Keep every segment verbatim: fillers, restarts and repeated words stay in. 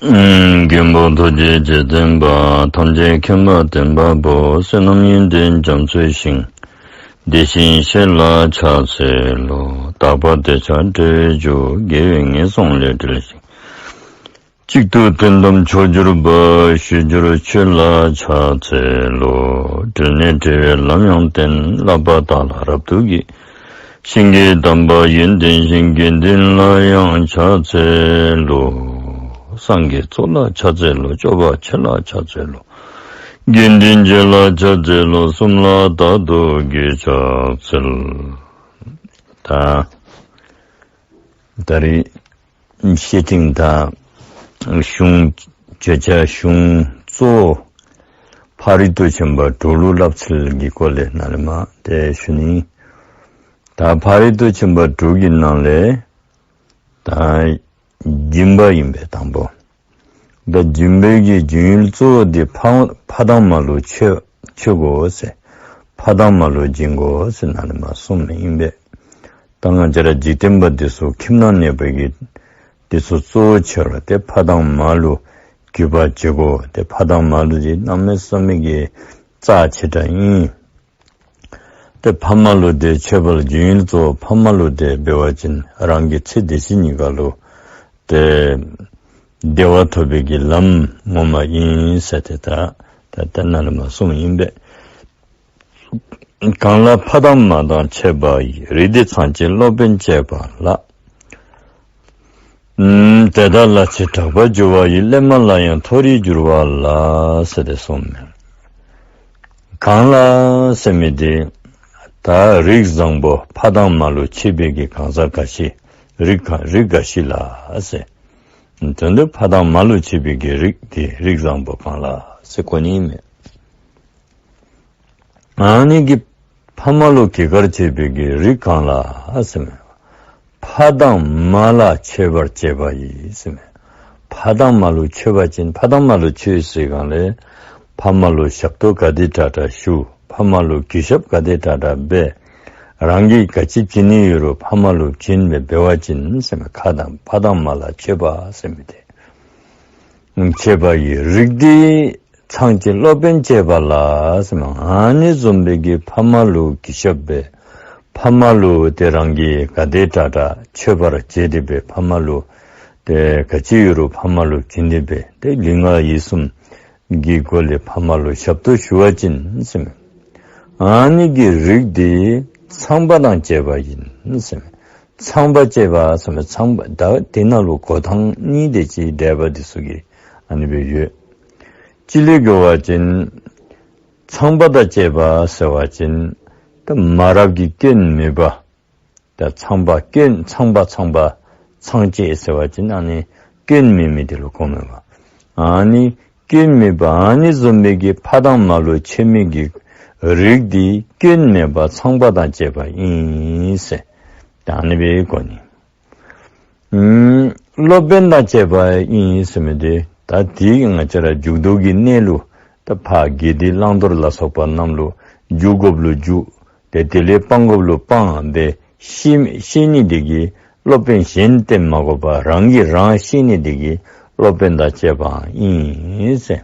མགོན་པོ་ཐུགས་རྗེ་ཆེ་བསྟན་པ། ཐམས་ཅད་མཁྱེན་པ་བརྟན་པ་པོ། བསོད་ནམས་ཡོན་ཏན་རྒྱ་མཚོའི་ཞིང་། དེ་བཞིན་གཤེགས་ལ་ཕྱག་འཚལ་ལོ། དག་པ་དེ་ཕྱིར་འབྲས་བུ་འཇུག་དགེ་བའི་ངན་སོང་ལས་བསྒྲལ་ཞིང་། གཅིག་ཏུ་དོན་དམ་མཆོག་གྱུར་པ། ཞི་གྱུར་ཆོས་ལ་ཕྱག་འཚལ་ལོ། འབྲལ་ནས་འབྲེལ་བའི་ལམ་ཡང་བསྟན། བསླབ་པ་དག་ལ་རབ་ཏུ་གྱེས། ཞིང་གི་དམ་པ་ཡོན་ཏན་གཞན། དགེ་འདུན་ལ་ཡང་ཕྱག་འཚལ་ལོ། སངས་རྒྱས་ཚོགས་ལ་ཕྱག་འཚལ་ལོ། སྐྱོབ་པ་ཆེ་ལ་ཕྱག་འཚལ་ལོ། དགེ་འདུན་ཆེ་ལ་ཕྱག་འཚལ་ལོ། གསུམ་ལ་བདག་ཏུ་གྱེས་ཕྱག་འཚལ། ད་ད་རེས་བཤེས་སྤྲིང་དང་གཞུང་བརྗོད་བྱ་གཞུང་གཙོ་བོ་ཕ་རོལ་ཏུ་ཕྱིན་པ་དྲུག་ལུ་བསླབ་ཚུལ་གྱི་སྐོར་ལས་ནཱ་ལས་མར་ཏེ་ཞུ་ནི། ད་ཕ་རོལ་ཏུ་ཕྱིན་པ་དྲུག་གི་ནང་ལས་ད་སྦྱིན་པ་ཨིན་པས་དང་པོ། ད་སྦྱིན་པའི་གི་སྦྱིན་ཡུལ་གཙོ་བོ་འདི་ཕ་ཕ་དང་མ་ལུ་མཆོད་མཆོད་དགོ་ཟེར། ཕ་དང་མ་ལུ་སྦྱིན་དགོ་ཟེར་ནཱ་ལས་མར་གསུངས་མི་ཨིན་པས། ད་ང་བཅས་ར་འཇིག་རྟེན་པ་འདི་ཚུ་ཁྱིམ་ནང་གནས་པའི་གི་འདི་ཚུ་གཙོ་བོ་ཆེ་བ་ཏེ་ཕ་དང་མ་ལུ་གུས་པ་བྱེད་དགོ། ཏེ་ཕ་དང་མ་ལུ་འདི་གནམ་མེད་ས་མེད་ཀྱི་རྩ་ཆེ་དྲགས་ཨིན། ཏེ་ཕ་མ་ལུ་ཏེ་མཆོད་པ་ལུ་སྦྱིན་ཡུལ་གཙོ་བོ་ཕ་མ་ལུ་ཏེ་འབད་བ་ཅིན་རང་གི་ཚེ་འདི་ཕྱི་གཉིས་ཀ་ལུ་ཏེ་བདེ་བ་ཐོབ་པའི་གི་ལམ་ངོ་མ་ཨིན་ཟེར་ཏེ་ད་ད་ད་ནཱ་ལས་མར་གསུངས་ཨིན་པས། གང་ལ་ཕ་དང་མ་དང་བཅས་པ་ཡི། རིགས་འདི་ཚངས་སྐྱེས་སློབ་དཔོན་བཅས་པ་ལ། ཨམ་དེ་དག་ལ་ཆེས་གྲགས་པར་འགྱུར་བ་ཡི། སླད་མ་ལ་ཡང་མཐོ་རིས་འགྱུར་བ་ལ་ཟེར་ཏེ་གསུངས་མས། གང་ལ་ཟེར་མི་འདི་ད་རིགས་བཟང་པོ་ཕ་དང་མ་ལུ་མཆོད་པའི་གི་གང་ཟག་ག་ཅི་རིགས་ག་རིགས་ག་ཅི་ལ་ཟེར། དོན་དུ་ཕ་དང་མ་ལུ་མཆོད་པའི་གི་རིགས་འདི་རིགས་བཟང་པོ་གང་ལ་ཟེར་གོ་ནི་མས། ཨ་ནི་གི་ཕ་མ་ལུ་གུས་བཀུར་བྱེད་པའི་གི་རིགས་གང་ལ་ཟེར་མས། ཕ་དང་མ་ལ་མཆོད་པར་བྱེད་པ་ཡིས་ཟེར་མས། ཕ་དང་མ་ལུ་མཆོད་པ་ཅིན་ཕ་དང་མ་ལུ་མཆོད་ཟེར་གང་ལས་ཕ་མ་ལུ་ཞབས་ཏོག་ག་དེ་དྲག་དྲག་ཞུ། ཕ་མ་ལུ་གུས་ཞབས་ག་དེ་དྲག་དྲག་འབད། རང་གིས་ག་ཅི་བྱིན་ནི་ཡོད་རུང་ཕ་མ་ལུ་བྱིན་སྦེ་འབད་བ་ཅིན་ཟེར་མས། ཁ་དང་ཕ་དང་མ་ལ་མཆོད་པ་ཟེར་མི་དེ་མཆོད་པ་ཡི་རིགས་འདི་ཚངས་སྐྱེས་སློབ་དཔོན་བཅས་པ་ལ་ཟེར་མས། ཨ་ནི་བཟུམ་སྦེ་གི་ཕ་མ་ལུ་གུས་ཞབས་འབད། ཕ་མ་ལུ་ཏེ་རང་གིས་ག་དེ་དྲག་དྲག་མཆོད་པར་བྱས་ཏེ་འབད། ཕ་མ་ལུ་ཏེ་ག་ཅི་ཡོད་རུང་ཕ་མ་ལུ་བྱིན་ཏེ་འབད། ཏེ་ལུས་ངག་ཡིད་གསུམ་གྱི་སྒོ་ལས་ཕ་མ་ལུ་ཞབས་ཏོག་ཞུ་བ་ཅིན་ཟེར་མས། ཨ་ནི་གི་རིགས་འདི་ཚངས་པ་དང་བཅས་པ་ཡིན་ཟེར་མས། ཚངས་པ་བཅས་པ་ཟེར་མས། ཚངས་པ་ད་དེ་ནང་ལུ་འགོ་ཐངས་གཉིས་དེ་ཅིག་འགྲེལ་པ་འདི་ཚུ་གིས་ཨ་ནི་སྦེ་ཡོད། གཅིག་ལས་འགྱོ་བ་ཅིན་ཚངས་པ་དང་བཅས་པ་ཟེར་བ་ཅིན་ད་མ་རབས་ཀྱི་སྐྱོན་མེད་པ། ད་ཚངས་པ་སྐྱོན་ཚངས་པ་ཚངས་པ་ཚངས་སྐྱེས་ཟེར་བ་ཅིན་ཨ་ནི་སྐྱོན་མེད་མི་དེ་ལུ་གོཝ་མས་པ། ཨ་ནི་སྐྱོན་མེད་པ་ཨ་ནི་བཟུམ་སྦེ་གི་ཕ་དང་མ་ལུ་མཆོད་མི་གི་རིགས་འདི་སྐྱོན་མེད་པ་ཚངས་པ་དང་བཅས་པ་ཨིན་ཟེར། ད་ཨ་ནི་སྦེ་གོ་ནི། ཨམ་སློབ་དཔོན་དང་བཅས་པ་ཨིན་ཟེར་མི་དེ་ད་དེ་ང་བཅས་ར་འཇུག་ལྡོག་གི་གནས་ལུགས་ད་ཕར་དགེ་སྡིག་བླང་དོར་ལ་སོགས་པ་རྣམས་ལུ་འཇུག་དགོཔ་ལུ་འཇུག། ཏེ་དེ་ལས་སྤང་དགོཔ་ལུ་སྤང་སྟེ་ཤེས་ཤེས་ནི་དེ་གིས་སློབ་དཔོན་གཞན་བསྟེན་མ་དགོ་པར་རང་གིས་རང་ཤེས་ནི་དེ་གིས་སློབ་དཔོན་དང་བཅས་པའང་ཨིན་ཟེར།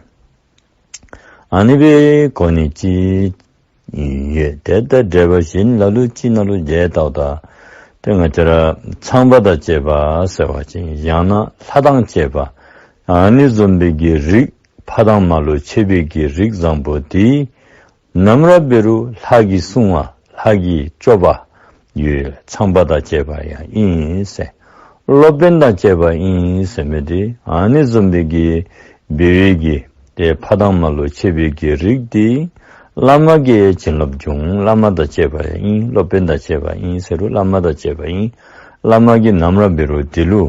ཨ་ནི་སྦེ་གོ་ནི་ཅིག་ཡོད། ཏེ་ད་འགྲེལ་པ་གཞན་ལ་ལུ་ཅིག་ནང་ལུ་མཇལ་དོ་ད། ཏེ་ང་བཅས་ར་ཚངས་པ་དང་བཅས་པ་ཟེར་བ་ཅིན་ཡང་ན་ལྷ་དང་བཅས་པ། ཨ་ནི་བཟུམ་སྦེ་གི་རིགས་ཕ་དང་མ་ལུ་མཆོད་པའི་གི་རིགས་བཟང་པོ་དེ་ནམ་ར་འབད་རུང་ལྷ་གིས་བསྲུང་བ་ལྷ་གིས་སྐྱོབ་པ་ཡོད། ཚངས་པ་དང་བཅས་པ་ཡང་ཨིན་ཟེར། སློབ་དཔོན་དང་བཅས་པ་ཨིན་ཟེར་མི་དེ་ཨ་ནི་བཟུམ་སྦེ་གི་འབད་བའི་གི་ཏེ་ཕ་དང་མ་ལུ་མཆོད་པའི་གི་རིགས་དེ་བླ་མ་གིས་བྱིན་རླབས་འབྱུང་། བླ་མ་དང་བཅས་པ་ཡང་ཨིན། སློབ་དཔོན་དང་བཅས་པ་ཨིན་ཟེར་རུང་བླ་མ་དང་བཅས་པ་ཨིན། བླ་མ་གིས་ནམ་ར་འབད་རུང་དེ་ལུ་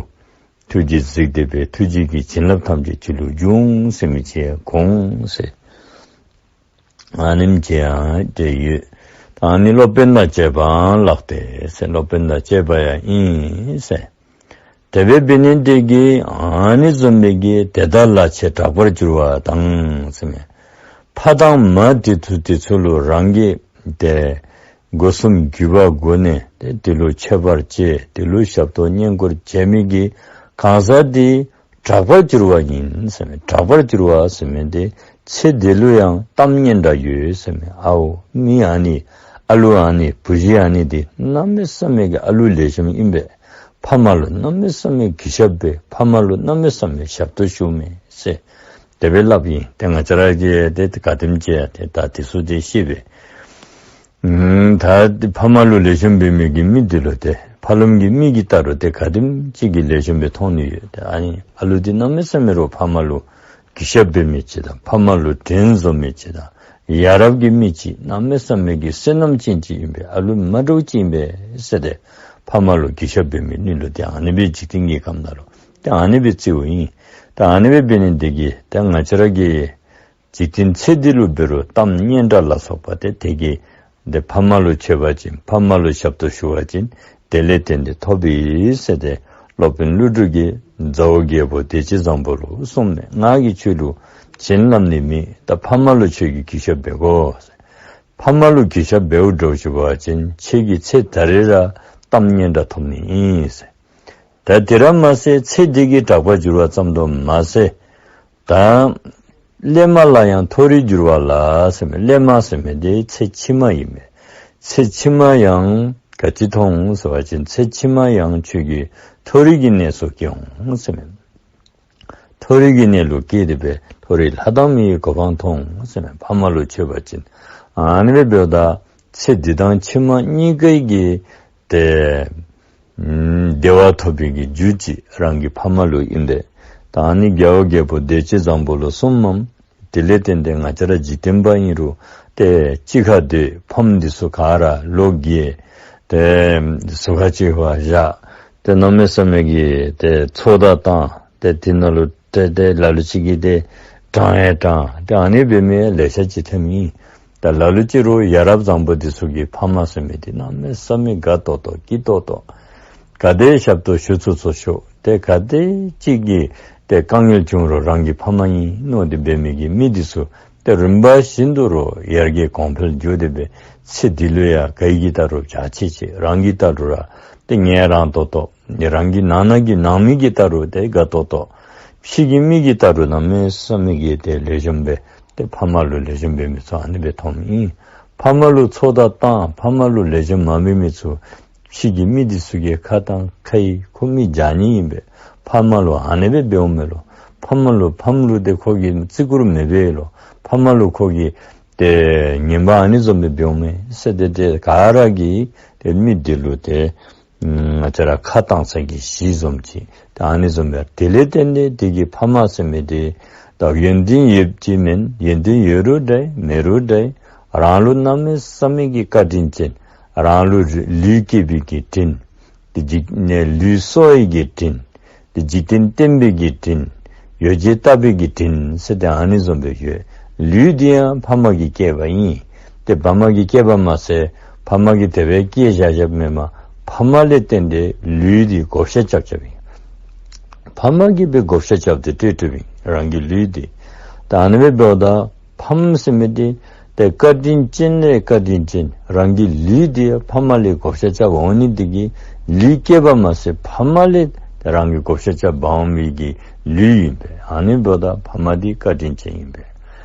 ཐུགས་རྗེས་གཟིགས་ཏེ་འབད་ཐུགས་རྗེ་གི་བྱིན་རླབས་ཐམས་ཅད་ཁྱོད་ལུ་འབྱུང་ཟེར་མི་ཅིག་འོང་ཟེར། ཨ་ནེམ་ཅིག་ཡང་ཏེ་ཡོད། ཨ་ནི་སློབ་དཔོན་དང་བཅས་པའང་ལགས་ཏེ་ཟེར། སློབ་དཔོན་དང་བཅས་པ་ཡང་ཨིན་ཟེར། དེ་སྦེ་འབད་ནི་དེ་གིས་ཨ་ནི་བཟུམ་སྦེ་གི་དེ་དག་ལ་ཆེས་གྲགས་པར་འགྱུར་བ་དང་ཟེར་མས། ཕ་དང་མ་དེ་ཚུ་དེ་ཚུ་ལུ་རང་གིས་ཏེ་སྒོ་གསུམ་གུས་པ་སྒོ་ནས་ཏེ་དེ་ལུ་མཆོད་པར་བྱེད། དེ་ལུ་ཞབས་ཏོག་བསྙེན་བཀུར་བྱེད་མི་གི་གང་ཟག་དེ་ དྲག་པར་འགྱུར་བ་ཡིན་ཟེར་མས། དྲག་པར་འགྱུར་བ་ཟེར་མི་དེ་ཚེ་འདི་ལུ་ཡང་གཏམ་སྙན་གྲགས་ཡོད་ཟེར་མས། ཨའོ་མི་ཨ་ནི་ཨ་ལུ་ཨ་ནི་བུ་གཞི་ཨ་ནི་དེ་གནམ་མེད་ས་མེད་ཀྱི་ཨ་ལུ་ལེགས་ཤོམ་ཨིན་པས། ཕ་མ་ལུ་གནམ་མེད་ས་མེད་གུས་ཞབས་འབད། ཕ་མ་ལུ་གནམ་མེད་ས་མེད་ཞབས་ཏོག་ཞུ་མས་ཟེར་དེ་སྦེ་སླབ་ཨིན། ཏེ་ང་བཅས་ར་གིས་ཏེ་ག་དེམ་ཅིག་ཡང་ཏེ་ད་དེ་ཚུ་ཏེ་ཤེས་པས། ཨུམ་ད་ཕ་མ་ལུ་ལེགས་ཤོམ་འབད་མི་གི་མི་དེ་ལུ་ཏེ་ཕ་ལམ་གྱི་མི་གིས་ལྟ་རུང་ཏེ་ག་དེམ་ཅིག་གིས་ལེགས་ཤོམ་སྦེ་མཐོང་ནི་ཡོད། ཏེ་ཨ་ནི་ཨ་ལུ་དེ་གནམ་མེད་ས་མེད་ར་ཕ་མ་ལུ་གུས་ཞབས་འབད་མི་ཅིག་དང་ཕ་མ་ལུ་དྲིན་གཟོ་མི་ཅིག་དང་ཡ་རབས་ཀྱི་མི་ཅིག་གནམ་མེད་ས་མེད་ཀྱི་བསོད་ནམས་ཅན་ཅིག་ཨིན་པས། ཨ་ལུ་མ་འདྲཝ་ཅིག་ཨིན་པས་ཟེར་ཏེ་ཕ་མ་ལུ་གུས་ཞབས་འབད་མི་ཨ་ནི་ལུ་ཏེ་ཨ་ནི་སྦེ་འཇིག་རྟེན་གྱི་ཁམས་ནང་ལུ་ཏེ་ཨ་ནི་སྦེ་བརྩིཝ་ཨིན། ཏེ་ཨ་ནི་སྦེ་འབད་ནི་དེ་གིས་ཏེ་ང་བཅས་ར་གིས་འཇིག་རྟེན་ཚེ་འདི་ལུ་འབད་རུང་གཏམ་སྙན་གྲགས་ལ་སོགས་པ་ཏེ་དེ་གིས་ཏེ་ཕ་མ་ལུ་མཆོད་པ་བྱིན་ཕ་མ་ལུ་ཞབས་ཏོག་ཞུ་བ་ཅིན་དེ་ལས་བརྟེན་ཏེ་ཐོབ་ཨིན་ཟེར་ཏེ་སློབ་དཔོན་ཀླུ་སྒྲུབ་ཀྱིས་མཛའ་བོ་རྒྱལ་པོ་བདེ་སྤྱོད་བཟང་པོ་ལུ་གསུངས་མས། ང་གིས་ཁྱོད་ལུ་བྱིན་རླབས་ནི་མེད། ད་ཕ་མ་ལུ་ཁྱོད་ཀྱིས་གུས་ཞབས་འབད་དགོ། ཕ་མ་ལུ་གུས་ཞབས་འབདཝ་འདྲཝ་ཅིག་འབད་བ་ཅིན་ཁྱོད་ཀྱིས་ཚེ་ད་རེས་ར་གཏམ་སྙན་གྲགས་ཐོབ་ནི་ཨིན་ཟེར། ད་དེ་ར་མ་ཟད་ཚེ་འདི་གི་དྲག་པར་འགྱུར་བ་ཙམ་དུ་མ་ཟད་ད་སླད་མ་ལ་ཡང་མཐོ་རིས་འགྱུར་བ་ལ་ཟེར་མི་སླད་མ་ཟེར་མི་དེ་ཚེ་ཕྱི་མ་ཨིན་མས། ཚེ་ཕྱི་མ་ཡང་ག་ཅི་མཐོང་ཟེར་བ་ཅིན་ཚེ་ཕྱི་མ་ཡང་ཁྱོད་ཀྱིས་མཐོ་རིས་ཀྱི་གནས་སུ་སྐྱེ་འོང་ཟེར་མས། མཐོ་རིས་ཀྱི་གནས་ལུ་སྐྱེས་ཏེ་སྦེ་མཐོ་རིས་ལྷ་དང་མིའི་གོ་འཕང་མཐོང་ཟེར་མས། ཕ་མ་ལུ་མཆོད་པ་བྱིན། ཨ་ནི་སྦེ་འབདཝ་ད་ཚེ་འདི་དང་ཕྱི་མ་གཉིས་ཀའི་གི་ཏེ་ཨམ་བདེ་བ་ཐོབ་པའི་གི་རྒྱུ་ཅིག་རང་གི་ཕ་མ་ལུ་ཨིན་པས། ད་ཨ་ནི་རྒྱལ་བ་རྒྱལ་པོ་བདེ་སྤྱོད་བཟང་པོ་ལུ་གསུངམ་མས། དེ་ལས་བརྟེན་ཏེ་ང་བཅས་ར་འཇིག་རྟེན་པ་ཨིན་རུང་ཏེ་གཅིག་ཁར་སྡོད། ཕམ་འདི་ཚུ་ག་ར་ལོ་རྒས་ཏེ་ཟུར་ཁ་ཅིག་ཕར་བཞག། ཏེ་གནམ་མེད་ས་མེད་ཀྱི་ཏེ་ཚོགས་བརྡ་བཏང་། ཏེ་དེ་ནང་ལུ་ཏེ་ཏེ་ལ་ལུ་ཅིག་གིས་ཏེ་དྲང་ཡང་དྲང་། ཏེ་ཨ་ནི་འབད་མི་ལེ་ཤ་ཅིག་ཐོནམ་ཨིན། ད་ལ་ལུ་ཅིག་རུང་ཡ་རབས་བཟང་པོ་འདི་ཚུ་གིས་ཕ་མ་ཟེར་མི་འདི་གནམ་མེད་ས་མེད་དགའ་ཏོག་ཏོ་སྐྱིད་ཏོག་ཏོ། ག་དེ་ཞབས་ཏོག་ཞུ་ཚུགས་ཚུགས་ཞུ། ཏེ་ག་དེ་ཅིག་གི་ཏེ་དཀའ་ངལ་བྱུང་རུང་རང་གི་ཕ་མ་ཨིན་མནོ་སྟེ་འབད་མི་གི་མི་འདི་ཚུ་ཏེ་རིམ་པ་བཞིན་དུ་རུང་ཡར་རྒྱས་གོང་འཕེལ་འགྱོ་སྟེ་སྦེ་ཚེ་འདི་ལུ་ཡང་ག་གིས་ལྟ་རུང་འཇའ་ཆི་ཆི། རང་གིས་ལྟ་རུང་ར་ཏེ་ངལ་རངས་ཏོག་ཏོ། རང་གི་ནང་ན་གི་ནང་མི་གིས་ལྟ་རུང་ཏེ་དགའ་ཏོག་ཏོ། ཕྱི་གི་མི་གིས་ལྟ་རུང་གནམ་མེད་ས་མེད་ཀྱི་ཏེ་ལེགས་ཤོམ་སྦེ་ཏེ་ཕ་མ་ལུ་ལེགས་ཤོམ་འབད་མི་ཚུ་ཨ་ནི་སྦེ་མཐོངམ་ཨིན། ཕ་མ་ལུ་ཚོགས་བརྡ་བཏང་ཕ་མ་ལུ་ལེགས་ཤོམ་མ་འབད་མི་ཚུ་ཕྱི་གི་མི་འདི་ཚུ་གིས་ཁ་བཏང་ཁ་ཡི་ཁོ་མི་འཇའ་ཉི་ཨིན་པས། ཕ་མ་ལུ་ཨ་ནི་སྦེ་འབདཝ་མས་ལོ། ཕ་མ་ལུ་ཕམ་ལུ་ཏེ་ཁོ་གིས་བརྩི་བཀུར་མི་འབད་ལོ། ཕ་མ་ལུ་ཁོ་གིས་ཏེ་ངན་པ་ཨ་ནི་བཟུམ་སྦེ་འབདཝ་མས་ཟེར་ཏེ་ཏེ་ག་ར་གིས་ཏེ་མི་འདི་ལུ་ཏེ་ང་བཅས་ར་ཁ་བཏང་ས་གི་གཞི་བཟུམ་ཅིག་ཏེ་ཨ་ནི་བཟུམ་སྦེ་དེ་ལས་བརྟེན་ཏེ་དེ་གི་ཕ་མ་ཟེར་མི་དེ་ད་ཡོན་ཏན་ཡོདཔ་ཅིག་མེན། ཡོན་ཏན་ཡོད་རུང་འདྲ་མེད་རུང་འདྲ་རང་ལུ་གནམ་མེད་ས་མེད་ཀྱི་བཀའ་དྲིན་ཅན། རང་ལུ་ལུས་བསྐྱེད་པའི་གི་དྲིན། ཏེ་འཇིག་ནས་ལུས་གསོ་བའི་གི་དྲིན། ཏེ་འཇིག་རྟེན་བསྟན་པའི་གི་དྲིན། ཡོ་བྱད་བཏབ་པའི་གི་དྲིན་ཟེར་ཏེ་ཨ་ནི་བཟུམ་སྦེ་ཡོད། ལུས་འདི་ཡང་ཕ་མ་གིས་བསྐྱེད་པ་ཨིན། ཏེ་ཕ་མ་གིས་བསྐྱེད་པ་མ་ཚད་ཕ་མ་གིས་དེ་སྦེ་བསྐྱེད་བཞག་བཞགཔ་མེན་པར་ཕ་མ་ལས་བརྟེན་ཏེ་ལུས་འདི་བགོ་བཤའ་རྐྱབ་རྐྱབ་ཨིན། ཕ་མ་གིས་སྦེ་བགོ་བཤའ་རྐྱབ་སྟེ་སྤྲོད་སྤྲོདཔ་ཨིན་རང་གི་ལུས་འདི། ད་ཨ་ནི་སྦེ་འབདཝ་ད་ཕམ་ཟེར་མི་འདི་ཏེ་བཀའ་དྲིན་ཅན་ལས་བཀའ་དྲིན་ཅན། རང་གི་ལུས་འདི་ཕ་མ་ལས་བགོ་བཤའ་རྐྱབ་འོང་ནི་འདི་གིས་ལུས་བསྐྱེད་པ་མ་ཚད་ཕ་མ་ལས་རང་གིས་བགོ་བཤའ་རྐྱབ་འབག་འོང་མི་གི་ལུས་ཨིན་པས། ཨ་ནི་འབདཝ་ད་ཕ་མ་འདི་བཀའ་དྲིན་ཅན་ཨིན་པས།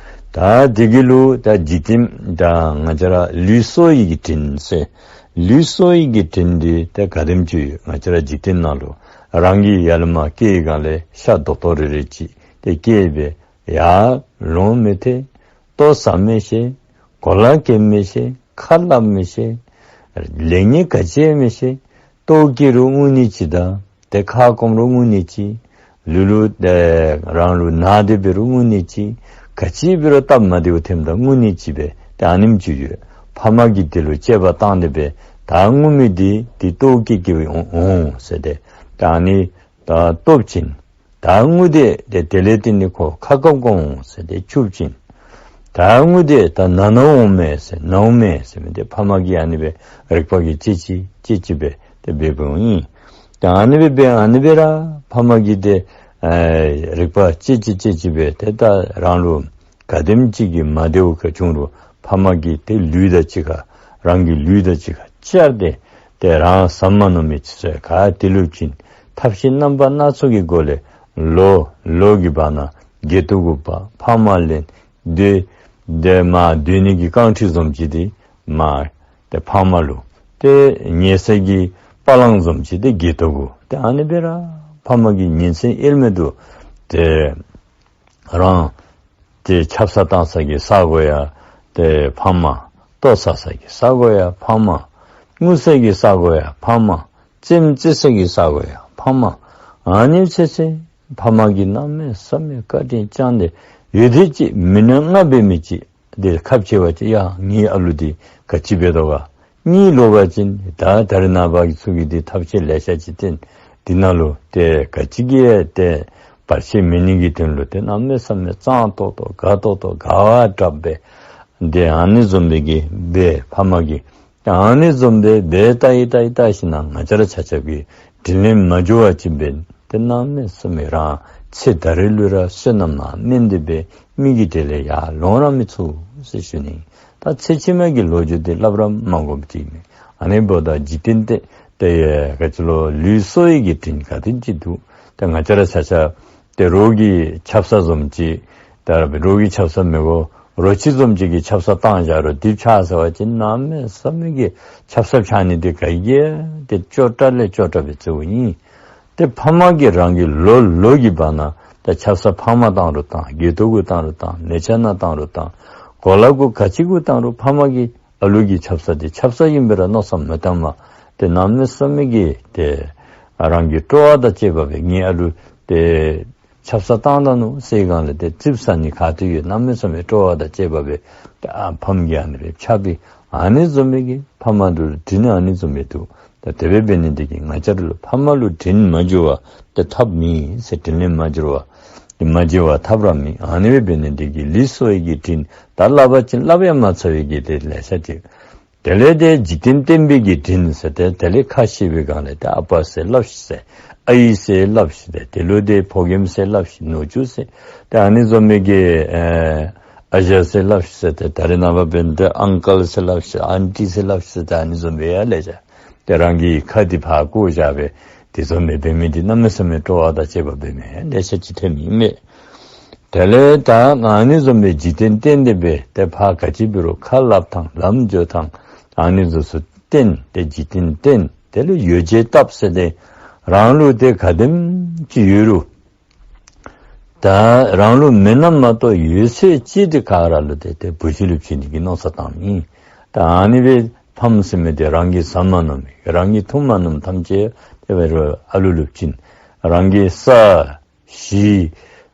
ད་འདི་གི་ལུ་ད་འཇིག་རྟེན་ད་ང་བཅས་ར་ལུས་གསོ་བའི་གི་དྲིན་ཟེར། ལུས་གསོ་བའི་གི་དྲིན་འདི་ཏེ་ག་དེམ་ཅིག་ཡོད། ང་བཅས་ར་འཇིག་རྟེན་ནང་ལུ་རང་གི་ཡར་ལས་མར་སྐྱེ་བའི་སྒང་ལས་ཤ་རྡོག་རྡོག་རེ་རེ་ཅིག་ཏེ་སྐྱེས་སྦེ་ཡར་ལོང་མི་ཐེག། ལྟོ་ཟ་མི་ཤེས། གོ་ལ་གྱོན་མི་ཤེས། ཁ་སླབ་མི་ཤེས། ལེགས་ཉེས་ག་ཅི་མི་ཤེས། ལྟོཝ་བཀྱེས་རུང་རྔུ་ནི་ཅིག་དང་ཏེ་ཁ་སྐོམ་རུང་རྔུ་ནི་ཅིག། ལུས་ལུ་ཏེ་རང་ལུ་ན་སྟེ་འབད་རུང་རྔུ་ནི་ཅིག། ག་ཅི་འབད་རུང་སྟབས་མ་བདེཝ་ཐོནམ་ད་རྔུ་ནི་ཅིག་སྦེ་ཏེ་ཨ་ནེམ་ཅིག་ཡོད། ཕ་མ་གིས་དེ་ལུ་དཔྱད་པ་བཏང་སྟེ་འབད་ད་རྔུ་མི་འདི་ཏེ་ལྟོཝ་བཀྱེས་བཀྱེསཔ་འོང་འོང་ཟེར་ཏེ་ད་ཨ་ནི་ད་བཏོབ་ཅིན། ད་རྔུ་དེ་ཏེ་དེ་ལས་བརྟེན་ཏེ་ཁོ་ཁ་སྐོམ་སྐོམ་འོང་ཟེར་ཏེ་ཆུབ་ཅིན། ད་རྔུ་དེ་ད་ན་ནཝ་འོང་མས་ཟེར་ནཝ་མས་ཟེར་མི་འདི་ཕ་མ་གིས་ཨ་ནི་སྦེ་རིག་པ་གིས་དཔྱད་ཅི་དཔྱད་ཅི་སྦེ་ཏེ་འབདཝ་ཨིན། ད་ཨ་ནི་སྦེ་འབད་ཨ་ནི་སྦེ་ར་ཕ་མ་གིས་ཏེ་ཨེ་རིག་པ་དཔྱད་ཅི་དཔྱད་ཅི་སྦེ་ཏེ་ད་རང་ལུ་ག་དེམ་ཅིག་གི་མ་བདེཝ་ག་བྱུང་རུང་ཕ་མ་གིས་ཏེ་ལུས་དང་གཅིག་ཁར་རང་གི་ལུས་དང་གཅིག་ཁར་བཅར་ཏེ་ཏེ་རང་ཟ་མ་མནོ་མི་ཚུ་ག་ཏེ་ལུ་བྱིན། ཐབས་ཤེས་རྣམ་པ་སྣ་ཚོགས་ཀྱི་སྒོ་ལས་ ལོ་ལོ་གི་བར་ན་བགེགས་གཏོར་གུ་ཕ་ཕ་མ་ལེན། དེ་དེ་མ་སྡོད་ནི་གི་རྐང་ཁྲི་བཟུམ་ཅིག་དེ་མ་ཏེ་ཕ་མ་ལུ། ཏེ་ཉལ་སའི་གི་པ་ལང་བཟུམ་ཅིག་དེ་བགེགས་གཏོར་གུ། ཏེ་ཨ་ནི་སྦེ་ར་ཕ་མ་གི་ཉིན་མཚན་དབྱེར་མེད་དུ་ཏེ་རང་ཏེ་ཆབ་གསང་བཏང་ས་གི་ས་གོ་ཡང་ཏེ་ཕ་མ། ལྟོ་ཟ་ས་གི་ས་གོ་ཡང་ཕ་མ། ངུ་ས་གི་ས་གོ་ཡང་ཕ་མ། རྩེདམོ་རྩེ་ས་གི་ས་གོ་ཡང་ཕ་མ། ཨ་ནི་ཚུ་ཚུ་ཕ་མ་གིས་གནམ་མེད་ས་མེད་བཀའ་དྲིན་བསྐྱངས་ཏེ་ཡོད་དེ་ཅིག་མི་ནི་ང་འབད་མི་ཅིག་དེ་ཁ་ཕྱེ་བ་ཅིན་ཡ་ངེའི་ཨ་ལུ་འདི་ག་ཅི་འབད་དོ་ག། གཉིད་ལོག་པ་ཅིན་ད་ད་རེས་ནངས་པ་གི་ཚུ་གིས་འདི་ཐབས་ཤེས་ལེ་ཤ་ཅིག་བསྟེན། འདི་ནང་ལུ་ཏེ་ག་ཅི་གིས་ཏེ་བར་ཆད་མེད་ནི་གི་དོན་ལུ་ཏེ་གནམ་མེད་ས་མེད་གཙང་ཏོག་ཏོ་དགའ་ཏོག་ཏོ་དགའ་བ་དྲག་པས། འདི་ཨ་ནི་བཟུམ་སྦེ་གི་སྦེ་ཕ་མ་གིས་ད་ཨ་ནི་བཟུམ་སྦེ་སྦེ་ལྟ་ཡི་ལྟ་ཡི་ལྟ་ཞིནམ་ལས་ང་བཅས་ར་ཆ་ཁྱབ་ཀྱིས་དྲིན་ལན་མ་འཇལ་བ་ཅིན་འབདན་ཏེ་གནམ་མེད་ས་མེད་རང་ཚེ་ད་རེས་ལུ་ར་བསོད་ནམས་མ་དམན་དེ་སྦེ་མི་གི་གྲལ་ལས་ཡར་ལོང་ར་མི་ཚུགས་ཟེར་ཞུ་ནི། ད་ཚེ་ཕྱི་མ་གི་ལོ་རྒྱུས་འདི་སླབ་ར་མ་དགོཔ་ཅིག་མས། ཨ་ནི་འབདཝ་ད་འཇིག་རྟེན་ཏེ་ཏེ་ག་ཅི་ལོ་ལུས་གསོ་བའི་གི་དྲིན་ག་དེམ་ཅིག་འདུག། ཏེ་ང་བཅས་ར་ཆ་ཁྱབ་ཏེ་རོགས་ཀྱི་ཆབ་གསང་བཟུམ་ཅིག། ད་རོགས་ཀྱི་ཆབ་གསང་མི་དགོ། རོ་ཁྱི་བཟུམ་ཅིག་གི་ཆབ་གསང་བཏང་བཞག་རུང་འདི་ཕྱག་ཟེར་བ་ཅིན་གནམ་མེད་ས་མེད་ཀྱི་ཆབ་གསང་ཕྱག་ནི་འདི་ག་གིས་ཏེ་སྐྱོ་དྲགས་ལས་སྐྱོ་དྲགས་སྦེ་བརྩིཝ་ཨིན། ཏེ་ཕ་མ་གིས་རང་གི་ལོ་ལོ་གི་བར་ན་ད་ཆབ་གསང་ཕ་མ་བཏང་རུང་བཏང་། བགེགས་གཏོར་གུ་བཏང་རུང་བཏང་། ལས་བྱ་ནང་བཏང་རུང་བཏང་། གོ་ལ་གུ་ག་ཅི་གུ་བཏང་རུང་ཕ་མ་གིས་ཨ་ལུ་གི་ཆབ་གསང་འདི་ཆབ་གསང་ཨིན་པས་ར་མནོ་བསམ་མི་བཏང་མ། ཏེ་གནམ་མེད་ས་མེད་ཀྱི་ཏེ་རང་གི་སྤྲོ་བ་དང་བཅས་པ་སྦེ་ངེའི་ཨ་ལུ་ཏེ་ཆབ་གསང་བཏང་ད་ནུག་ཟེར་སྒང་ལས་ཏེ་ཙིགཔ་ཟ་ནི་ག་ཏེ་ཡོད། གནམ་མེད་ས་མེད་སྤྲོ་བ་དང་བཅས་པ་སྦེ་ཏེ་ཨ་ཕམ་གྱིས་ཨ་ནི་སྦེ་ཕྱག་ཕུལ། ཨ་ནི་བཟུམ་སྦེ་གི་ཕ་མ་ལུ་དྲིན་ཨ་ནི་བཟུམ་སྦེ་འདུག། ད་དེ་སྦེ་འབད་ནི་འདི་གིས་ང་བཅས་ར་ལུ་ཕ་མ་ལུ་དྲིན་མ་འཇལ་བར་ཏེ་ཐབས་མེད་ཟེར། དྲིན་ལན་མ་འཇལ་བར་མ་འཇལ་བར་ཐབས་ར་མེད། ཨ་ནི་སྦེ་འབད་ནི་འདི་གིས་ལུས་གསོ་བའི་གི་དྲིན་ད་སླབ་པ་ཅིན་སླབ་ཡང་མ་ཚར་བའི་གི་ཏེ་ལེ་ཤ་ཅིག། དེ་ལས་ཏེ་འཇིག་རྟེན་བསྟན་པའི་གི་དྲིན་ཟེར་ཏེ་དེ་ལས་ཁ་བཤད་པའི་སྒང་ལས་ཏེ་ཨ་པ་ཟེར་སླབ་ཤིག་ཟེར། ཨའི་ཟེར་སླབ་ཤིག་ཟེར། དེ་ལུ་ཏེ་ཕོ་རྒནམ་ཟེར་སླབ་ཤིག། ནུ་གཅུང་ཟེར། ཏེ་ཨ་ནི་བཟུམ་མའི་གི་ཨ་ཨ་ཞང་ཟེར་སླབ་ཤིག་ཟེར། ཏེ་ད་རེས་ནངས་པ་འབདན་ཏེ་ཨང་ཀལ་ཟེར་སླབ་ཤིག། ཨན་ཊི་ཟེར་སླབ་ཤིག་ཟེར། ཏེ་ཨ་ནི་བཟུམ་སྦེ་ཡ་ལེ་ཤ། ཏེ་རང་གི་ཁ་འདི་ཕར་བཀོ་བཞག་སྦེ་དེ་བཟུམ་སྦེ་འབད་མི་འདི་གནམ་མེད་ས་མེད་སྤྲོ་བ་དང་བཅས་པ་འབད་མི་ལེ་ཤ་ཅིག་ཐོནམ་ཨིན་མས། དེ་ལས་ད་ཨ་ནི་བཟུམ་སྦེ་འཇིག་རྟེན་བསྟན་ཏེ་སྦེ་ཏེ་ཕར་ག་ཅི་འབད་རུང་ཁ་སླབ་ཐངས་ལམ་འགྱོ་ཐངས་ཨ་ནི་བཟུམ་ཚུ་བསྟན་ཏེ་འཇིག་རྟེན་བསྟན། དེ་ལས་ཡོ་བྱད་བཏབ་ཟེར་ཏེ་རང་ལུ་ཏེ་ག་དེམ་ཅིག་ཡོད་རུང་ད་རང་ལུ་མེད་ན་མ་གཏོགས་ཡོད་ཚད་ཅིག་འདི་ག་ར་ལུ་ཏེ་ཏེ་བུ་གཞི་ལུ་བྱིན་ནི་གི་མནོ་བསམ་བཏངམ་ཨིན། ད་ཨ་ནི་སྦེ་ཕམ་ཟེར་མི་འདི་རང་གིས་ཟ་མ་ནུམ་རང་གིས་འཐུང་མ་ནུམ་ཐམས་ཅད་ཏེ་འབད་རུང་ཨ་ལུ་ལུ་བྱིན། རང་གི་ས་གཞི་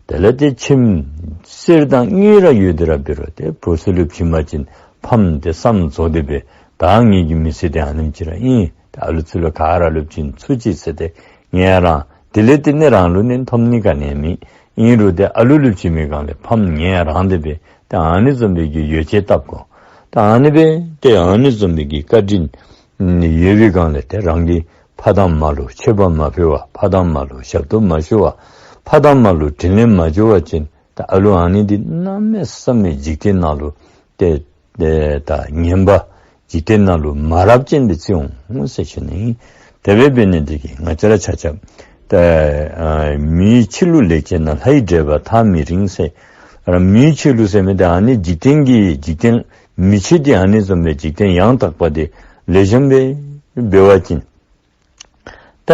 དེ་ལས་ཏེ་ཁྱིམ་གསེར་དང་དངུལ་ར་ཡོད་དེ་ར་འབད་རུང་ཏེ་བུ་ཚུ་ལུ་བྱིན་པ་ཅིན་ཕམ་འདི་བསམ་རྫོགས་ཏེ་སྦེ་ད་ངེ་གི་མི་ཚེ་འདི་ཨ་ནེམ་ཅིག་ར་ཨིན། ད་ཨ་ལུ་ཚུ་ལུ་ག་ར་ལུ་བྱིན་ཚུགས་ཅི་ཟེར་ཏེ་ངལ་རངས། དེ་ལས་ཏེ་ནི་རང་ལུ་ནི་འཐོབ་ནི་ག་ནི་ཡང་མེད། ཨིན་རུང་ཏེ་ཨ་ལུ་ལུ་བྱིན་མི་སྒང་ལས་ཕམ་ངལ་རངས་ཏེ་སྦེ་ཏེ་ཨ་ནི་བཟུམ་སྦེ་གི་ཡོ་བྱད་བཏབ་དགོ། ད་ཨ་ནི་སྦེ་ཏེ་ཨ་ནི་བཟུམ་སྦེ་གི་བཀའ་དྲིན་ཡོད་པའི་སྒང་ལས་ཏེ་རང་གི་ཕ་དང་མ་ལུ་མཆོད་པ་མ་ཕུལ་བར་ཕ་དང་མ་ལུ་ཞབས་ཏོག་མ་ཞུ་བར་ཕ་དང་མ་ལུ་དྲིན་ལན་མ་འཇལ་བ་ཅིན་ད་ཨ་ལུ་ཨ་ནི་འདི་གནམ་མེད་ས་མེད་འཇིག་རྟེན་ནང་ལུ་ཏེ་ཏེ་ད་ངན་པ་འཇིག་རྟེན་ནང་ལུ་མ་རབས་ཅན་སྦེ་བརྩི་འོང་ཟེར་ཞུ་ནི། དེ་སྦེ་འབད་ནི་འདི་གིས་ང་བཅས་ར་ཆ་ཁྱབ་ཏེ་ཨ་མིའི་ཆོས་ལུགས་ལེགས་བྱས་ན་ལྷའི་འབྲེལ་བ་ཐག་མི་རིང་ཟེར། ར་མིའི་ཆོས་ལུགས་ཟེར་མི་འདི་ཨ་ནི་འཇིག་རྟེན་གྱི་འཇིག་རྟེན་མི་ཆོས་འདི་ཨ་ནི་བཟུམ་སྦེ་འཇིག་རྟེན་ཡང་དག་པ་འདི་ལེགས་ཤོམ་སྦེ་འབད་བ་ཅིན་ད་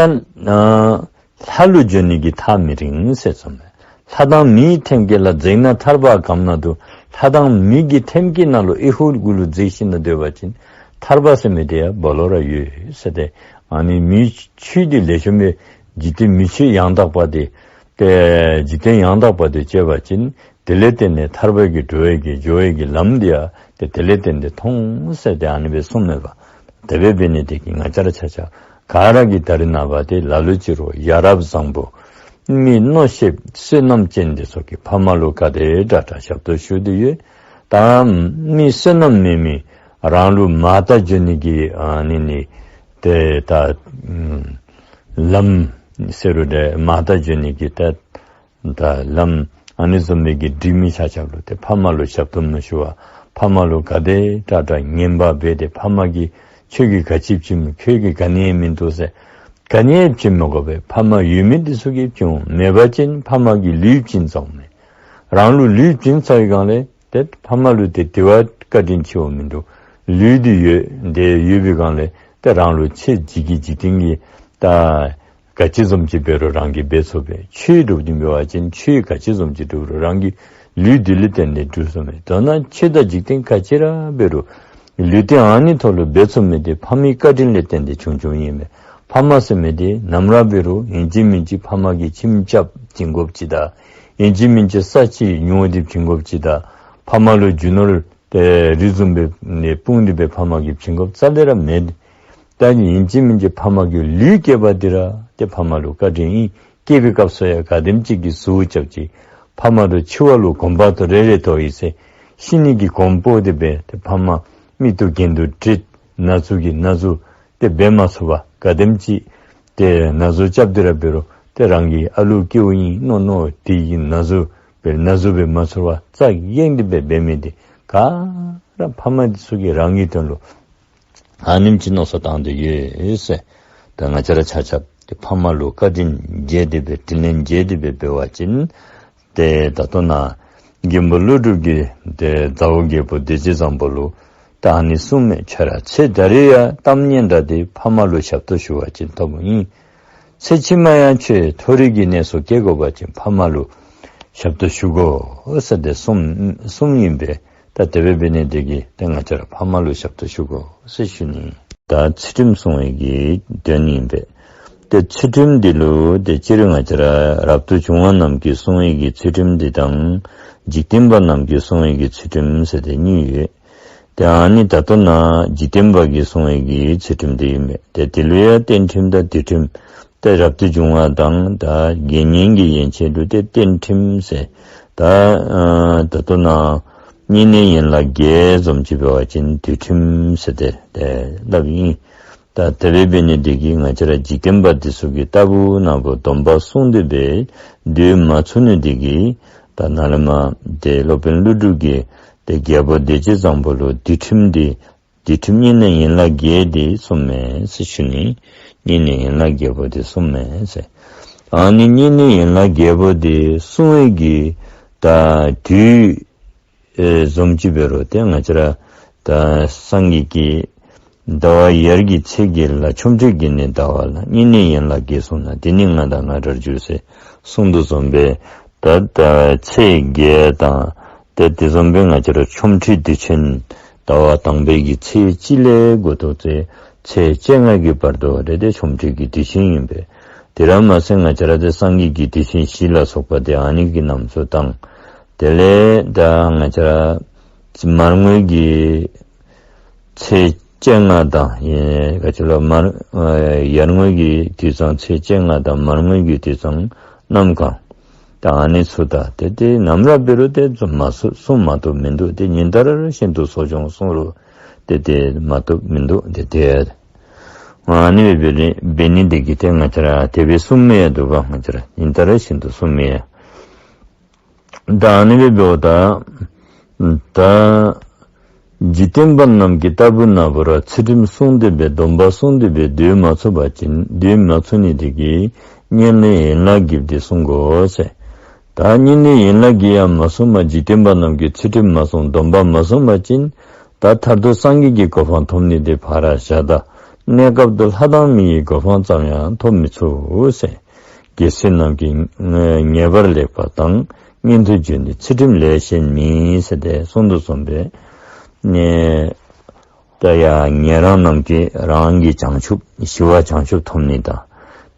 ཨ་ལྷ་ལུ་འགྱོ་ནི་གི་ཐག་མི་རིང་ཟེར་གསུངས་མས། ལྷ་དང་མིའི་ཐེམ་སྐས་ལ་འཛེགས་ན་ཐར་པ་གམ་ན་འདུག། ལྷ་དང་མི་གི་ཐེམ་སྐས་ནང་ལུ་ཨི་ཧུད་གུ་ལུ་འཛེགས་ཞིནམ་ལས་སྡོད་པ་ཅིན་ཐར་པ་ཟེར་མི་འདི་ཡང་སྦོ་ལོགས་ར་ཡོད་ཟེར་ཏེ་ཨ་ནི་མིའི་ཆོས་འདི་ལེགས་ཤོམ་སྦེ་འཇིག་རྟེན་མི་ཆོས་ཡང་དག་པ་འདི་ཏེ་འཇིག་རྟེན་ཡང་དག་པ་འདི་སྤྱད་པ་ཅིན་དེ་ལས་བརྟེན་ནས་ཐར་པ་གི་འགྲོ་བའི་གི་འགྱོ་བའི་གི་ལམ་འདི་ཡང་ཏེ་དེ་ལས་བརྟེན་ཏེ་མཐོང་ཟེར་ཏེ་ཨ་ནི་སྦེ་གསུངས་མས་པ། དེ་སྦེ་འབད་ནི་འདི་གིས་ང་བཅས་ར་ཆ་ཁྱབ་ག་ར་གིས་ད་རེས་ནངས་པ་འདི་ལ་ལུ་ཅིག་རུང་ཡ་རབས་བཟང་པོ་མི་མནོ་ཤེས་བསོད་ནམས་ཅན་འདི་ཚུ་གིས་ཕ་མ་ལུ་ག་དེ་དྲག་དྲག་ཞབས་ཏོག་ཞུ་སྟེ་ཡོད། ད་མི་བསོད་ནམས་མེད་མི་རང་ལུ་མ་ལྟ་འགྱོ་ནི་གི་ཨ་ནི་ནི་ཏེ་ད་ལམ་ཟེར་རུང་འདྲ་མ་ལྟ་འགྱོ་ནི་གི་ད་ད་ལམ་ཨ་ནི་བཟུམ་མའི་གི་སྒྲིག་མི་ཆ་ཁྱབ་ལུ་ཏེ་ཕ་མ་ལུ་ཞབས་ཏོག་མ་ཞུ་བར་ཕ་མ་ལུ་ག་དེ་དྲག་དྲག་ངན་པ་འབད་དེ་ཕ་མ་གིས་ཁྱོད་ཀྱིས་ག་ཅི་བྱིནམ་ཁྱོད་ཀྱིས་ག་ནི་ཡང་མིན་འདུག་ཟེར། ག་ནི་ཡང་བྱིན་མི་དགོ་པས། ཕ་མ་ཡོད་མི་འདི་ཚུ་གིས་བྱིན་འོང་། མེད་པ་ཅིན་ཕ་མ་གིས་ལུས་བྱིན་ཚར་འོང་མས། རང་ལུ་ལུས་བྱིན་ཚར་བའི་སྒང་ལས་ཏེ་ཕ་མ་ལུ་ཏེ་དེ་བ་བཀའ་དྲིན་ཆེ་བ་མིན་འདུག། ལུས་འདི་ཡོད་དེ་ཡོད་པའི་སྒང་ལས་ཏེ་རང་ལུ་ཆེ་འཇིགས་ཀྱི་འཇིག་རྟེན་གྱི་ད་ག་ཅི་བཟུམ་ཅིག་འབད་རུང་རང་གིས་འབད་ཚུགས་པས། ཆོས་སྒྲུབ་སྟེ་འབད་བ་ཅིན་ཆོས་ག་ཅི་བཟུམ་ཅིག་སྒྲུབ་རུང་རང་གི་ལུས་འདི་ལུ་བརྟེན་ཏེ་སྒྲུབ་ཚུགས་མས། མདོར་ན་ཆོས་དང་འཇིག་རྟེན་ག་ཅི་ར་འབད་རུང་ལུས་རྟེན་ཨ་ནི་ཐོག་ལུ་འབད་ཚུགས་མི་འདི་ཕ་མའི་བཀའ་དྲིན་ལས་བརྟེན་ཏེ་བྱུང་བྱུངམ་ཨིན་མས། ཕ་མ་ཟེར་མི་འདི་ནམ་ར་འབད་རུང་ཨིན་ཅི་མིན་ཅི་ཕ་མ་གི་ཁྱིམ་རྐྱབ་བྱིན་དགོཔ་ཅིག་དང་ཨིན་ཅི་མིན་ཅི་ས་ཅིག་ཉོ་སྟེ་བྱིན་དགོཔ་ཅིག་དང་ཕ་མ་ལུ་རྒྱུ་ནོར་ཏེ་རི་བཟུམ་སྦེ་ནི་སྤུངས་ཏེ་སྦེ་ཕ་མ་གིས་བྱིན་དགོཔ་རྩ་ལས་ར་མེད། ད་ཨིན་ཅི་མིན་ཅི་ཕ་མ་གི་ལུས་སྐྱེས་པ་འདི་ར་ཏེ་ཕ་མ་ལུ་བཀའ་དྲིན་ཨིན། སྐྱེས་པའི་སྐབས་སུ་ཡང་ག་དེམ་ཅིག་གི་གཟུགས་རྐྱབ་ཅི། ཕ་མ་ལུ་འཆི་བ་ལུ་གོམ་པ་ཏོ་རེ་རེ་ཏོ་ཡི་ཟེར་ཤི་ནི་གི་གོམ་པ་འདི་སྦེ་ཏེ་ཕ་མ་མིག་ཏོ་གྱེན་དུ་བསྒྲིལ་ན་ཟུག་གི་ན་ཟུག་ཏེ་འབད་མ་ཚུགས་པར་ག་དེམ་ཅིག་ཏེ་ན་ཟུག་རྐྱབ་སྟེ་ར་འབད་རུང་ཏེ་རང་གི་ཨ་ལུ་སྐྱེཝ་ཨིན་མནོ་མནོ་དེ་གི་ན་ཟུག་སྦེ་ན་ཟུག་འབད་མ་ཚུགས་པར་རྩ་འགེངས་ཏེ་སྦེ་འབད་མི་འདི་ག་ར་ཕ་མ་འདི་ཚུ་གིས་རང་གི་དོན་ལུ་ཨ་ནེམ་ཅིག་མནོ་བསམ་བཏང་སྟེ་ཡོད་ཟེར། ད་ང་བཅས་ར་ཆ་ཁྱབ་ཏེ་ཕ་མ་ལུ་བཀའ་དྲིན་འཇལ་ཏེ་སྦེ་དྲིན་ལན་འཇལ་ཏེ་སྦེ་འབད་བ་ཅིན་ཏེ་ད་ལྟོ་ན་མགོན་པོ་ཀླུ་སྒྲུབ་ཀྱིས་ཏེ་མཛའ་བོ་རྒྱལ་པོ་བདེ་སྤྱོད་བཟང་པོ་ལུ་ད་ཨ་ནི་གསུངས་མས། ཁྱོད་ར་ཚེ་ད་རེས་ཡང་གཏམ་སྙན་གྲགས་འདི། ཕ་མ་ལུ་ཞབས་ཏོག་ཞུ་བ་ཅིན་ཐོབ་ཨིན། ཚེ་ཕྱི་མ་ཡང་ཁྱོད་མཐོ་རིས་ཀྱི་གནས་སུ་སྐྱེ་དགོ་པ་ཅིན་ཕ་མ་ལུ་ཞབས་ཏོག་ཞུ་དགོ་ཟེར་ཏེ་གསུངས་གསུངསམ་ཨིན་པས། ད་དེ་སྦེ་འབད་ནི་འདི་གིས་ཏེ་ང་བཅས་ར་ཕ་མ་ལུ་ཞབས་ཏོག་ཞུ་དགོ་ཟེར་ཞུ་ནི། ད་ཚུལ་ཁྲིམས་སྲུང་བའི་གི་དོན་ཨིན་པས། ཏེ་ཚུལ་ཁྲིམས་འདི་ལུ་ཏེ་སྤྱིར་ང་བཅས་ར་རབ་ཏུ་བྱུང་བ་རྣམས་ཀྱིས་སྲུང་བའི་གི་ཚུལ་ཁྲིམས་འདི་དང་འཇིག་རྟེན་པ་རྣམས་ཀྱིས་སྲུང་བའི་གི་ཚུལ་ཁྲིམས་ཟེར་ཏེ་གཉིས་ཡོད། ཏེ་ཨ་ནི་ད་ལྟོ་ན་འཇིག་རྟེན་པ་གིས་སྲུང་བའི་གི་ཚུལ་ཁྲིམས་འདི་ཨིན་མས། ཏེ་དེ་ལུ་ཡང་རྟེན་ཁྲིམས་དང་དུས་ཁྲིམས། ཏེ་རབ་ཏུ་བྱུང་བ་དང་ད་དགེ་བསྙེན་གྱི་ཡན་ཆད་ལུ་ཏེ་རྟེན་ཁྲིམས་ཟེར། ད་ཨ་ད་ལྟོ་ན་བསྙེན་གནས་ཡན་ལག་བརྒྱད་བཟུམ་ཅིག་འབད་བ་ཅིན་དུས་ཁྲིམས་ཟེར་ཏེ་ཏེ་སླབ་ཨིན། ད་དེ་སྦེ་འབད་ནི་འདི་གིས་ང་བཅས་ར་འཇིག་རྟེན་པ་འདི་ཚུ་གིས་རྟག་བུ་ན་བུ་སྡོམ་པ་བསྲུང་སྟེ་སྦེ་སྡོད་མ་ཚུགས་ནི་འདི་གིས་ད་ནཱ་ལས་མར་ཏེ་སློབ་དཔོན་ཀླུ་སྒྲུབ་ཀྱིས་ཏེ་རྒྱལ་པོ་བདེ་སྤྱོད་བཟང་པོ་ལུ་དུས་ཁྲིམས་འདི་དུས་ཁྲིམས་བསྙེན་གནས་ཡན་ལག་བརྒྱད་འདི་གསུངས་མས་ཟེར་ཞུ་ནི། བསྙེན་གནས་ཡན་ལག་བརྒྱད་པོ་འདི་གསུངས་མས་ཟེར། ཨ་ནི་བསྙེན་གནས་ཡན་ལག་བརྒྱད་པོ་འདི་སྲུང་བའི་གི་ད་དུས་ཨེ་བཟུམ་ཅིག་འབད་རུང་ཏེ་ང་བཅས་ར་ད་སངས་རྒྱས་ཀྱིས་ཟླ་བ་ཡར་གྱི་ཚེས་བརྒྱད་ལ་ཆོ་འཕྲུལ་གྱི་ནི་ཟླ་བ་ལ། བསྙེན་གནས་ཡན་ལག་བརྒྱད་བསྲུངས་ན། དེ་ནི་ང་དང་ང་འདྲར་འགྱུར་ཟེར་གསུངས་དོ་བཟུམ་སྦེ་ད་ད་ཚེས་བརྒྱད་དང་ཏེ་དེ་བཟུམ་སྦེ་ང་བཅས་ར་ཆོ་འཕྲུལ་དུས་ཆེན་ཟླ་བ་དང་པའི་གི་ཚེས་གཅིག་ལས་འགོ་བཙུགས་ཏེ་ཚེས་བཅོ་ལྔ་གི་བར་དུ་རེ་ཏེ་ཆོ་འཕྲུལ་གྱི་དུས་ཆེན་ཨིན་པས། དེ་ར་མ་ཚད་ང་བཅས་ར་ཏེ་སངས་རྒྱས་ཀྱི་དུས་ཆེན་བཞི་ལ་སོགས་པ་ཏེ་ཨ་ནི་གི་རྣམ་གསུམ་དང་དེ་ལས་ད་ང་བཅས་ར་མར་ངོའི་གི་ཚེས་བཅོ་ལྔ་དང་ཡེ་ག་ཅི་ལོ་མར་ཨ་ཡར་ངོའི་གི་དུས་ཚང་ཚེས་བཅོ་ལྔ་དང་མར་ངོའི་གི་དུས་ཚང་གནམ་གང་ད་ཨ་ནི་ཚུ་ད་ཏེ་ཏེ་ནམ་ར་འབད་རུང་ཏེ་བཟུང་མ་ཚུགས་བསྲུང་མ་བཏུབ་མིན་འདུག། ཏེ་ཉིན་ལྟར་བཞིན་དུ་གསོ་སྦྱོང་བསྲུང་རུང་ཏེ་ཏེ་མ་བཏུབ་མིན་འདུག། ཏེ་ཏེ་ཨ་ནི་སྦེ་འབད་ནི་འབད་ནི་འདི་གིས་ཏེ་ང་བཅས་ར་དེ་སྦེ་བསྲུང་མི་ཡང་འདུག་པ། ང་བཅས་ར་ཉིན་ལྟར་བཞིན་དུ་བསྲུང་མི་ཡང་ད་ཨ་ནི་སྦེ་འབདཝ་ད་ད་འཇིག་རྟེན་པ་རྣམས་ཀྱིས་རྟག་བུ་ན་བུ་ར་ཚུལ་ཁྲིམས་བསྲུང་སྟེ་སྦེ་སྡོམ་པ་བསྲུང་སྟེ་སྦེ་སྡོད་མ་ཚུགས་པ་ཅིན་སྡོད་མ་ཚུགས་ནི་དེ་གིས་བསྙེན་གནས་ཡན་ལག་བརྒྱད་འདི་བསྲུང་དགོ་ཟེར། ད་བསྙེན་གནས་ཡན་ལག་བརྒྱད་ཡང་མ་བསྲུངས་པར་འཇིག་རྟེན་པ་རྣམས་ཀྱིས་ཚུལ་ཁྲིམས་མ་བསྲུངས་སྡོམ་པ་མ་བསྲུངས་པ་ཅིན་ད་མཐར་ཐུག་སངས་རྒྱས་ཀྱི་གོ་འཕང་ཐོབ་ནི་དེ་ཕར་བཞག་ད་གནས་སྐབས་དུ་ལྷ་དང་མི་ཡི་གོ་འཕང་ཙམ་ཡང་ཐོབ་མི་ཚུགས་ཟེར། རྒྱལ་སྲས་རྣམས་ཀྱིས་ངེས་པར་ལེགས་པ་དང་། གཉེན་དུ་འཇུག་ནི་ཚུལ་ཁྲིམས་ལས་གཞན་མིན་ཟེར་ཏེ་གསུངས་དོ་བཟུམ་སྦེ་ནི་ད་ཡང་ཉན་རང་རྣམས་ཀྱིས་རང་གི་བྱང་ཆུབ་ཞི་བ་བྱང་ཆུབ་ཐོབ་ནི་དང་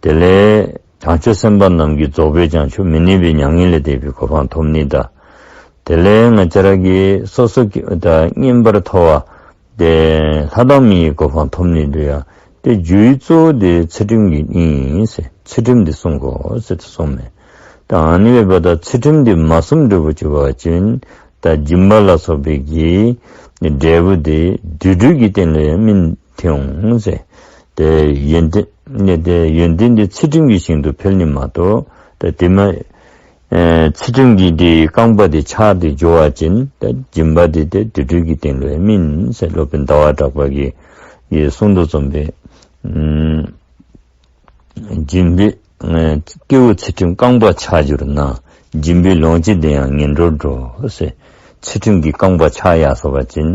དེ་ལས་བྱང་ཆུབ་སེམས་དཔའ་རྣམས་ཀྱིས་རྫོགས་པའི་བྱང་ཆུབ་མི་གནས་པའི་མྱ་ངན་ལས་འདས་པའི་གོ་འཕང་ཐོབ་ནི་དང་དེ་ལས་ང་བཅས་ར་གི་སོ་སོ་གི་ད་བསྙེན་པར་མཐོ་བ་ཏེ་ལྷ་དང་མི་ཡི་གོ་འཕང་ཐོབ་ནི་དེ་ཡང་ཏེ་རྒྱུའི་གཙོ་བོ་དེ་ཚུལ་ཁྲིམས་ཀྱིས་ཨིན་ཟེར། ཚུལ་ཁྲིམས་འདི་བསྲུང་དགོ་ཟེར་ཏེ་གསུངས་མས། ད་ཨ་ནི་འབདཝ་ད་ཚུལ་ཁྲིམས་འདི་མ་བསྲུངམ་འདྲཝ་ཅིག་འབད་བ་ཅིན་ད་སྦྱིན་པ་ལ་སོགས་པའི་གི་འབྲས་བུ་དེ་དུད་འགྲོ་གི་སྟེང་ལུ་ཡང་སྨིན་ཏེ་འོང་ཟེར། ཏེ་ཡོན་ཏན་ནི་ཏེ་ཡོན་ཏན་འདི་ཚུལ་ཁྲིམས་ཀྱི་ཞིང་དུ་འཕེལ་ནི་མ་གཏོགས་ཏེ་དེ་མ་ཨེ་ཚུལ་ཁྲིམས་ཀྱི་དེ་རྐང་པ་དེ་ཆག་སྟེ་འགྱོ་བ་ཅིན་ད་སྦྱིན་པ་དེ་ཏེ་དུད་འགྲོ་གི་སྟེང་ལུ་ཡང་སྨིན་ཟེར་སློབ་དཔོན་ཟླ་བ་གྲགས་པ་གིས་གིས་གསུངས་དོ་བཟུམ་སྦེ་ཨུམ་ སྦྱིན་པའི་ཨེ་སྐྱེ་བོ་ཚུལ་ཁྲིམས་རྐང་པ་ཆག་གྱུར་ན། སྦྱིན་པའི་ལོངས་སྤྱོད་དེ་ཡང་ངན་འགྲོར་འགྲོ་ཟེར། ཚུལ་ཁྲིམས་ཀྱི་རྐང་པ་ཆག་ཡར་སོ་བ་ཅིན་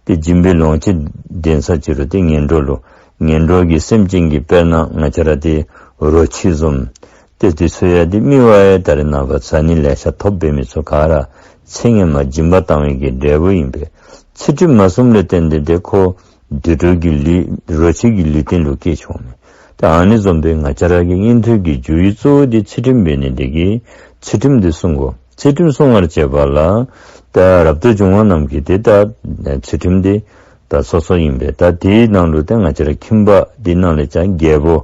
ཏེ་སྦྱིན་པའི་ལོངས་སྤྱོད་ལྡན་ས་ཅིག་རུང་ཏེ་ངན་འགྲོ་ལུ་ངན་འགྲོ་གི་སེམས་ཅན་གྱི་དཔེར་ན་ང་བཅས་ར་ཏེ་རོ་ཁྱི་བཟུམ་ཏེ་དེ་ཚུ་ཡང་ཏེ་མི་བ་ཡང་ད་རེས་ནངས་པ་བཟའ་ནི་ལེ་ཤ་ཐོབ་འབད་མི་ཚུ་ག་ར་ཚེ་སྔོན་མ་སྦྱིན་པ་བཏང་བའི་གི་འབྲས་བུ་ཨིན་པས། ཚུལ་ཁྲིམས་མ་བསྲུངམ་ལས་བརྟེན་ཏེ་ཏེ་ཁོ་དུད་འགྲོ་གི་ལུས་རོ་ཁྱི་གི་ལུས་རྟེན་ལུ་སྐྱེས་ཆོག་མས། ཏེ་ཨ་ནི་བཟུམ་སྦེ་ང་བཅས་ར་གི་ཉན་ཐོས་ཀྱི་རྒྱུ་ཡི་གཙོ་བོ་དེ་ཚུལ་ཁྲིམས་འབད་ནི་དེ་གིས་ཚུལ་ཁྲིམས་དེ་བསྲུང་དགོ། ཚུལ་ཁྲིམས་བསྲུང་བར་བྱེད་པ་ལ་ད་རབ་ཏུ་བྱུང་བ་རྣམས་ཀྱིས་ཏེ་ད་ཚུལ་ཁྲིམས་དེ་ད་སོ་སོ་ཨིན་པས། ད་དེའི་ནང་ལུ་ཏེ་ང་བཅས་ར་ཁྱིམ་པ་དེ་ནང་ལས་ཀྱང་རྒྱལ་པོ་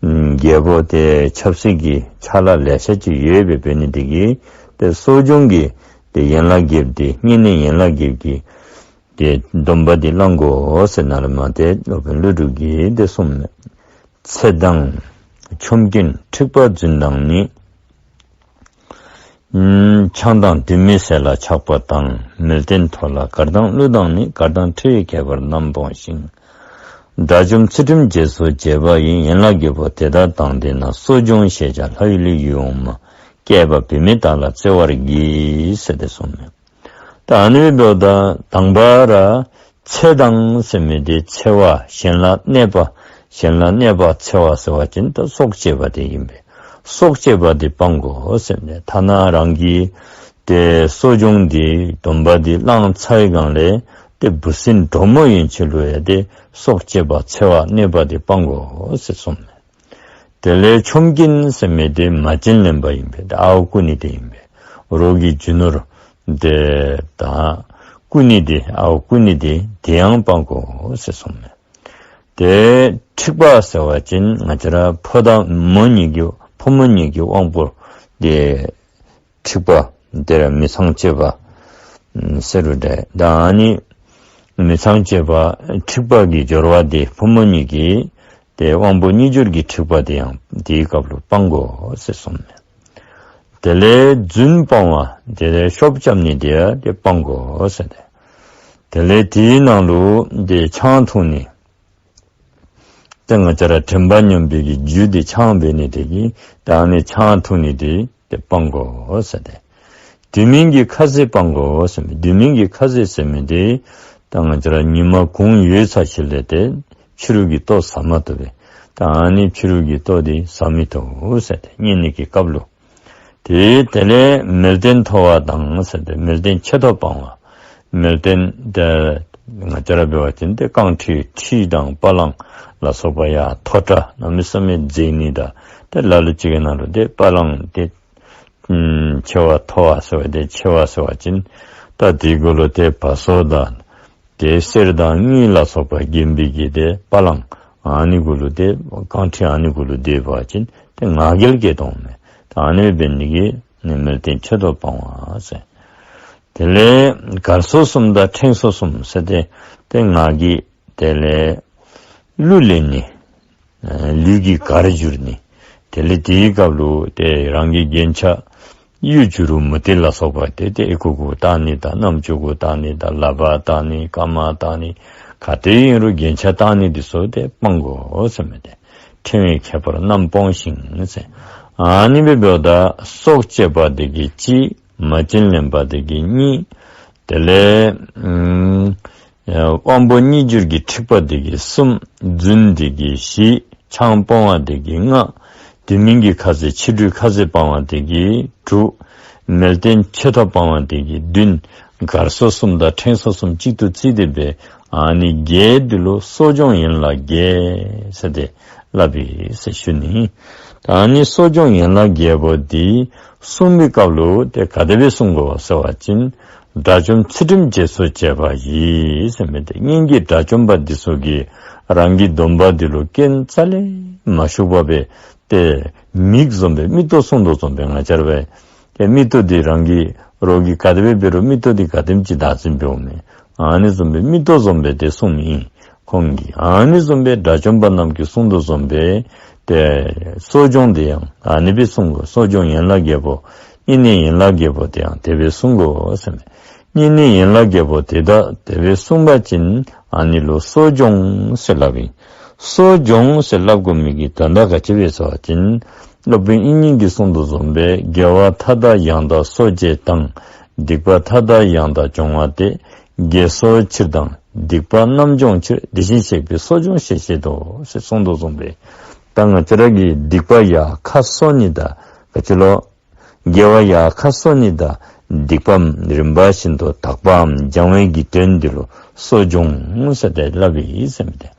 ཨམ་རྒྱལ་པོ་ཏེ་ཆབ་སྲིད་ཀྱི་ཕྱག་ལཱ་ལེ་ཤ་ཅིག་ཡོད་པའི་འབད་ནི་དེ་གིས་ཏེ་གསོ་སྦྱོང་གི་ཏེ་ཡན་ལག་བརྒྱད་དེ་བསྙེན་གནས་ཡན་ལག་བརྒྱད་ཀྱི་ཏེ་སྡོམ་པ་འདི་བླང་དགོ་ཟེར་ནཱ་ལས་མར་ཏེ་སློབ་དཔོན་ཀླུ་སྒྲུབ་ཀྱིས་ཏེ་གསུངས་མས། ཚེ་དང་ཆོམ་རྐུན་འཁྲིག་པ་རྫུན་དང་ནི། ཨམ་ཆང་དང་དུད་སྨན་ཟས་ལ་ཆགས་པ་དང་། མལ་སྟན་ཐོག་ལ་གར་དང་གླུ་དང་ནི། གར་དང་ཕྲེང་བའི་ཁྱད་པར་རྣམས་སྤོང་ཞིང་། དགྲ་བཅོམ་ཚུལ་ཁྲིམས་རྗེས་སུ་བྱེད་པ་ཡི། ཡན་ལག་བརྒྱད་པོ་དེ་དག་དང་ལྡན་ན། གསོ་སྦྱོང་ཞེས་བྱ་ལྷ་ཡུལ་ལས་ཡུལ་འོངམ། བསྐལ་པ་བུད་མེད་དག་ལ་བརྩེ་བར་བགྱི། ཟེར་ཏེ་གསུངས་མས། ད་ཨ་ནི་འབདཝ་ད་དང་པ་ར་འཚེ་དང་ཟེར་མི་དེ་འཚེ་བ་གཞན་ལ་གནོད་པ་གཞན་ལ་གནོད་པ་འཚེ་བ་ཟེར་བ་ཅིན་ད་སྲོག་བཅད་པ་དེ་ཨིན་པས། སྲོག་བཅད་པ་དེ་སྤང་དགོ་ཟེར་ནི། ཐ་ན་རང་གི་ཏེ་གསོ་སྦྱོང་དེ་སྡོམ་པ་དེ་བླངས་ཚར་བའི་སྒང་ལས་ཏེ་འབུ་སྲིན་གྲོགས་མོ་ཡན་ཆད་ལུ་ཡང་ཏེ་སྲོག་བཅད་པ་འཚེ་བ་གནོད་པ་དེ་སྤང་དགོ་ཟེར་གསུངས་མས། དེ་ལས་ཆོམ་རྐུན་ཟེར་མི་དེ་མ་བྱིན་ལེན་པ་ཨིན་པས། ཏེ་ཨརཝ་རྐུ་ནི་དེ་ཨིན་པས། རོགས་ཀྱི་རྒྱུ་ནོར་དེ་ད་རྐུ་ནི་དེ་ཨརཝ་རྐུ་ནི་དེ་དེ་ཡང་སྤང་དགོ་ཟེར་གསུངས་མས། ཏེ་འཁྲིག་པ་ཟེར་བ་ཅིན་ང་བཅས་ར་ཕོ་དང་མོ་གཉིས་ཀྱི་ཕོ་མོ་གཉིས་ཀྱི་དབང་པོ་དེ་འཁྲིག་པ་དེ་ར་མི་ཚངས་སྤྱོད་པ་ཟེར་རུང་འདྲ། ད་ཨ་ནི་མི་ཚངས་སྤྱོད་པ་འཁྲིག་པ་གི་སྦྱོར་བ་དེ་ཕོ་མོ་གཉིས་ཀྱི་ཏེ་དབང་པོ་གཉིས་སྦྱོར་གྱི་འཁྲིག་པ་དེ་ཡང་དེའི་སྐབས་ལུ་སྤང་དགོ་ཟེར་གསུངས་མས། དེ་ལས་རྫུན་སྤང་བ་དེ་ལས་ཤོབ་རྐྱབ་ནི་དེ་ཡང་ཏེ་སྤང་དགོ་ཟེར་ཏེ། དེ་ལས་དེའི་ནང་ལུ་ཏེ་ཆང་འཐུང་ནི་ཏེ་ང་བཅས་ར་དྲན་པ་སྙོམས་པའི་གི་རྒྱུ་དེ་ཆང་འབད་ནི་དེ་གིས་ད་ཨ་ནི་ཆང་འཐུང་ནི་དེ་ཏེ་སྤང་དགོ་ཟེར་ཏེ། དུས་མིན་གྱི་ཁ་ཟས་སྤང་དགོ་ཟེར་མི། དུས་མིན་གྱི་ཁ་ཟས་ཟེར་མི་དེ་ད་ང་བཅས་ར་ཉིན་མ་གུང་ཡོལ་ཚར་ཞིནམ་ལས་ཏེ་ཕྱི་རུ་གི་ལྟོ་ཟ་མ་བཏུབ་པས། ད་ཨ་ནི་ཕྱི་རུ་གི་ལྟོ་དེ་ཟ་མི་བཏུབ་ཟེར་ཏེ་བསྙེན་གནས་ཀྱི་སྐབས་ལུ། ཏེ་དེ་ལས་མལ་སྟན་མཐོ་བ་དང་ཟེར་ཏེ་མལ་སྟན་ཆེ་ཐོབ་སྤང་བ། མལ་སྟན་དེ་ང་བཅས་ར་འབད་བ་ཅིན་ཏེ་རྐང་ཁྲི་ཁྲི་དང་པ་ལང་ལ་སོགས་པ་ཡང་མཐོ་དྲགས་གནམ་མེད་ས་མེད་མཛེས་ནི་དང་ཏེ་ལ་ལུ་ཅིག་གི་ནང་ལུ་ཏེ་པ་ལང་ཏེ་ཨམ་ཆེ་བ་མཐོ་བ་ཟེར་བ་ཏེ་ཆེ་བ་ཟེར་བ་ཅིན་ད་དེ་གུ་ལུ་ཏེ་བ་སོ་དང་ཏེ་གསེར་དང་དངུལ་ལ་སོགས་པ་བརྒྱན་པའི་གི་ཏེ་པ་ལང་ཨ་ནི་གུ་ལུ་ཏེ་རྐང་ཁྲི་ཨ་ནི་གུ་ལུ་སྡོད་པ་ཅིན་ཏེ་ང་རྒྱལ་སྐྱེ་དོ་མས། ད་ཨ་ནི་འབད་ནི་གིས་ནི་མལ་སྟན་ཆེ་ཐོབ་སྤང་བ་ཟེར། དེ་ལས་གར་སོགས་གསུམ་དང་ཕྲེང་སོགས་གསུམ་ཟེར་ཏེ་ཏེ་ང་གིས་དེ་ལས་གླུ་ལེན་ནི་ཨ་ལུས་ཀྱི་གར་བསྒྱུར་ནི། དེ་ལས་དེའི་སྐབས་ལུ་ཏེ་རང་གི་རྒྱན་ཆ་གཡུ་བྱུ་རུ་མུ་ཏིག་ལ་སོགས་པ་ཏེ་ཏེ་ཨོལ་ལྐོག་གུ་བཏགས་ནི་དང་རྣམ་ཅོ་གུ་བཏགས་ནི་དང་ལག་པར་བཏགས་ནི་རྐངམ་བཏགས་ནི་ག་ཏེ་ཨིན་རུང་རྒྱན་ཆ་བཏགས་ནི་དེ་ཚུ་ཏེ་སྤང་དགོ་ཟེར་མི་དེ། ཕྲེང་བའི་ཁྱད་པར་རྣམས་སྤོང་ཞིང་ཟེར། ཨ་ནི་འབདཝ་ད་སྲོག་བཅད་པ་དེ་གིས་གཅིག། མ་བྱིན་ལེན་པ་དེ་གིས་གཉིས། དེ་ལས་ཨམ་དབང་པོ་གཉིས་སྦྱོར་གྱི་འཁྲིག་པ་དེ་གིས་གསུམ། རྫུན་དེ་གིས་བཞི། ཆང་སྤོང་བ་དེ་གིས་ལྔ། དུས་མིན་གྱི་ཁ་ཟས་ཕྱི་དྲོའི་ཁ་ཟས་སྤང་བ་དེ་གིས་དྲུག། མལ་སྟན་ཆེ་ཐོབ་སྤང་བ་དེ་གིས་བདུན། གར་སོགས་གསུམ་དང་ཕྲེང་སོགས་གསུམ་གཅིག་ཏུ་བརྩིས་ཏེ་འབད་ཨ་ནི་བརྒྱད་དེ་ལུ་གསོ་སྦྱོང་ཡན་ལག་བརྒྱད་ཟེར་ཏེ་སླབ་ཨིན་ཟེར་ཞུ་ནི། ད་ཨ་ནི་གསོ་སྦྱོང་ཡན་ལག་བརྒྱད་པོ་དེ་བསྲུང་བའི་སྐབས་ལུ་ཏེ་ག་དེ་སྦེ་བསྲུང་དགོ་ཟེར་བ་ཅིན་དགྲ་བཅོམ་ཚུལ་ཁྲིམས་རྗེས་སུ་བྱེད་པ་ཡིས་ཟེར་མི་དེ་སྔོན་གྱི་དགྲ་བཅོམ་པ་འདི་ཚུ་གིས་རང་གི་སྡོམ་པ་འདི་ལུ་སྐྱོན་རྩ་ལས་མ་ཞུགས་པ་སྦེ་ཏེ་མིག་བཟུམ་སྦེ་མིག་ཏོ་བསྲུང་དོ་བཟུམ་སྦེ་ང་བཅས་ར་སྦེ་ཏེ་མིག་ཏོ་འདི་རང་གི་རོགས་ཀྱིས་ག་དེ་སྦེ་འབད་རུང་མིག་ཏོ་འདི་ག་དེམ་ཅིག་བདག་འཛིན་འབདཝ་མས། ཨ་ནི་བཟུམ་སྦེ་མིག་ཏོ་བཟུམ་སྦེ་ཏེ་བསྲུང་མི་ཨིན། ཁོང་གིས་ཨ་ནི་བཟུམ་སྦེ་དགྲ་བཅོམ་པ་རྣམས་ཀྱིས་བསྲུང་དོ་བཟུམ་སྦེ་ཏེ་གསོ་སྦྱོང་དེ་ཡང་ཨ་ནི་སྦེ་བསྲུང་དགོ། གསོ་སྦྱོང་ཡན་ལག་བརྒྱད་པོ་བསྙེན་གནས་ཡན་ལག་བརྒྱད་པོ་དེ་ཡང་དེ་སྦེ་བསྲུང་དགོ་ཟེར་མས། བསྙེན་གནས་ཡན་ལག་བརྒྱད་པོ་དེ་དག་དེ་སྦེ་བསྲུང་པ་ཅིན་ཨ་ནི་ལུ་གསོ་སྦྱོང་ཟེར་སླབ་ཨིན། གསོ་སྦྱོང་ཟེར་སླབ་དགོ་མི་གི་དོན་དག་ག་ཅི་སྦེ་ཟེར་བ་ཅིན། སློབ་དཔོན་དབྱིག་གཉེན་གྱིས་གསུངས་དོ་བཟུམ་སྦེ་དགེ་བ་མཐའ་དག་ཡང་དག་གསོ་བྱེད་དང་། སྡིག་པ་མཐའ་དག་ཡང་དག་སྦྱོང་བ་སྟེ། དགེ་གསོ་ཕྱིར་དང་སྡིག་པ་རྣམ་སྦྱོང་ཕྱིར། དེ་བཞིན་གཤེགས་པས་གསོ་སྦྱོང་ཞེས་བཤད་དོ་ཟེར་གསུངས་དོ་བཟུམ་སྦེ། ད་ང་བཅས་ར་གིས་སྡིག་པ་ཡར་ཁ་གསོ་ནི་དང་ག་ཅི་ལོ། དགེ་བ་ཡར་ཁ་གསོ་ནི་དང་སྡིག་པའམ་རིམ་པ་བཞིན་དུ་དག་པའམ་སྦྱང་བའི་གི་དོན་འདི་ལུ་གསོ་སྦྱོང་ཟེར་ཏེ་སླབ་ཨིན་ཟེར་མི་དེ།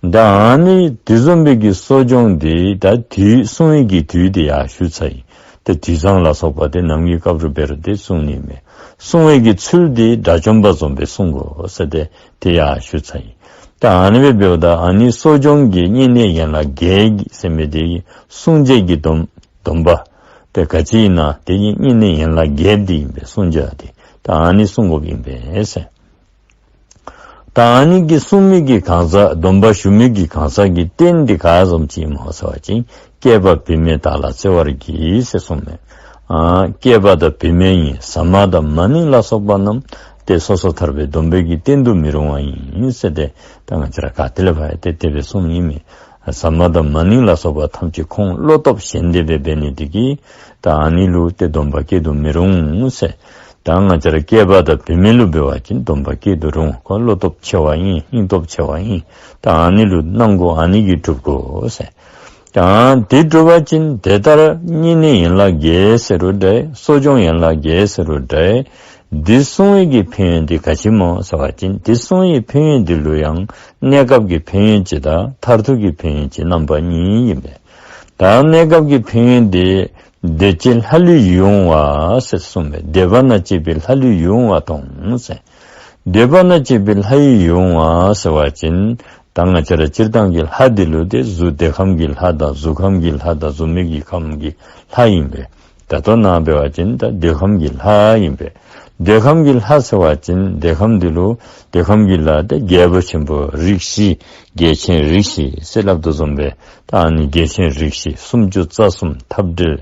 ད་ཨ་ནི་དེ་བཟུམ་སྦེ་གི་གསོ་སྦྱོང་འདི་ད་དུས་སྲུང་བའི་གི་དུས་འདི་ཡར་ཞུ་ཚར་ཡི། ཏེ་དུས་བཟང་ལ་སོགས་པ་དེ་ནམ་གྱི་སྐབས་རུ་འབད་རུང་དེ་སྲུང་ནི་མས། སྲུང་བའི་གི་ཚུལ་འདི་དགྲ་བཅོམ་པ་བཟུམ་སྦེ་སྲུང་དགོ་ཟེར་ཏེ་དེ་ཡར་ཞུ་ཚར་ཡི། ད་ཨ་ནི་སྦེ་འབདཝ་ད་ཨ་ནི་གསོ་སྦྱོང་གི་བསྙེན་གནས་ཡན་ལག་བརྒྱད་ཀྱི་ཟེར་མི་དེ་གི་སྲུང་བྱེད་ཀྱི་སྡོམ་སྡོམ་པ། དེ་ག་ཅི་ཨིན་ན་དེ་གི་བསྙེན་གནས་ཡན་ལག་བརྒྱད་འདི་ཨིན་པས། སྲུང་བྱ་དེ་ད་ཨ་ནི་སྲུང་དགོཔ་ཨིན་པས་ཟེར། ད་ཨ་ནི་གི་སྲུང་མི་གི་གང་ཟག་སྡོམ་པ་ཞུ་མི་གི་གང་ཟག་གི་རྟེན་འདི་ག་བཟུམ་ཅིག་སྨོ་ཟེར་བ་ཅིན། བསྐལ་པ་བི་མའི་བདག་ལ་བརྩེ་བར་གྱིས་ཟེར་གསུངས་མས། ཨ་བསྐལ་པ་དང་བི་མ་ཡི་ཟ་མ་དང་མ་ནིང་ལ་སོགས་པ་རྣམས་ཏེ་སོ་སོ་ཐར་པའི་སྡོམ་པའི་གི་རྟེན་དུ་མི་རུང་བ་ཨིན་ཟེར་ཏེ་ད་ང་བཅས་ར་ག་ཏེ་ལས་ཕར་ཡང་ཏེ་དེ་སྦེ་གསུངམ་ཨིན་མས། ཟ་མ་དང་མ་ནིང་ལ་སོགས་པ་ཐམས་ཅད་ཁོང་བློ་སྟོབས་ཞན་ཏེ་སྦེ་འབད་ནི་དེ་གིས་ད་ཨ་ནི་ལུ་ཏེ་སྡོམ་པ་བསྐྱེད་དུ་མི་རུང་ཟེར། ད་ང་བཅས་ར་བསྐལ་པ་དང་བི་མ་ལུ་འབད་བ་ཅིན་སྡོམ་པ་བསྐྱེད་དུ་རུང་། ཁོང་བློ་སྟོབས་ཆེ་བ་ཨིན། སྙིང་སྟོབས་ཆེ་བ་ཨིན། ད་ཨ་ནི་ལུ་གནང་དགོ། ཨ་ནི་གིས་སྒྲུབ་དགོ་ཟེར། ད་དེ་སྒྲུབ་པ་ཅིན་དེ་ལྟར་བསྙེན་གནས་ཡན་ལག་བརྒྱད་ཟེར་རུང་འདྲ། གསོ་སྦྱོང་ཡན་ལག་བརྒྱད་ཟེར་རུང་འདྲ། འདི་སྲུང་བའི་གི་ཕན་ཡོན་འདི་ག་ཅི་སྨོ་ཟེར་བ་ཅིན། འདི་སྲུང་བའི་ཕན་ཡོན་འདི་ལུ་ཡང་གནས་སྐབས་ཀྱི་ཕན་ཡོན་གཅིག་དང་མཐར་ཐུག་གི་ཕན་ཡོན་གཅིག་རྣམ་པ་གཉིས་ཨིན་པས། ད་གནས་སྐབས་ཀྱི་ཕན་ཡོན་འདི་འདོད་བྱེད་ལྷ་ལུས་ཡིད་འོང་བ་ཟེར་གསུངས་པས། འདོད་པ་ན་སྤྱད་པའི་ལྷ་ལུས་ཡིད་འོང་བ་མཐོང་ཟེར། འདོད་པ་ན་སྤྱད་པའི་ལྷ་ཡིས་ཡིད་འོང་བ་ཟེར་བ་ཅིན། ད་ང་བཅས་ར་སྤྱིར་བཏང་གི་ལྷ་འདི་ལུ་ཏེ་གཟུགས་འདོད་ཁམས་ཀྱི་ལྷ་དང་གཟུགས་ཁམས་ཀྱི་ལྷ་དང་གཟུགས་མེད་ཀྱི་ཁམས་ཀྱི་ལྷ་ཨིན་པས། ད་ལྟོ་ནཱ་འབད་བ་ཅིན་ད་འདོད་ཁམས་ཀྱི་ལྷ་ཨིན་པས། འདོད་ཁམས་ཀྱི་ལྷ་ཟེར་བ་ཅིན་འདོད་ཁམས་འདི་ལུ་འདོད་ཁམས་ཀྱི་ལྷ་ཏེ་རྒྱལ་པོ་ཆེན་པོ་རིགས་བཞི། རྒྱལ་ཆེན་རིགས་བཞི་ཟེར་སླབ་དོ་བཟུམ་སྦེ། ད་ཨ་ནི་རྒྱལ་ཆེན་རིགས་བཞི་སུམ་ཅུ་རྩ་གསུམ་འཐབ་བྲལ་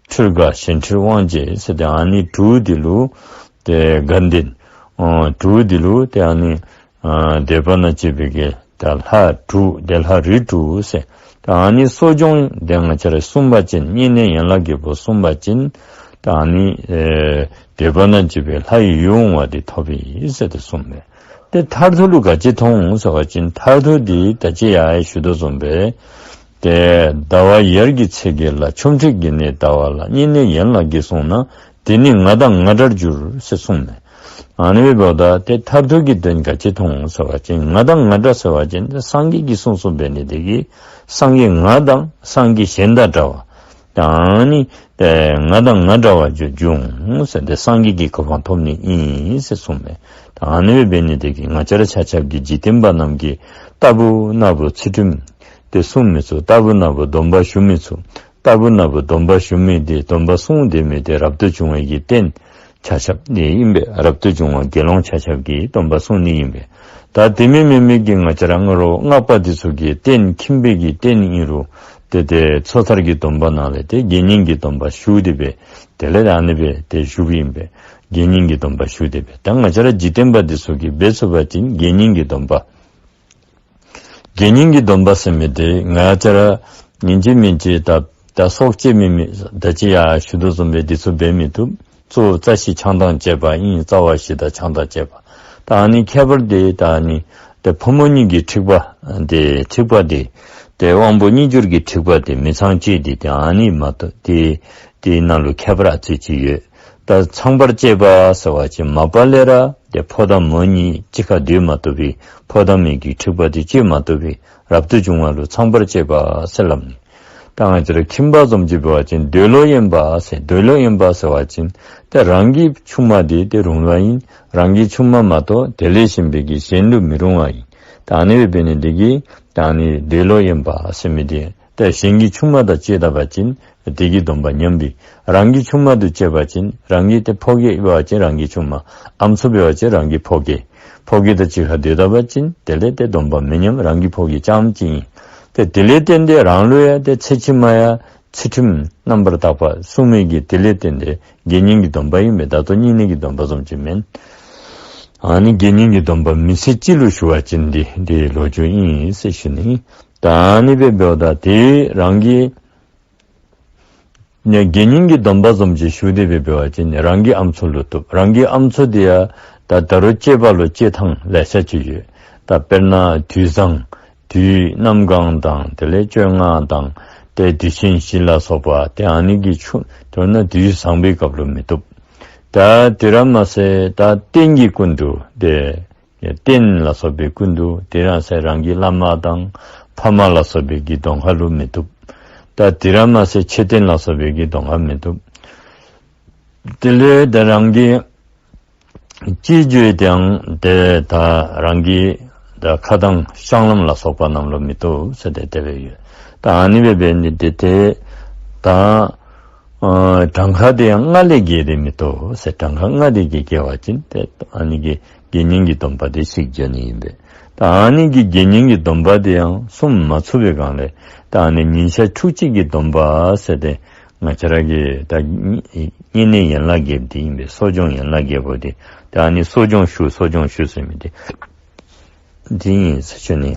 འཕྲུལ་དགའ་གཞན་འཕྲུལ་དབང་བྱེད་ཟེར་ཏེ་ཨ་ནི་དྲུག་འདི་ལུ་ཏེ་དགའ་ལྡན་ཨ་དྲུག་འདི་ལུ་ཏེ་ཨ་ནི་ཨ་འདོད་པ་ན་སྤྱད་པའི་གི་ད་ལྷ་དྲུག་ཏེ་ལྷ་རིགས་དྲུག་ཟེར། ད་ཨ་ནི་གསོ་སྦྱོང་འདི་ང་བཅས་ར་སྲུང་བ་ཅིན་བསྙེན་གནས་ཡན་ལག་བརྒྱད་པོ་སྲུང་བ་ཅིན་ད་ཨ་ནི་ཨེ་འདོད་པ་ན་སྤྱད་པའི་ལྷ་ཡིས་ཡིད་འོང་བ་འདི་ཐོབ་ཨིན་ཟེར་ཏེ་གསུངས་མས། ཏེ་མཐར་ཐུག་ལུ་ག་ཅི་མཐོང་ཟེར་བ་ཅིན་མཐར་ཐུག་འདི་ད་ཅི་ཡང་ཞུ་དོ་བཟུམ་སྦེ། ཏེ་ཟླ་བ་ཡར་གྱི་ཚེས་བརྒྱད་ལ། ཆོ་འཕྲུལ་གྱི་གནས་ཟླ་བ་ལ། བསྙེན་གནས་ཡན་ལག་བརྒྱད་བསྲུངས་ན། དེ་ནི་ང་དང་ང་འདྲར་འགྱུར་ཟེར་གསུངས་མས། ཨ་ནི་འབདཝ་ད་ཏེ་མཐར་ཐུག་གི་དོན་ག་ཅི་མཐོང་ཟེར་བ་ཅིན་ང་དང་ང་འདྲ་ཟེར་བ་ཅིན་ཏེ་སངས་རྒྱས་ཀྱིས་གསུངས་གསུངས་འབད་ནི་དེ་གིས་སངས་རྒྱས་ང་དང་སངས་རྒྱས་གཞན་དང་འདྲ་བ། ད་ཨ་ནི་ཏེ་ང་དང་ང་འདྲ་བར་འགྱུར་འོང་ཟེར་ཏེ་སངས་རྒྱས་ཀྱི་གོ་འཕང་ཐོབ་ནི་ཨིན་ཟེར་གསུངས་མས། ད་ཨ་ནི་འབད་ནི་དེ་གིས་ང་བཅས་ར་ཆ་ཁྱབ་ཀྱིས་འཇིག་རྟེན་པ་རྣམས་ཀྱིས་རྟག་བུ་ནག་བུ་ཚུལ་ཁྲིམས་ཏེ་སྲུང་མི་ཚུགས། རྟག་བུ་ནག་བུ་སྡོམ་པ་ཞུ་མི་ཚུགས། རྟག་བུ་ནག་བུ་སྡོམ་པ་ཞུ་མི་དེ་སྡོམ་པ་སྲུང་སྡོད་མི་དེ་རབ་ཏུ་བྱུང་བའི་གི་རྟེན་ཆ་ཁྱབ་ནི་ཨིན་པས། རབ་ཏུ་བྱུང་བ་དགེ་སློང་ཆ་ཁྱབ་ཀྱིས་སྡོམ་པ་སྲུང་ནི་ཨིན་པས། ད་དེ་མིན་མེན་མི་གི་ང་བཅས་ར་ང་རོ་སྔགས་པ་འདི་ཚུ་གིས་རྟེན་ཁྱིམ་པའི་གི་རྟེན་ཨིན་རུང་ཏེ་ཏེ་མཚོ་ཐར་གྱི་སྡོམ་པ་ནང་ལས་ཏེ་དགེ་བསྙེན་གྱི་སྡོམ་པ་ཞུ་སྟེ་སྦེ་དེ་ལས་ཨ་ནི་སྦེ་ཏེ་བཞུགསཔ་ཨིན་པས། དགེ་བསྙེན་གྱི་སྡོམ་པ་ཞུ་སྟེ་སྦེ། ད་ང་བཅས་ར་འཇིག་རྟེན་པ་འདི་ཚུ་གིས་འབད་ཚུགས་པ་ཅིན་དགེ་བསྙེན་གྱི་སྡོམ་པ། དགེ་བསྙེན་གྱི་སྡོམ་པ་ཟེར་མི་དེ་ང་བཅས་ར་ཉིན་གཅིག་མིན་གཅིག་ད་ད་སྲོག་བཅད་མི་མི་ད་ཅི་ཡང་ཞུ་དོ་བཟུམ་སྦེ་འདི་ཚུ་འབད་མི་བཏུབ། གཙོ་བོ་རྩ་བཞི་ཆང་དང་བཅས་པ་ཨིན། རྩ་བ་བཞི་དང་ཆང་དང་བཅས་པ། ད་ཨ་ནི་ཁྱད་པར་དེ་ད་ཨ་ནི་ཏེ་ཕོ་མོ་གཉིས་ཀྱི་འཁྲིག་པ་དེ་འཁྲིག་པ་དེ་ཏེ་དབང་པོ་གཉིས་འགྱུར་གྱི་འཁྲིག་པ་དེ་མི་ཚངས་སྤྱོད་དེ་ཏེ་ཨ་ནི་མ་གཏོགས་ཏེ་དེའི་ནང་ལུ་ཁྱད་པར་ཨ་ཙི་ཅིག་ཡོད། ད་ཚངས་པར་སྤྱོད་པ་ཟེར་བ་ཅིན་མ་པ་ལས་ར་ཏེ་ཕོ་དང་མོ་གཉིས་གཅིག་ཁར་སྡོད་མ་བཏུབ་པའི་ཕོ་དང་མོ་གི་འཁྲིག་པ་དེ་སྤྱོད་མ་བཏུབ་པའི་རབ་ཏུ་བྱུང་བ་ལུ་ཚངས་པར་སྤྱོད་པ་ཟེར་སླབ་ནི། ད་ང་བཅས་ར་ཁྱིམ་པ་བཟུམ་ཅིག་འབད་བ་ཅིན་འདོད་བློ་གཡེང་བ་ཟེར། འདོད་བློ་གཡེང་བ་ཟེར་བ་ཅིན་ཏེ་རང་གི་ཆུང་མ་དེ་ཏེ་རུང་བ་ཨིན། རང་གི་ཆུང་མ་མ་གཏོགས་དེ་ལས་གཞན་པའི་གི་གཞན་ལུ་མི་རུང་བ་ཨིན། ད་ཨ་ནི་སྦེ་འབད་ནི་དེ་གིས་ད་ཨ་ནི་འདོད་བློ་གཡེང་བ་ཟེར་མི་དེ་ཏེ་གཞན་གྱི་ཆུང་མ་དང་སྤྱོད་ད་པ་ཅིན་དེ་གི་སྡོམ་པ་ཉམས་པས། རང་གི་ཆུང་མ་དང་སྤྱོད་པ་ཅིན་རང་གི་ཏེ་ཕོ་སྐྱེས་འབད་བ་ཅིན་རང་གི་ཆུང་མ། ཨམ་སྲུ་འབད་བ་ཅིན་རང་གི་ཕོ་སྐྱེས། ཕོ་སྐྱེས་དང་གཅིག་ཁར་སྡོད་ད་པ་ཅིན་དེ་ལས་ཏེ་སྡོམ་པ་མི་ཉམས། རང་གི་ཕོ་སྐྱེས་རྐྱངམ་གཅིག་ཨིན། ཏེ་དེ་ལས་བརྟེན་ཏེ་རང་ལུ་ཡང་ཏེ་ཚེ་ཕྱི་མ་ཡང་ཚུལ་ཁྲིམས་རྣམ་པར་དག་པ་སྲུང་མི་གི་དེ་ལས་བརྟེན་ཏེ་དགེ་བསྙེན་གྱི་སྡོམ་པ་ཨིན་པས། ད་ལྟོ་བསྙེན་གནས་ཀྱི་སྡོམ་པ་བཟུམ་ཅིག་མེན། ཨ་ནི་དགེ་བསྙེན་གྱི་སྡོམ་པ་མི་ཚེ་གཅིག་ལུ་ཞུ་བ་ཅིན་འདི་འདི་ལོ་རྒྱུས་ཨིན་ཟེར་ཞུ་ནི། ད་ཨ་ནི་སྦེ་འབདཝ་ད་དེ་རང་གི་ནི་དགེ་བསྙེན་གྱི་སྡོམ་པ་བཟུམ་ཅིག་ཞུ་སྟེ་སྦེ་འབད་བ་ཅིན་རང་གི་ཨམ་སྲུ་ལུ་བཏུབ། རང་གི་ཨམ་སྲུ་དེ་ཡང་ད་ད་རུང་གཅེས་པ་ལུ་གཅེས་ཐངས་ལེ་ཤ་ཅིག་ཡོད། ད་དཔེར་ན་དུས་བཟང་དུས་གནམ་གང་དང་དེ་ལས་བཅོ་ལྔ་དང་ཏེ་དུས་ཆེན་བཞི་ལ་སོགས་པ་ཏེ་ཨ་ནི་གི་ཆུ་མདོར་ན་དུས་བཟང་པོའི་སྐབས་ལུ་མི་བཏུབ། ད་དེ་ར་མ་ཚད་ད་རྟེན་གྱི་སྐུ་མདུན་ཏེ་རྟེན་ལ་སོགས་པའི་སྐུ་མདུན་དེ་ར་ཚེ་རང་གི་བླ་མ་དང་ཕ་མ་ལ་སོགས་པའི་གི་གདོང་ཁ་ལུ་མི་བཏུབ། ད་དེ་ར་མ་ཚད་མཆོད་རྟེན་ལ་སོགས་པའི་གི་གདོང་ཁ་མི་བཏུབ། དེ་ལས་ད་རང་གི་སྤྱི་སྤྱོད་དེ་ཡང་ཏེ་ད་རང་གི་ད་ཁ་གདངས་བཤང་ལམ་ལ་སོགས་པ་རྣམས་ལུ་མི་བཏུབ་ཟེར་ཏེ་དེ་སྦེ་ཡོད། ད་ཨ་ནི་སྦེ་འབད་ནི་དེ་ཏེ་ད་ཨ་གྲངས་ཀ་དེ་ཡང་ལྔ་ལས་བརྒལ་ཏེ་མི་བཏུབ་ཟེར། གྲངས་ཀ་ལྔ་དེ་གིས་བརྒལ་བ་ཅིན་ཏེ་ཨ་ནི་གི་དགེ་བསྙེན་གྱི་སྡོམ་པ་དེ་ཞིག་འཇལ་ནི་ཨིན་པས། ད་ཨ་ནི་གི་དགེ་བསྙེན་གྱི་སྡོམ་པ་དེ་ཡང་བསྲུང་མ་ཚུགས་པའི་སྒང་ལས་ད་ཨ་ནི་ཉིན་ཞག་ཕྲུགས་གཅིག་གི་སྡོམ་པ་ཟེར་ཏེ་ང་བཅས་ར་གི་ད་བསྙེན་གནས་ཡན་ལག་བརྒྱད་དེ་ཨིན་པས། གསོ་སྦྱོང་ཡན་ལག་བརྒྱད་པོ་དེ་ད་ཨ་ནི་གསོ་སྦྱོང་ཞུ་གསོ་སྦྱོང་ཞུ་ཟེར་མི་དེ་དེ་ཨིན་ཟེར་ཞུ་ནི།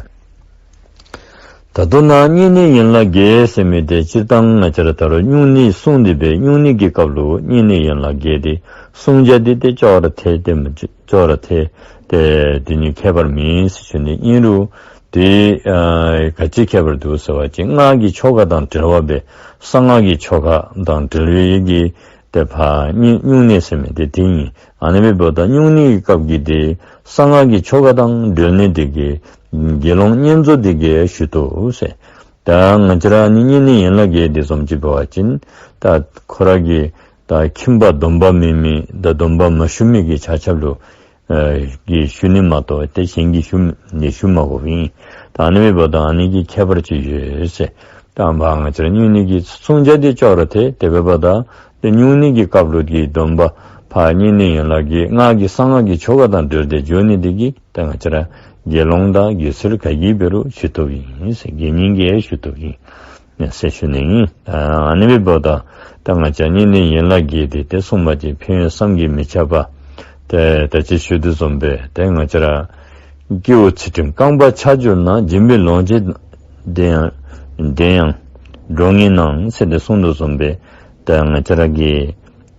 ད་ལྟོ་ན་བསྙེན་གནས་ཡན་ལག་བརྒྱད་ཟེར་མི་དེ་སྤྱིར་བཏང་ང་བཅས་ར་ད་རུང་སྨྱུང་གནས་བསྲུང་སྟེ་སྦེ་སྨྱུང་གནས་ཀྱི་སྐབས་ལུ་བསྙེན་གནས་ཡན་ལག་བརྒྱད་དེ་བསྲུང་བྱ་དེ་ཏེ་ཅོག་ར་འཐད་དེ་མ་ཅོག་ར་འཐད་དེ་དེ་གཉིས་ཁྱད་པར་མེད་ཟེར་ཞུ་ནི། ཨིན་རུང་དེ་ཨ་ག་ཅི་ཁྱད་པར་འདུག་ཟེར་བ་ཅིན་སྔགས་ཀྱི་ཆོ་ག་དང་འབྲེལ་བ་སྦེ་གསང་སྔགས་ཀྱི་ཆོ་ག་དང་འབྲེལ་བའི་གི་ཏེ་ཕར་སྨྱུང་སྨྱུང་གནས་ཟེར་མི་དེ་དེ་ཨིན། ཨ་ནི་སྦེ་འབདཝ་ད་སྨྱུང་གནས་ཀྱི་སྐབས་ཀྱི་དེ་གསང་སྔགས་ཀྱི་ཆོ་ག་དང་འབྲེལ་ནི་དེ་གིས་དགེ་སློང་བསྙེན་རྫོགས་དེ་གིས་ཞུ་བཏུབ་ཟེར། ད་ང་བཅས་ར་ནི་བསྙེན་གནས་ཡན་ལག་བརྒྱད་དེ་བཟུམ་ཅིག་འབད་བ་ཅིན་ད་ཁོ་ར་གི་ད་ཁྱིམ་པ་སྡོམ་པ་མེད་མི་ད་སྡོམ་པ་མ་ཞུ་མི་གི་ཆ་ཁྱབ་ལུ་ཨ་གིས་ཞུ་ནི་མ་གཏོགས་ཏེ་གཞན་གྱིས་ཞུ་ནི་ཞུ་མ་དགོཔ་ཨིན། ད་ཨ་ནི་སྦེ་འབདཝ་ད་ཨ་ནི་གི་ཁྱད་པར་ཅིག་ཡོད་ཟེར། ད་ཕར་ང་བཅས་ར་སྨྱུང་གནས་ཀྱི་བསྲུང་བྱ་དེ་ཅོག་ར་འཐད་དེ་འབདཝ་ད་ཏེ་སྨྱུང་གནས་ཀྱི་སྐབས་ལུ་གི་སྡོམ་པ་ཕར་བསྙེན་གནས་ཡན་ལག་བརྒྱད་སྔགས་ཀྱི་གསང་སྔགས་ཀྱི་ཆོ་ག་དང་འབྲེལ་ཏེ་འགྱོ་ནི་དེ་གིས་ད་ང་བཅས་ར་དགེ་སློང་དང་དགེ་ཚུལ་ག་གིས་འབད་རུང་ཞུ་བཏུབ་ཨིན་ཟེར། དགེ་བསྙེན་གྱིས་ཞུ་བཏུབ་ཨིན་ཟེར་ཞུ་ནི་ཨིན། ཨ་ནི་སྦེ་འབདཝ་ད་ད་ང་བཅས་བསྙེན་གནས་ཡན་ལག་བརྒྱད་དེ་ཏེ་བསྲུང་བ་ཅིན་ཕན་ཡོན་བསམ་གྱིས་མི་ཁྱབ་པ། ཏེ་ད་ཅི་ཞུ་དོ་བཟུམ་སྦེ་ཏེ་ང་བཅས་ར་སྐྱེ་བོ་ཚུལ་ཁྲིམས་རྐང་པ་ཆག་གྱུར་ན། སྦྱིན་པའི་ལོངས་སྤྱོད་ལྡན་ཡང་ལྡན་ཡང་འགྲོ་ངེས་སྣང་ཟེར་ཏེ་གསུངས་དོ་བཟུམ་སྦེ་ཏེ་ང་བཅས་ར་གི་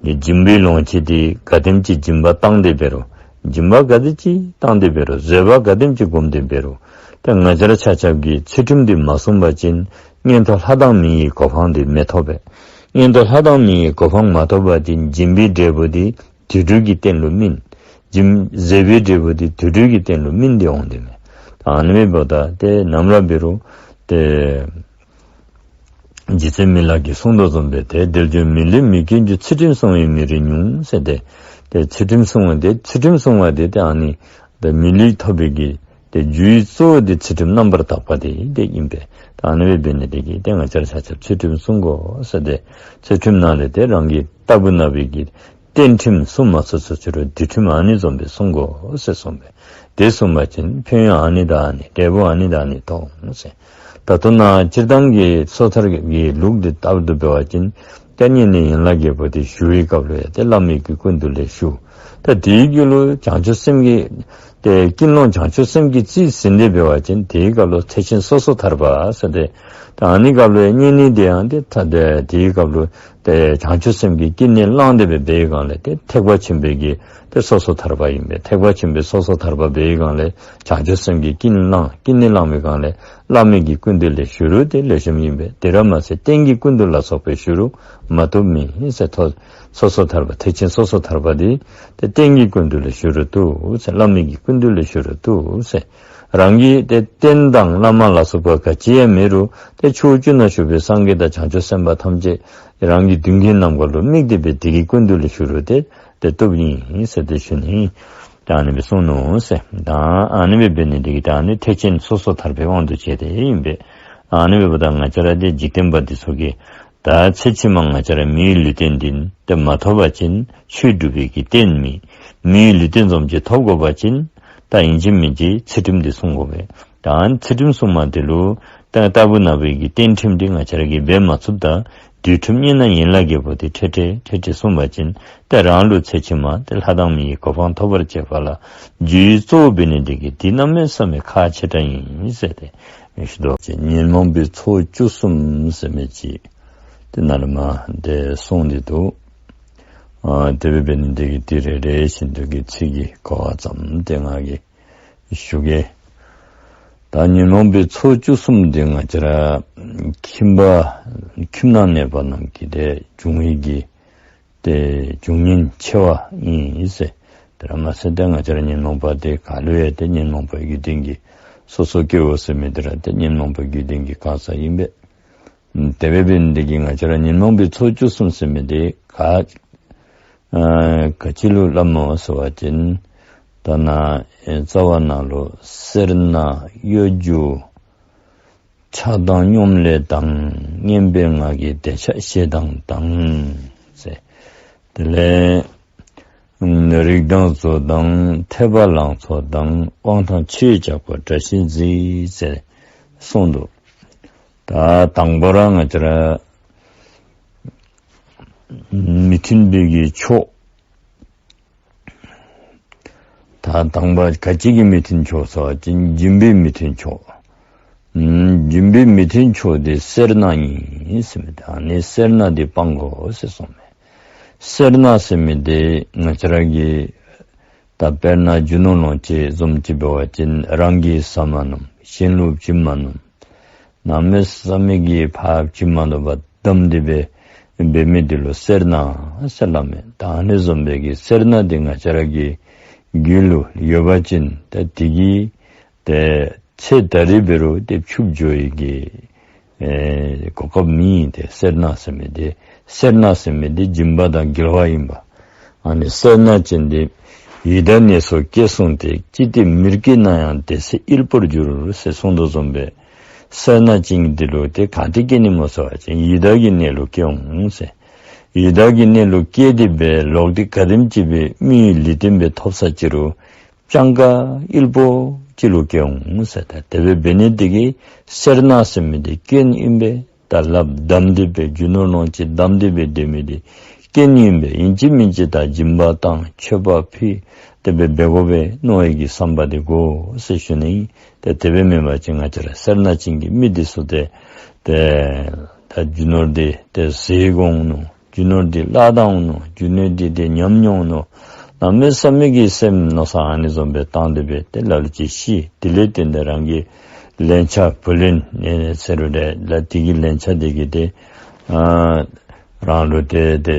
སྦྱིན་པའི་ལོངས་སྤྱོད་དེ་ག་དེམ་ཅིག་སྦྱིན་པ་བཏང་སྟེ་འབད་རུང་སྦྱིན་པ་ག་དེམ་ཅིག་བཏང་སྟེ་འབད་རུང་བཟོད་པ་ག་དེམ་ཅིག་བསྒོམས་ཏེ་འབད་རུང་ཏེ་ང་བཅས་ར་ཆ་ཁྱབ་ཀྱིས་ཚུལ་ཁྲིམས་དེ་མ་བསྲུང་བ་ཅིན་མངོན་མཐོ་ལྷ་དང་མི་ཡི་གོ་འཕང་དེ་མི་ཐོབ་པས། མངོན་མཐོ་ལྷ་དང་མི་ཡི་གོ་འཕང་མ་ཐོབ་པ་ཅིན་སྦྱིན་པའི་འབྲས་བུ་དེ་དུད་འགྲོ་གི་རྟེན་ལུ་སྨིན། སྦྱིན་བཟོད་པའི་འབྲས་བུ་དེ་དུད་འགྲོ་གི་རྟེན་ལུ་སྨིན་ཏེ་འོང་དེས་མས། ཨ་ནི་སྦེ་འབདཝ་ད་ཏེ་ནམ་ར་འབད་རུང་ཏེ་རྗེ་བཙུན་མི་ལ་གིས་གསུངས་དོ་བཟུམ་སྦེ་ཏེ་དལ་འབྱོར་མི་ལུས་མི་སྐྱོན་གྱུར། ཚུལ་ཁྲིམས་བསྲུང་བའི་མི་རིགས་ཉུང་ཟེར་ཏེ། ཏེ་ཚུལ་ཁྲིམས་བསྲུང་བ་དེ་ཚུལ་ཁྲིམས་བསྲུང་བ་དེ་ཏེ་ཨ་ནི་ཏེ་མི་ལུས་ཐོབ་པའི་གི་ཏེ་རྒྱུའི་གཙོ་བོ་དེ་ཚུལ་ཁྲིམས་རྣམ་པར་དག་པ་དེ་དེ་ཨིན་པས། ད་ཨ་ནི་སྦེ་འབད་ནི་དེ་གིས་ཏེ་ང་བཅས་ར་ཆ་ཁྱབ་ཚུལ་ཁྲིམས་བསྲུང་དགོ་ཟེར་ཏེ་ཚུལ་ཁྲིམས་ནང་ལས་ཏེ་རང་གི་ལྟ་བུ་ན་བའི་གི་རྟེན་ཁྲིམས་བསྲུང་མ་ཚུགས་ཚུགས་ཅི་རུང་སྡིག་ཁྲིམས་ཨ་ནི་བཟུམ་སྦེ་བསྲུང་དགོ་ཟེར་གསུངས་པས། དེ་བསྲུང་བ་ཅིན་ཕན་ཡོན་ཨ་ནི་དང་ཨ་ནི་འབྲས་བུ་ཨ་ནི་དང་ཨ་ནི་ཐོབ་འོང་ཟེར། ད་ལྟོ་ན་སྤྱིར་བཏང་གི་སོ་ཐར་གྱི་ལུགས་འདི་ལྟར་དུ་འབད་བ་ཅིན་ཏེ་བསྙེན་གནས་ཡན་ལག་བརྒྱད་པོ་དེ་ཞུ་བའི་སྐབས་ལུ་ཡང་ཏེ་བླ་མའི་གི་སྐུ་མདུན་ལས་ཞུ། ད་དེའི་རྒྱུད་ལུ་བྱང་ཆུབ་སེམས་ཀྱི་ཏེ་ཀུན་སློང་བྱང་ཆུབ་སེམས་ཀྱིས་རྩིས་ཟིན་ཏེ་འབད་བ་ཅིན་དེའི་སྐབས་ལུ་ཐེག་ཆེན་སོ་སོར་ཐར་པ་ཟེར་ཏེ། ད་ཨ་ནི་སྐབས་ལུ་བསྙེན་གནས་དེ་ཡང་ཏེ་ད་དེ་དེའི་སྐབས་ལུ་ཏེ་བྱང་ཆུབ་སེམས་ཀྱིས་ཀུན་ནས་བསླངས་ཏེ་སྦེ་འབད་བའི་སྒང་ལས་ཏེ་ཐེག་པ་ཆེན་པོའི་གི་ཏེ་སོ་སོར་ཐར་པ་ཨིན་པས། ཐེག་པ་ཆེན་པོའི་སོ་སོར་ཐར་པ་འབད་བའི་སྒང་ལས་བྱང་ཆུབ་སེམས་ཀྱིས་ཀུན་ནས་བསླངས་ཀུན་ནས་བསླངས་པའི་སྒང་ལས་བླ་མའི་གི་སྐུ་མདུན་ལས་ཞུ་རུང་ཏེ་ལེགས་ཤོམ་ཨིན་པས། དེ་ར་མ་ཚད་རྟེན་གྱི་སྐུ་མདུན་ལ་སོགས་པས་ཞུ་རུང་མ་བཏུབ་མེད་ཟེར། ཐོ་སོ་སོར་ཐར་པ་ཐེག་ཆེན་སོ་སོར་ཐར་པ་དེ་ཏེ་རྟེན་གྱི་སྐུ་མདུན་ལས་ཞུ་རུང་བཏུབ་ཟེར། བླ་མའི་གི་སྐུ་མདུན་ལས་ཞུ་རུང་བཏུབ་ཟེར། རང་གི་ཏེ་རྟེན་དང་བླ་མ་ལ་སོགས་པ་ག་ཅི་ཡང་མེད་རུང་ཏེ་ཕྱོགས་བཅུ་ན་བཞུགས་པའི་སངས་རྒྱས་དང་བྱང་ཆུབ་སེམས་དཔའ་ཐམས་ཅད་རང་གི་མདུན་གྱི་ནམ་མཁའ་ལུ་དམིགས་ཏེ་སྦེ་དེ་གི་སྐུ་མདུན་ལས་ཞུ་རུང་ཏེ་ཏེ་བཏུབ་ཨིན་ཟེར་ཏེ་ཞུ་ནི། ད་ཨ་ནི་སྦེ་གསུངས་ནུག་ཟེར། ད་ཨ་ནི་སྦེ་འབད་ནི་དེ་གིས་ད་ཨ་ནི་ཐེག་ཆེན་སོ་སོར་ཐར་པའི་དབང་དུ་བྱས་ཏེ་ཨིན་པས། ཨ་ནི་སྦེ་འབདཝ་ད་ང་བཅས་ར་ཏེ་འཇིག་རྟེན་པ་འདི་ཚུ་གིས་ད་ཚེ་ཕྱི་མ་ང་བཅས་ར་མིའི་ལུས་རྟེན་འདི་ཏེ་མ་ཐོབ་པ་ཅིན་ཆོས་སྒྲུབ་པའི་གི་རྟེན་མེད། མིའི་ལུས་རྟེན་བཟུམ་ཅིག་ཐོབ་དགོ་པ་ཅིན་ད་ཨིན་ཅི་མིན་ཅི་ཚུལ་ཁྲིམས་འདི་བསྲུང་དགོ་པས། ད་ཚུལ་ཁྲིམས་བསྲུང་མ་དེ་ལུ་ད་ལྟ་བུ་ན་བའི་གི་རྟེན་ཁྲིམས་འདི་ང་བཅས་ར་གིས་འབད་མ་ཚུགསཔ་ད་སྡིག་ཁྲིམས་བསྙེན་གནས་ཡན་ལག་བརྒྱད་པོ་དེ་ཁྲིག་ཁྲི་ཁྲིག་ཁྲི་བསྲུང་བ་ཅིན་ཏེ་རང་ལུ་ཚེ་ཕྱི་མ་ཏེ་ལྷ་དང་མི་ཡི་གོ་འཕང་ཐོབ་པར་བྱེད་པ་ལ་རྒྱུའི་གཙོ་བོ་འབད་ནི་དེ་གིས་འདི་གནམ་མེད་ས་མེད་ཁག་ཆེ་དྲགས་ཨིན་ཟེར་ཏེ། ཞུ་དོ། ཉོན་མོངས་པའི་ཚོགས་བཅུ་གསུམ་ཟེར་མི་ཅིག་དེ་ནཱ་ལས་མར་དེ་གསུངས་ཏེ་འདུག། ཨ་དེ་འབདཝ་འབད་ནི་དེ་གིས་དེ་རེ་རེ་བཞིན་དུ་གི་ཚིག་གི་གོ་བ་ཙམ་དེ་ང་གིས་ཞུ་གེ། ད་ཉོན་མོངས་པའི་ཚོགས་བཅུ་གསུམ་དེ་ང་བཅས་ར་ཁྱིམ་པ་ཁྱིམ་ནང་གནས་པ་རྣམས་ཀྱི་དེ་འབྱུང་བའི་གི་ཏེ་འབྱུང་ཉེན་ཆེ་བ་ཨིན་ཟེར། དེ་ར་མ་ཚད་ཏེ་ང་བཅས་ར་ཉོན་མོངས་པ་དེ་ག་ལུ་ཡང་ཏེ་ཉོན་མོངས་པའི་རྒྱུ་ལྡན་གྱི་སོ་སོ་སྐྱེ་བོ་ཟེར་མི་དེ་ར་ཏེ་ཉོན་མོངས་པའི་རྒྱུ་ལྡན་གྱི་གང་ཟག་ཨིན་པས། དེ་འབདཝ་འབད་ནི་དེ་གིས་ང་བཅས་ར་ཉོན་མོངས་པའི་ཚོགས་བཅུ་གསུམ་ཟེར་མི་དེ་ག་ཨ་ག་ཅི་ལུ་སླབ་སྨོ་ཟེར་བ་ཅིན་ད་ནཱ་ཨེ་རྩ་བ་ནང་ལུ་སེར་སྣ་གཡོ་སྒྱུ་ཆགས་སྡང་སྙོམ་ལས་དང་། ངན་པའི་ངག་གི་འདོད་ཆགས་ཞེ་སྡང་དང་ཟེར། དེ་ལས་རིགས་དང་བཟོ་དང་འཐད་པ་ལང་ཚོ་དང་། དབང་ཐང་ཆེ་བའི་ཇག་པ་དགྲ་བཞིན་གཟིགས་ཟེར་གསུངས་འདུག། ད་དང་པ་ར་ང་བཅས་ར་མི་མཐུན་པའི་གི་ཕྱོགས། ད་དང་པ་ག་ཅི་གི་མི་མཐུན་ཕྱོགས་ཟེར་བ་ཅིན་སྦྱིན་པའི་མི་མཐུན་ཕྱོགས། ཨམ་སྦྱིན་པའི་མི་མཐུན་ཕྱོགས་དེ་སེར་སྣ་ཨིན་ཟེར་མི་དེ། ཨ་ནི་སེར་སྣ་དེ་སྤང་དགོ་ཟེར་གསུངས་མས། སེར་སྣ་ཟེར་མི་དེ་ང་བཅས་ར་གི་ད་དཔེར་ན་རྒྱུ་ནོར་ལོངས་སྤྱོད་བཟུམ་ཅིག་འབད་བ་ཅིན་རང་གིས་བཟའ་མ་ནུམ། གཞན་ལུ་བྱིན་མ་ནུམ། གནམ་མེད་ས་མེད་ཀྱི་ཕར་བྱིན་མ་ནུམ་པར་བསྡམས་ཏེ་སྦེ་འབད་མི་དེ་ལུ་སེར་སྣ་ཟེར་སླབ་མས། ད་ཨ་ནི་བཟུམ་སྦེ་གི་སེར་སྣ་དེ་ང་བཅས་ར་གི་རྒྱུད་ལུ་ཡོད་པ་ཅིན་ད་དེ་གིས་ཏེ་ཚེ་ད་རེས་འབད་རུང་ཏེ་ཕྱུགཔོ་འགྱོ་ནི་གི་ཨེ་གོ་སྐབས་མེད། ཏེ་སེར་སྣ་ཟེར་མི་དེ་སེར་སྣ་ཟེར་མི་དེ་སྦྱིན་པ་དང་འགལ་བ་ཨིན་པས། ཨ་ནི་སེར་སྣ་ཅན་དེ་ཡི་དྭགས་ནད་སོགས་སྐྱེས་སོང་སྟེ། ཅི་སྟེ་མིར་སྐྱེས་ན་ཡང་དེ་ཚེ་དབུལ་པོར་འགྱུར་ཟེར་གསུངས་དོ་བཟུམ་སྦེ་སེར་སྣ་ཅན་དེ་ལུ་ཏེ་ག་ཏེ་སྐྱེ་ནི་སྨོ་ཟེར་བ་ཅིན་ཡི་དྭགས་ཀྱི་གནས་ལུ་སྐྱེ་འོང་ཟེར། ཡི་དྭགས་ཀྱི་གནས་ལུ་སྐྱེས་ཏེ་སྦེ་ལོག་སྟེ་ག་དེམ་ཅིག་སྦེ་མི་ལུས་རྟེན་སྦེ་ཐོབ་ས་ཅི་རུང་སྤྱང་ཀ་དབུལ་པོ་ཅིག་ལུ་སྐྱེ་འོང་ཟེར། ད་དེ་སྦེ་འབད་ནི་དེ་གིས་སེར་སྣ་ཟེར་མི་དེ་སྐྱོན་ཨིན་པས། ད་ལགཔ་བསྡམས་ཏེ་སྦེ་རྒྱུ་ནོར་ལོངས་སྤྱོད་བསྡམས་ཏེ་སྦེ་སྡོད་མི་དེ་སྐྱོན་ཨིན་པས། ཨིན་ཅི་མིན་ཅི་ད་སྦྱིན་པ་བཏང་མཆོད་པ་ཕུལ་ཏེ་སྦེ་འབད་དགོ་པས་མནོ་བའི་གི་བསམ་པ་དེ་དགོ་ཟེར་ཞུ་ནི་ཨིན། ཏེ་དེ་སྦེ་མེན་པ་ཅིན་ང་བཅས་ར་སེར་སྣ་ཅན་གྱི་མི་དེ་ཚུ་ཏེ་ཏེ་ད་རྒྱུ་ནོར་དེ་ཏེ་ཟད་འོང་ནུག། རྒྱུ་ནོར་འདི་བརླག་ད་འོང་ནུག། རྒྱུ་ནོར་འདི་ཏེ་ཉམས་འོང་ནུག། གནམ་མེད་ས་མེད་ཀྱི་སེམས་མནོ་བསམ་ཨ་ནི་བཟུམ་སྦེ་བཏང་སྟེ་སྦེ་ཏེ་ལ་ལུ་ཅིག་ཤི། དེ་ལས་བརྟེན་ཏེ་རང་གི་ལན་ཆགས་བུ་ལོན་ཟེར་རུང་ལ་དེ་གི་ལན་ཆགས་དེ་གིས་ཏེ་ཨ་རང་ལུ་ཏེ་ཏེ་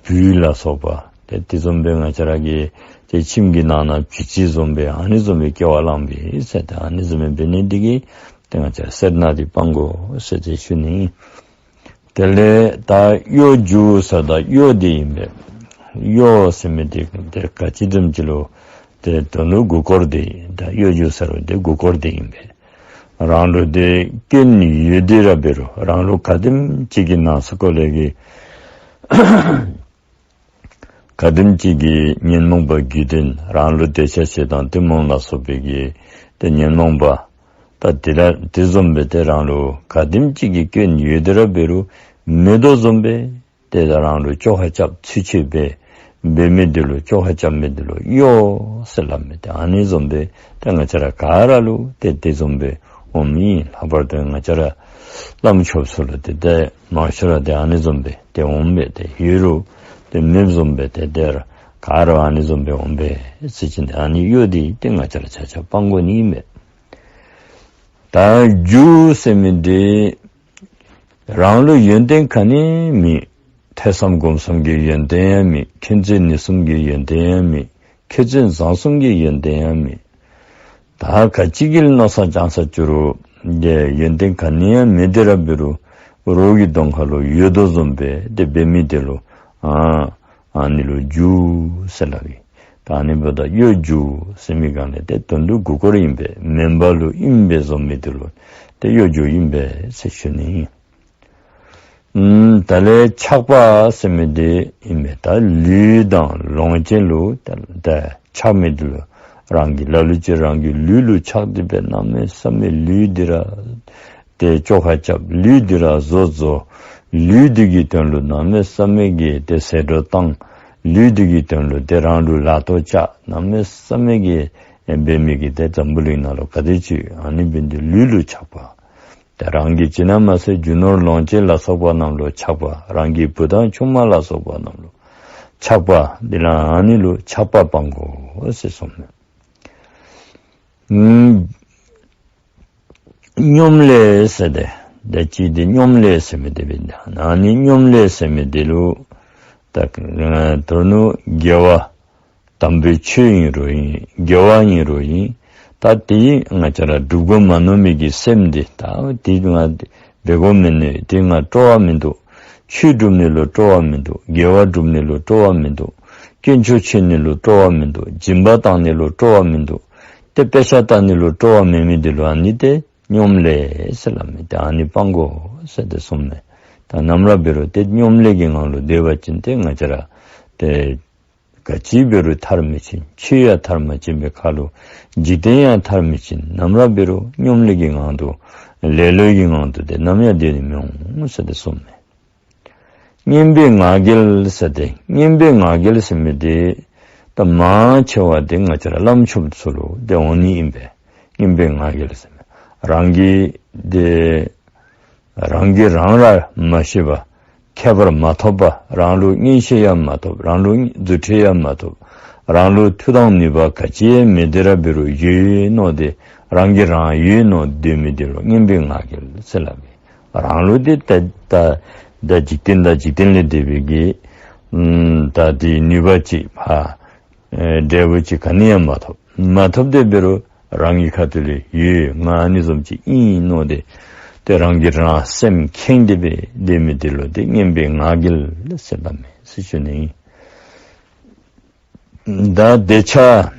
བུ་ལ་སོགས་པ་ཏེ་དེ་བཟུམ་སྦེ་ང་བཅས་ར་གི་ཏེ་ཁྱིམ་གྱི་ནང་ན་བྱི་ཅུང་བཟུམ་སྦེ་ཨ་ནི་བཟུམ་སྦེ་སྐྱེ་བ་བླངས་པས་ཟེར། ཏེ་ཨ་ནི་བཟུམ་སྦེ་འབད་ནི་དེ་གིས་ཏེ་ང་བཅས་སེར་སྣ་དེ་སྤང་དགོ་ཟེར་ཏེ་ཞུ་ནི། དེ་ལས་ད་གཡོ་སྒྱུ་ཟེར་ད་གཡོ་དེ་ཨིན་པས། གཡོ་ཟེར་མི་དེ་ཏེ་ག་ཅི་བཟུམ་ཅིག་ལུ་ཏེ་དོན་ལུ་མགུ་སྐོར་དེ་ད་གཡོ་སྒྱུ་ཟེར་རུང་ཏེ་མགུ་སྐོར་དེ་ཨིན་པས། རང་ལུ་ཏེ་སྐྱོན་ཡོད་དེ་ར་འབད་རུང་རང་ལུ་ག་དེམ་ཅིག་གི་ནང་ས་གོ་ལས་ཀྱི་ག་དེམ་ཅིག་གི་ཉོན་མོངས་པ་རྒྱུད་ལྡན་རང་ལུ་འདོད་ཆགས་ཞེ་སྡང་གཏི་མུག་ལ་སོགས་པའི་གི་ཏེ་ཉོན་མོངས་པ་ད་དེ་ལ་དེ་བཟུམ་སྦེ་ཏེ་རང་ལུ་ག་དེམ་ཅིག་གི་སྐྱོན་ཡོད་དེ་ར་འབད་རུང་མེད་དོ་བཟུམ་སྦེ་ཏེ་ད་རང་ལུ་བཅོ་ཁ་རྐྱབ་ཚུལ་འཆོས་འབད་འབད་མི་དེ་ལུ་བཅོ་ཁ་རྐྱབ་མི་དེ་ལུ་གཡོ་ཟེར་སླབ་མི་དེ་ཨ་ནི་བཟུམ་སྦེ་ཏེ་ང་བཅས་ར་ག་ར་ལུ་ཏེ་དེ་བཟུམ་སྦེ་འོངམ་ཨིན། ལྷག་པར་དུ་ང་བཅས་ར་བླམ་ཆོསཔ་ཚུ་ལུ་ཏེ་ཏེ་མང་ཤོས་ར་ཏེ་ཨ་ནི་བཟུམ་སྦེ་ཏེ་འོངམ་སྦེ་ཏེ་ཡོད་རུང་ཏེ་མེདཔ་བཟུམ་སྦེ་ཏེ་ཏེ་ར་ག་ར་ཨ་ནི་བཟུམ་སྦེ་འོངམ་སྦེ་ཟེར་ཅི་ཨ་ནི་གཡོ་དེ་ཏེ་ང་བཅས་ར་ཆ་ཁྱབ་སྤང་དགོ་ནི་ཨིན་པས། ད་སྒྱུ་ཟེར་མི་དེ་རང་ལུ་ཡོན་ཏན་ག་ནི་ཡང་མེད། ཐོས་བསམ་སྒོམ་གསུམ་གྱི་ཡོན་ཏན་ཡང་མེད། མཁྱེན་བརྩེ་ནུས་གསུམ་གྱི་ཡོན་ཏན་ཡང་མེད། མཁས་བཙུན་བཟང་གསུམ་གྱི་ཡོན་ཏན་ཡང་མེད། ད་ག་ཅི་གི་མནོ་བསམ་བཅངས་ས་ཅི་རུང་ཏེ་ཡོན་ཏན་ག་ནི་ཡང་མེད་དེ་ར་འབད་རུང་རོགས་ཀྱི་གདོང་ཁ་ལུ་ཡོད་དོ་བཟུམ་སྦེ་ཏེ་འབད་མི་དེ་ལུ་ཨ་ཨ་ནི་ལུ་སྒྱུ་ཟེར་སླབ་ཨིན། ད་ཨ་ནི་འབདཝ་ད་གཡོ་སྒྱུ་ཟེར་མི་གང་ལས་ཏེ་དོན་ལུ་མགུ་སྐོར་ཨིན་པས། མེན་པ་ལུ་ཨིན་པས་བཟུམ་མི་དེ་ལུ་ཏེ་གཡོ་སྒྱུ་ཨིན་པས་ཟེར་ཞུ་ནི་ཨིན། ཨམ་ད་ལས་ཆགས་པ་ཟེར་མི་དེ་ཨིན་པས། ད་ལུས་དང་ལོངས་སྤྱོད་ལུ་ད་ད་ཆགས་མི་དེ་ལུ་རང་གི་ལ་ལུ་ཅིག་རང་གི་ལུས་ལུ་ཆགས་ཏེ་སྦེ་གནམ་མེད་ས་མེད་ལུས་འདི་ར་ཏེ་བཅོ་ཁ་རྐྱབ། ལུས་འདི་ར་བཟོ་བཟོ། ལུས་འདི་གི་དོན་ལུ་གནམ་མེད་ས་མེད་ཀྱི་ཏེ་ཟད་འགྲོ་བཏང་། ལུས་འདི་གི་དོན་ལུ་ཏེ་རང་ལུ་ལག་ཐོགས་བཅག། གནམ་མེད་ས་མེད་ཀྱི་ཨེ་འབད་མི་གི་ཏེ་འཛམ་བུ་གླིང་ནང་ལུ་ག་དེ་ཅིག་ཨ་ནི་འབད་ནི་དེ་ལུས་ལུ་ཆགས་པ། ད་རང་གི་བྱིན་ན་མ་ཚད་རྒྱུ་ནོར་ལོངས་སྤྱོད་ལ་སོགས་པ་རྣམས་ལུ་ཆགས་པ། རང་གི་བུ་དང་ཆུང་མ་ལ་སོགས་པ་རྣམས་ལུ་ཆགས་པ། འདི་ལ་ཨ་ནི་ལུ་ཆགས་པ་སྤང་དགོ་ཟེར་གསུངས་མས། ཨམ། སྙོམ་ལས་ཟེར་ཏེ། ད་ཅི་འདི་སྙོམ་ལས་ཟེར་མི་འདི་འབད་ན། ཨ་ནི་སྙོམ་ལས་ཟེར་མི་འདི་ལུ་ད་ཨ་དོ་རུང་དགེ་བ་དམ་པའི་ཆོས་ཨིན་རུང་ཨིན། དགེ་བ་ཨིན་རུང་ཨིན། ད་དེ་ང་བཅས་ར་སྒྲུབ་དགོ་མནོ་མི་གི་སེམས་འདི་ད་དེ་ང་འབད་དགོ་མི་ནི་དེ་ང་སྤྲོ་བ་མིན་འདུག། ཆོས་སྒྲུབ་ནི་ལུ་སྤྲོ་བ་མིན་འདུག། དགེ་བ་སྒྲུབ་ནི་ལུ་སྤྲོ་བ་མིན་འདུག། དཀོན་མཆོག་མཆོད་ནི་ལུ་སྤྲོ་བ་མིན་འདུག། སྦྱིན་པ་བཏང་ནི་ལུ་སྤྲོ་བ་མིན་འདུག། ཏེ་དཔེ་ཆ་ལྟ་ནི་ལུ་སྤྲོ་བ་མེད་མི་འདི་ལུ་ཨ་ནི་ཏེ་སྙོམ་ལས་ཟེར་སླབ་མས། ཏེ་ཨ་ནི་སྤང་དགོ་ཟེར་ཏེ་གསུངས་མས། ད་ནམ་ར་འབད་རུང་ཏེ་སྙོམ་ལས་ཀྱི་ངང་ལུ་སྡོད་པ་ཅིན་ཏེ་ང་བཅས་ར་ཏེ་ག་ཅི་འབད་རུང་མཐར་མི་ཕྱིན། ཆོས་ཡང་མཐར་མ་ཕྱིན་པའི་ཁར་ལུ་འཇིག་རྟེན་ཡང་མཐར་མི་ཕྱིན། ནམ་ར་འབད་རུང་སྙོམ་ལས་ཀྱི་ངང་དུ་ལེ་ལོའི་གི་ངང་དུ་ཏེ་ནམ་ཡང་སྡོད་ནི་མི་འོང་ཟེར་ཏེ་གསུངས་མས། སྙན་པའི་ངག་འགྱེད་ཟེར་ཏེ། སྙན་པའི་ངག་འགྱེད་ཟེར་མི་འདི་ད་མང་ཆེ་བ་འདི་ང་བཅས་ར་བླམ་ཆོསཔ་ཚུ་ལུ་ཏེ་འོང་ནི་ཨིན་པས། སྙན་པའི་ངག་འགྱེད་ཟེར་མི་རང་གིས་ཏེ་རང་གིས་རང་ར་མ་ཤེས་པ། ཁྱད་པར་མ་ཐོབ་པ། རང་ལུ་མངོན་ཤེས་ཡང་མ་ཐོབ། རང་ལུ་རྫུ་འཕྲུལ་ཡང་མ་ཐོབ། རང་ལུ་མཐུ་དང་ནུས་པ་ག་ཅི་ཡང་མེད་དེ་ར་འབད་རུང་ཡོད་མནོ་སྟེ་རང་གིས་རང་ཡོད་མནོ་སྡོད་མི་འདི་ལུ་སྙན་པའི་ངག་འགྱེད་ཟེར་སླབ་མས། རང་ལུ་ཏེ་ད་ད་ད་འཇིག་རྟེན་དང་འཇིག་རྟེན་ལས་འདས་པའི་གི་ཨམ་ད་དེ་ནུས་པ་ཅིག་ཕར་ཨེ་འབྲས་བུ་ཅིག་ག་ནི་ཡང་མ་ཐོབ། མ་ཐོབ་སྟེ་འབད་རུང་རང་གི་ཁ་ཐུག་ལས་ཡོད། ང་ཨ་ནི་བཟུམ་ཅིག་ཨིན་མནོ་སྟེ་ཏེ་རང་གིས་རང་སེམས་ཁེངས་ཏེ་སྦེ་སྡོད་མི་འདི་ལུ་ཏེ་སྙན་པའི་ངག་འགྱེད་ཟེར་སླབ་མས་ཟེར་ཞུ་ནི་ཨིན། ད་འདོད་ཆགས།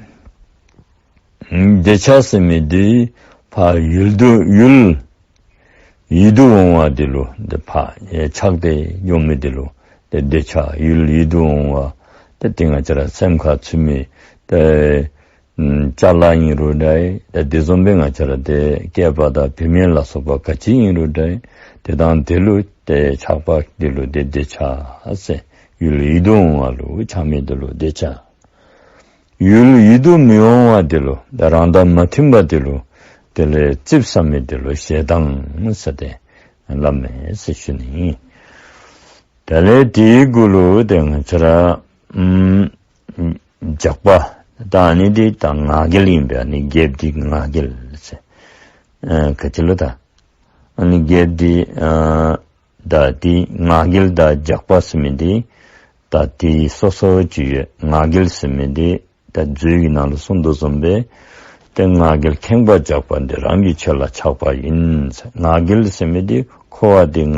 འདོད་ཆགས་ཟེར་མི་འདི་ཕར་ཡུལ་དུ་ཡུལ་ཡིད་དུ་འོང་བ་འདི་ལུ་ཏེ་ཕར་ཆགས་ཏེ་འགྱོ་མི་འདི་ལུ་ཏེ་འདོད་ཆགས། ཡུལ་ཡིད་དུ་འོང་བ་ཏེ་ཏེ་ང་བཅས་ར་སེམས་ཁར་ཚུད་མི་ཏེ་ཨམ་ཅ་ལ་ཨིན་རུང་འདྲ། ཏེ་དེ་བཟུམ་སྦེ་ང་བཅས་ར་ཏེ་སྐེད་པ་དང་བུད་མེད་ལ་སོགས་པ་ག་ཅི་ཨིན་རུང་འདྲ། ཏེ་དང་དེ་ལུ་ཏེ་ཆགས་པ་འདི་ལུ་ཏེ་འདོད་ཆགས་ཟེར། ཡུལ་ཡིད་དུ་འོང་བ་ལུ་ཆགས་མི་འདི་ལུ་འདོད་ཆགས། ཡུལ་ཡིད་དུ་མི་འོང་བ་འདི་ལུ་ཏེ་རང་དང་མ་མཐུན་པ་འདི་ལུ་དེ་ལས་ཙིགཔ་ཟ་མི་འདི་ལུ་ཞེ་སྡང་ཟེར་ཏེ་སླབ་མས་ཟེར་ཞུ་ནི་ཨིན། དེ་ལས་དེའི་གུ་ལུ་ཏེ་ང་བཅས་ར་ཨམ་རྒྱགས་པ། ད་ཨ་ནི་འདི་ད་ངག་འགྱེད་ཨིན་པས། ཨ་ནི་རྒྱསཔ་འདི་ངག་འགྱེད་ཟེར། ཨ་ག་ཅི་ལོ་ད། ཨ་ནི་རྒྱསཔ་འདི་ཨ་ད་འདི་ངག་འགྱེད་དང་རྒྱགས་པ་ཟེར་མི་འདི་ད་འདི་སོ་སོ་ཅིག་ཡོད། ངག་འགྱེད་ཟེར་མི་འདི་ད་མཛོད་ཀྱི་ནང་ལུ་གསུངས་དོ་བཟུམ་སྦེ་ཏེ་ངག་འགྱེད་ཁེངས་པ་རྒྱགས་པ་འདི་རང་གི་ཆོས་ལ་ཆགས་པ་ཡིན། ངག་འགྱེད་ཟེར་མི་འདི་འཁོར་བ་འདི་ང་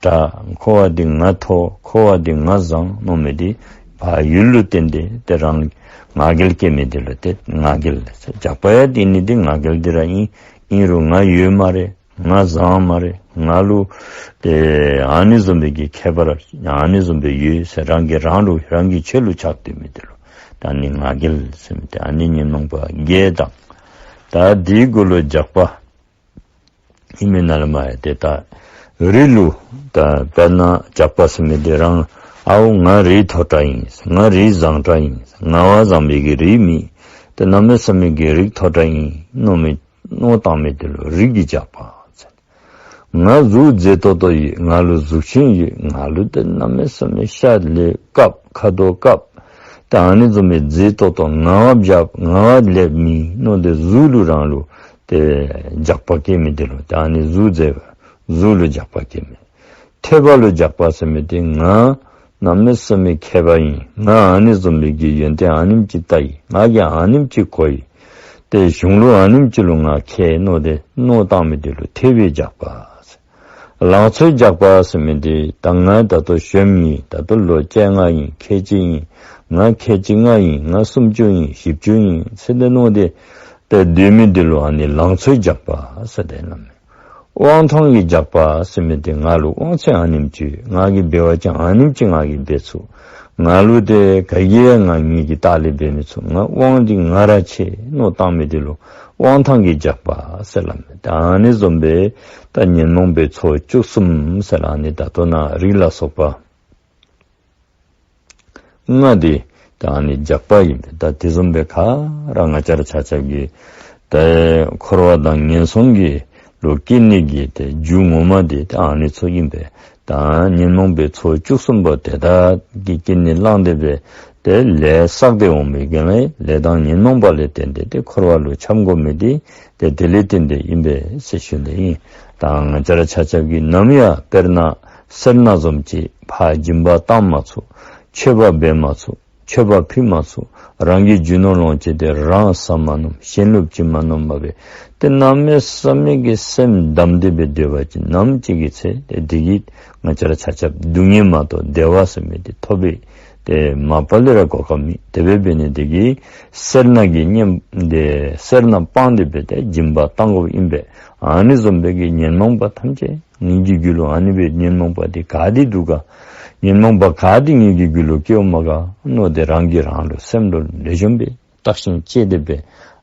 དྲག། འཁོར་བ་འདི་ང་མཐོ། འཁོར་བ་འདི་ང་བཟང་མནོ་མི་འདི་ཕར་ཡུལ་ལུ་བརྟེན་ཏེ་ཏེ་རང་ངག་འགྱེད་སྐྱེ་མི་འདི་ལུ་ཏེ་ངག་འགྱེད་ཟེར། རྒྱགས་པ་ཡང་འདི་ནི་འདི་ངག་འགྱེད་འདི་ར་ཨིན། ཨིན་རུང་ང་ཡོད་སྨ་རེ། ང་བཟང་སྨ་རེ། ང་ལུ་ཏེ་ཨ་ནི་བཟུམ་སྦེ་གི་ཁྱད་པར་ཨ་ནི་བཟུམ་སྦེ་ཡོད་ཟེར་རང་གིས་རང་ལུ་རང་གི་ཆོས་ལུ་ཆགས་སྡོད་མི་འདི་ལུ་ད་ཨ་ནི་ངག་འགྱེད་ཟེར་མི་འདི་ཨ་ནི་ཉོན་མོངས་པ་བརྒྱད་དང་། ད་འདིའི་གུ་ལུ་རྒྱགས་པ་ཨིན་མི་ནང་ལས་མ་ཡང་ཏེ་ད་རི་ལུ་ད་དཔེར་ན་རྒྱགས་པ་ཟེར་མི་འདི་རང་ཨའོ་ང་རིགས་མཐོ་དྲགས་ཨིན། ང་རིགས་བཟང་དྲགས་ཨིན། ང་བ་བཟང་པོའི་གི་རིགས་མེད། ཏེ་གནམ་མེད་ས་མེད་ཀྱི་རིགས་མཐོ་དྲགས་ཨིན་མནོ་མི་མནོ་བཏང་མི་འདི་ལུ་རིགས་ཀྱི་རྒྱགས་པ་ཟེར། ང་གཟུགས་མཛེས་ཏོག་ཏོ་ཡོད། ང་ལུ་གཟུགས་ཅན་ཡོད། ང་ལུ་ཏེ་གནམ་མེད་ས་མེད་ཤ་ལེབ་དཀརཔོ་ཁ་དོག་དཀརཔོ་ཏེ་ཨ་ནི་བཟུམ་སྦེ་མཛེས་ཏོག་ཏོ་ངལ་བ་བརྒྱབ་ངལ་བ་ལེབ་མི་མནོ་སྟེ་གཟུགས་ལུ་རང་ལུ་ཏེ་རྒྱགས་པ་སྐྱེ་མི་འདི་ལུ་ཏེ་ཨ་ནི་གཟུགས་མཛེས་པ་གཟུགས་ལུ་རྒྱགས་པ་སྐྱེ་མི། མཐོ་བ་ལུ་རྒྱགས་པ་ཟེར་མི་འདི་ང་གནམ་མེད་ས་མེད་མཁས་པ་ཨིན། ང་ཨ་ནི་བཟུམ་སྦེ་གི་ཡོན་ཏན་ཨ་ནེམ་ཅིག་ལྟ་ཡི། ང་གིས་ཨ་ནེམ་ཅིག་གོ་ཡི། ཏེ་གཞུང་ལུགས་ཨ་ནེམ་ཅིག་ལུ་ང་མཁས་མནོ་སྟེ་མནོ་བཏང་མི་འདི་ལུ་མཐོ་བའི་རྒྱགས་པ་ཟེར། ལང་ཚོའི་རྒྱགས་པ་ཟེར་མི་འདི་ད་ང་ད་ལྟོ་གཞོནམ་ཨིན། ད་ལྟོ་ལོ་བཅོ་ལྔ་ཨིན། ཁལ་གཅིག་ཨིན། ང་ཁལ་གཅིག་ལྔ་ཨིན། ང་སུམ་ཅུ་ཨིན། བཞི་བཅུ་ཨིན་ཟེར་ཏེ་མནོ་སྟེ་ཏེ་སྡོད་མི་འདི་ལུ་ཨ་ནི་ལང་ཚོའི་རྒྱགས་པ་ཟེར་ཏེ་སླབ་མས། དབང་ཐང་གི་རྒྱགས་པ་ཟེར་མི་འདི་ང་ལུ་དབང་ཚད་ཨ་ནེམ་ཅིག་ང་གིས་འབད་བ་ཅིན་ཨ་ནེམ་ཅིག་ང་གིས་འབད་ཚུགས། ང་ལུ་ཏེ་ག་གིས་ཡང་ང་ངེ་གི་ལྟག་ལས་འབད་མི་ཚུགས། ང་དབང་འདི་ང་ར་ཆེ་མནོ་བཏང་མི་འདི་ལུ་དབང་ཐང་གི་རྒྱགས་པ་ཟེར་སླབ་མས། ད་ཨ་ནི་བཟུམ་སྦེ་ད་ཉོན་མོངས་པའི་ཚོགས་བཅུ་གསུམ་ཟེར་ཨ་ནི་ད་ལྟོ་ན་རིགས་ལ་སོགས་པ་ལྔ་འདི་ད་ཨ་ནི་རྒྱགས་པ་ཨིན་པས། ད་དེ་བཟུམ་སྦེ་ག་ར་ང་བཅས་ར་ཆ་ཁྱབ་ཀྱིས་ད་འཁོར་བ་དང་ངན་སོང་གི་ ལུ་སྐྱེ་ནི་གི་ཏེ་རྒྱུ་ངོ་མ་འདི་ཏེ་ཨ་ནི་ཚུ་ཨིན་པས། ད་ཉོན་མོངས་པའི་ཚོགས་བཅུ་གསུམ་པོ་དེ་དག་གི་རྐྱེན་ནི་བསླངས་ཏེ་སྦེ་ཏེ་ལས་བསགས་ཏེ་འོང་བའི་གི་ལས་ལས་དང་ཉོན་མོངས་པ་ལས་བརྟེན་ཏེ་ཏེ་འཁོར་བ་ལུ་འཁྱམས་དགོ་མི་འདི་ཏེ་དེ་ལས་བརྟེན་ཏེ་ཨིན་པས་ཟེར་ཞུ་ནི་ཨིན། ད་ང་བཅས་ར་ཆ་ཁྱབ་ཀྱིས་ནམ་ཡང་དཔེར་ན་སེར་སྣ་བཟུམ་ཅིག་ཕར་སྦྱིན་པ་བཏང་མ་ཚུགས། མཆོད་པ་འབད་མ་ཚུགས། མཆོད་པ་ཕུལ་མ་ཚུགས། རང་གི་རྒྱུ་ནོར་ལོངས་སྤྱོད་དེ་རང་ཟ་མ་ནུམ། གཞན་ལུ་བྱིན་མ་ནུམ་པ་སྦེ་ཏེ་གནམ་མེད་ས་མེད་ཀྱི་སེམས་བསྡམས་ཏེ་སྦེ་སྡོད་པ་ཅིན་ནམ་ཅིག་གི་ཚེ་ཏེ་འདི་གིས་ང་བཅས་ར་ཆ་ཁྱབ་སྡུག་བསྔལ་མ་གཏོགས་བདེ་བ་ཟེར་མི་འདི་ཐོབ་པའི་ཏེ་མ་པ་ལས་ར་གོ་སྐབས་མེད། དེ་སྦེ་འབད་ནི་འདི་གིས་སེར་སྣ་གི་གཉེན་འདི་སེར་སྣ་སྤངས་ཏེ་སྦེ་ཏེ་སྦྱིན་པ་བཏང་དགོཔ་ཨིན་པས། ཨ་ནི་བཟུམ་སྦེ་གི་ཉོན་མོངས་པ་ཐམས་ཅད་ངེ་གི་རྒྱུད་ལུ་ཨ་ནི་སྦེ་ཉོན་མོངས་པ་འདི་ག་དེ་འདུག་ག། ཉོན་མོངས་པ་ག་དེ་ངེ་གི་རྒྱུད་ལུ་སྐྱེཝ་མས་ག་མནོ་སྟེ་རང་གིས་རང་ལུ་སེམས་ལུ་ལེགས་ཤོམ་སྦེ་བརྟག་ཞིབ་དཔྱད་དེ་སྦེ་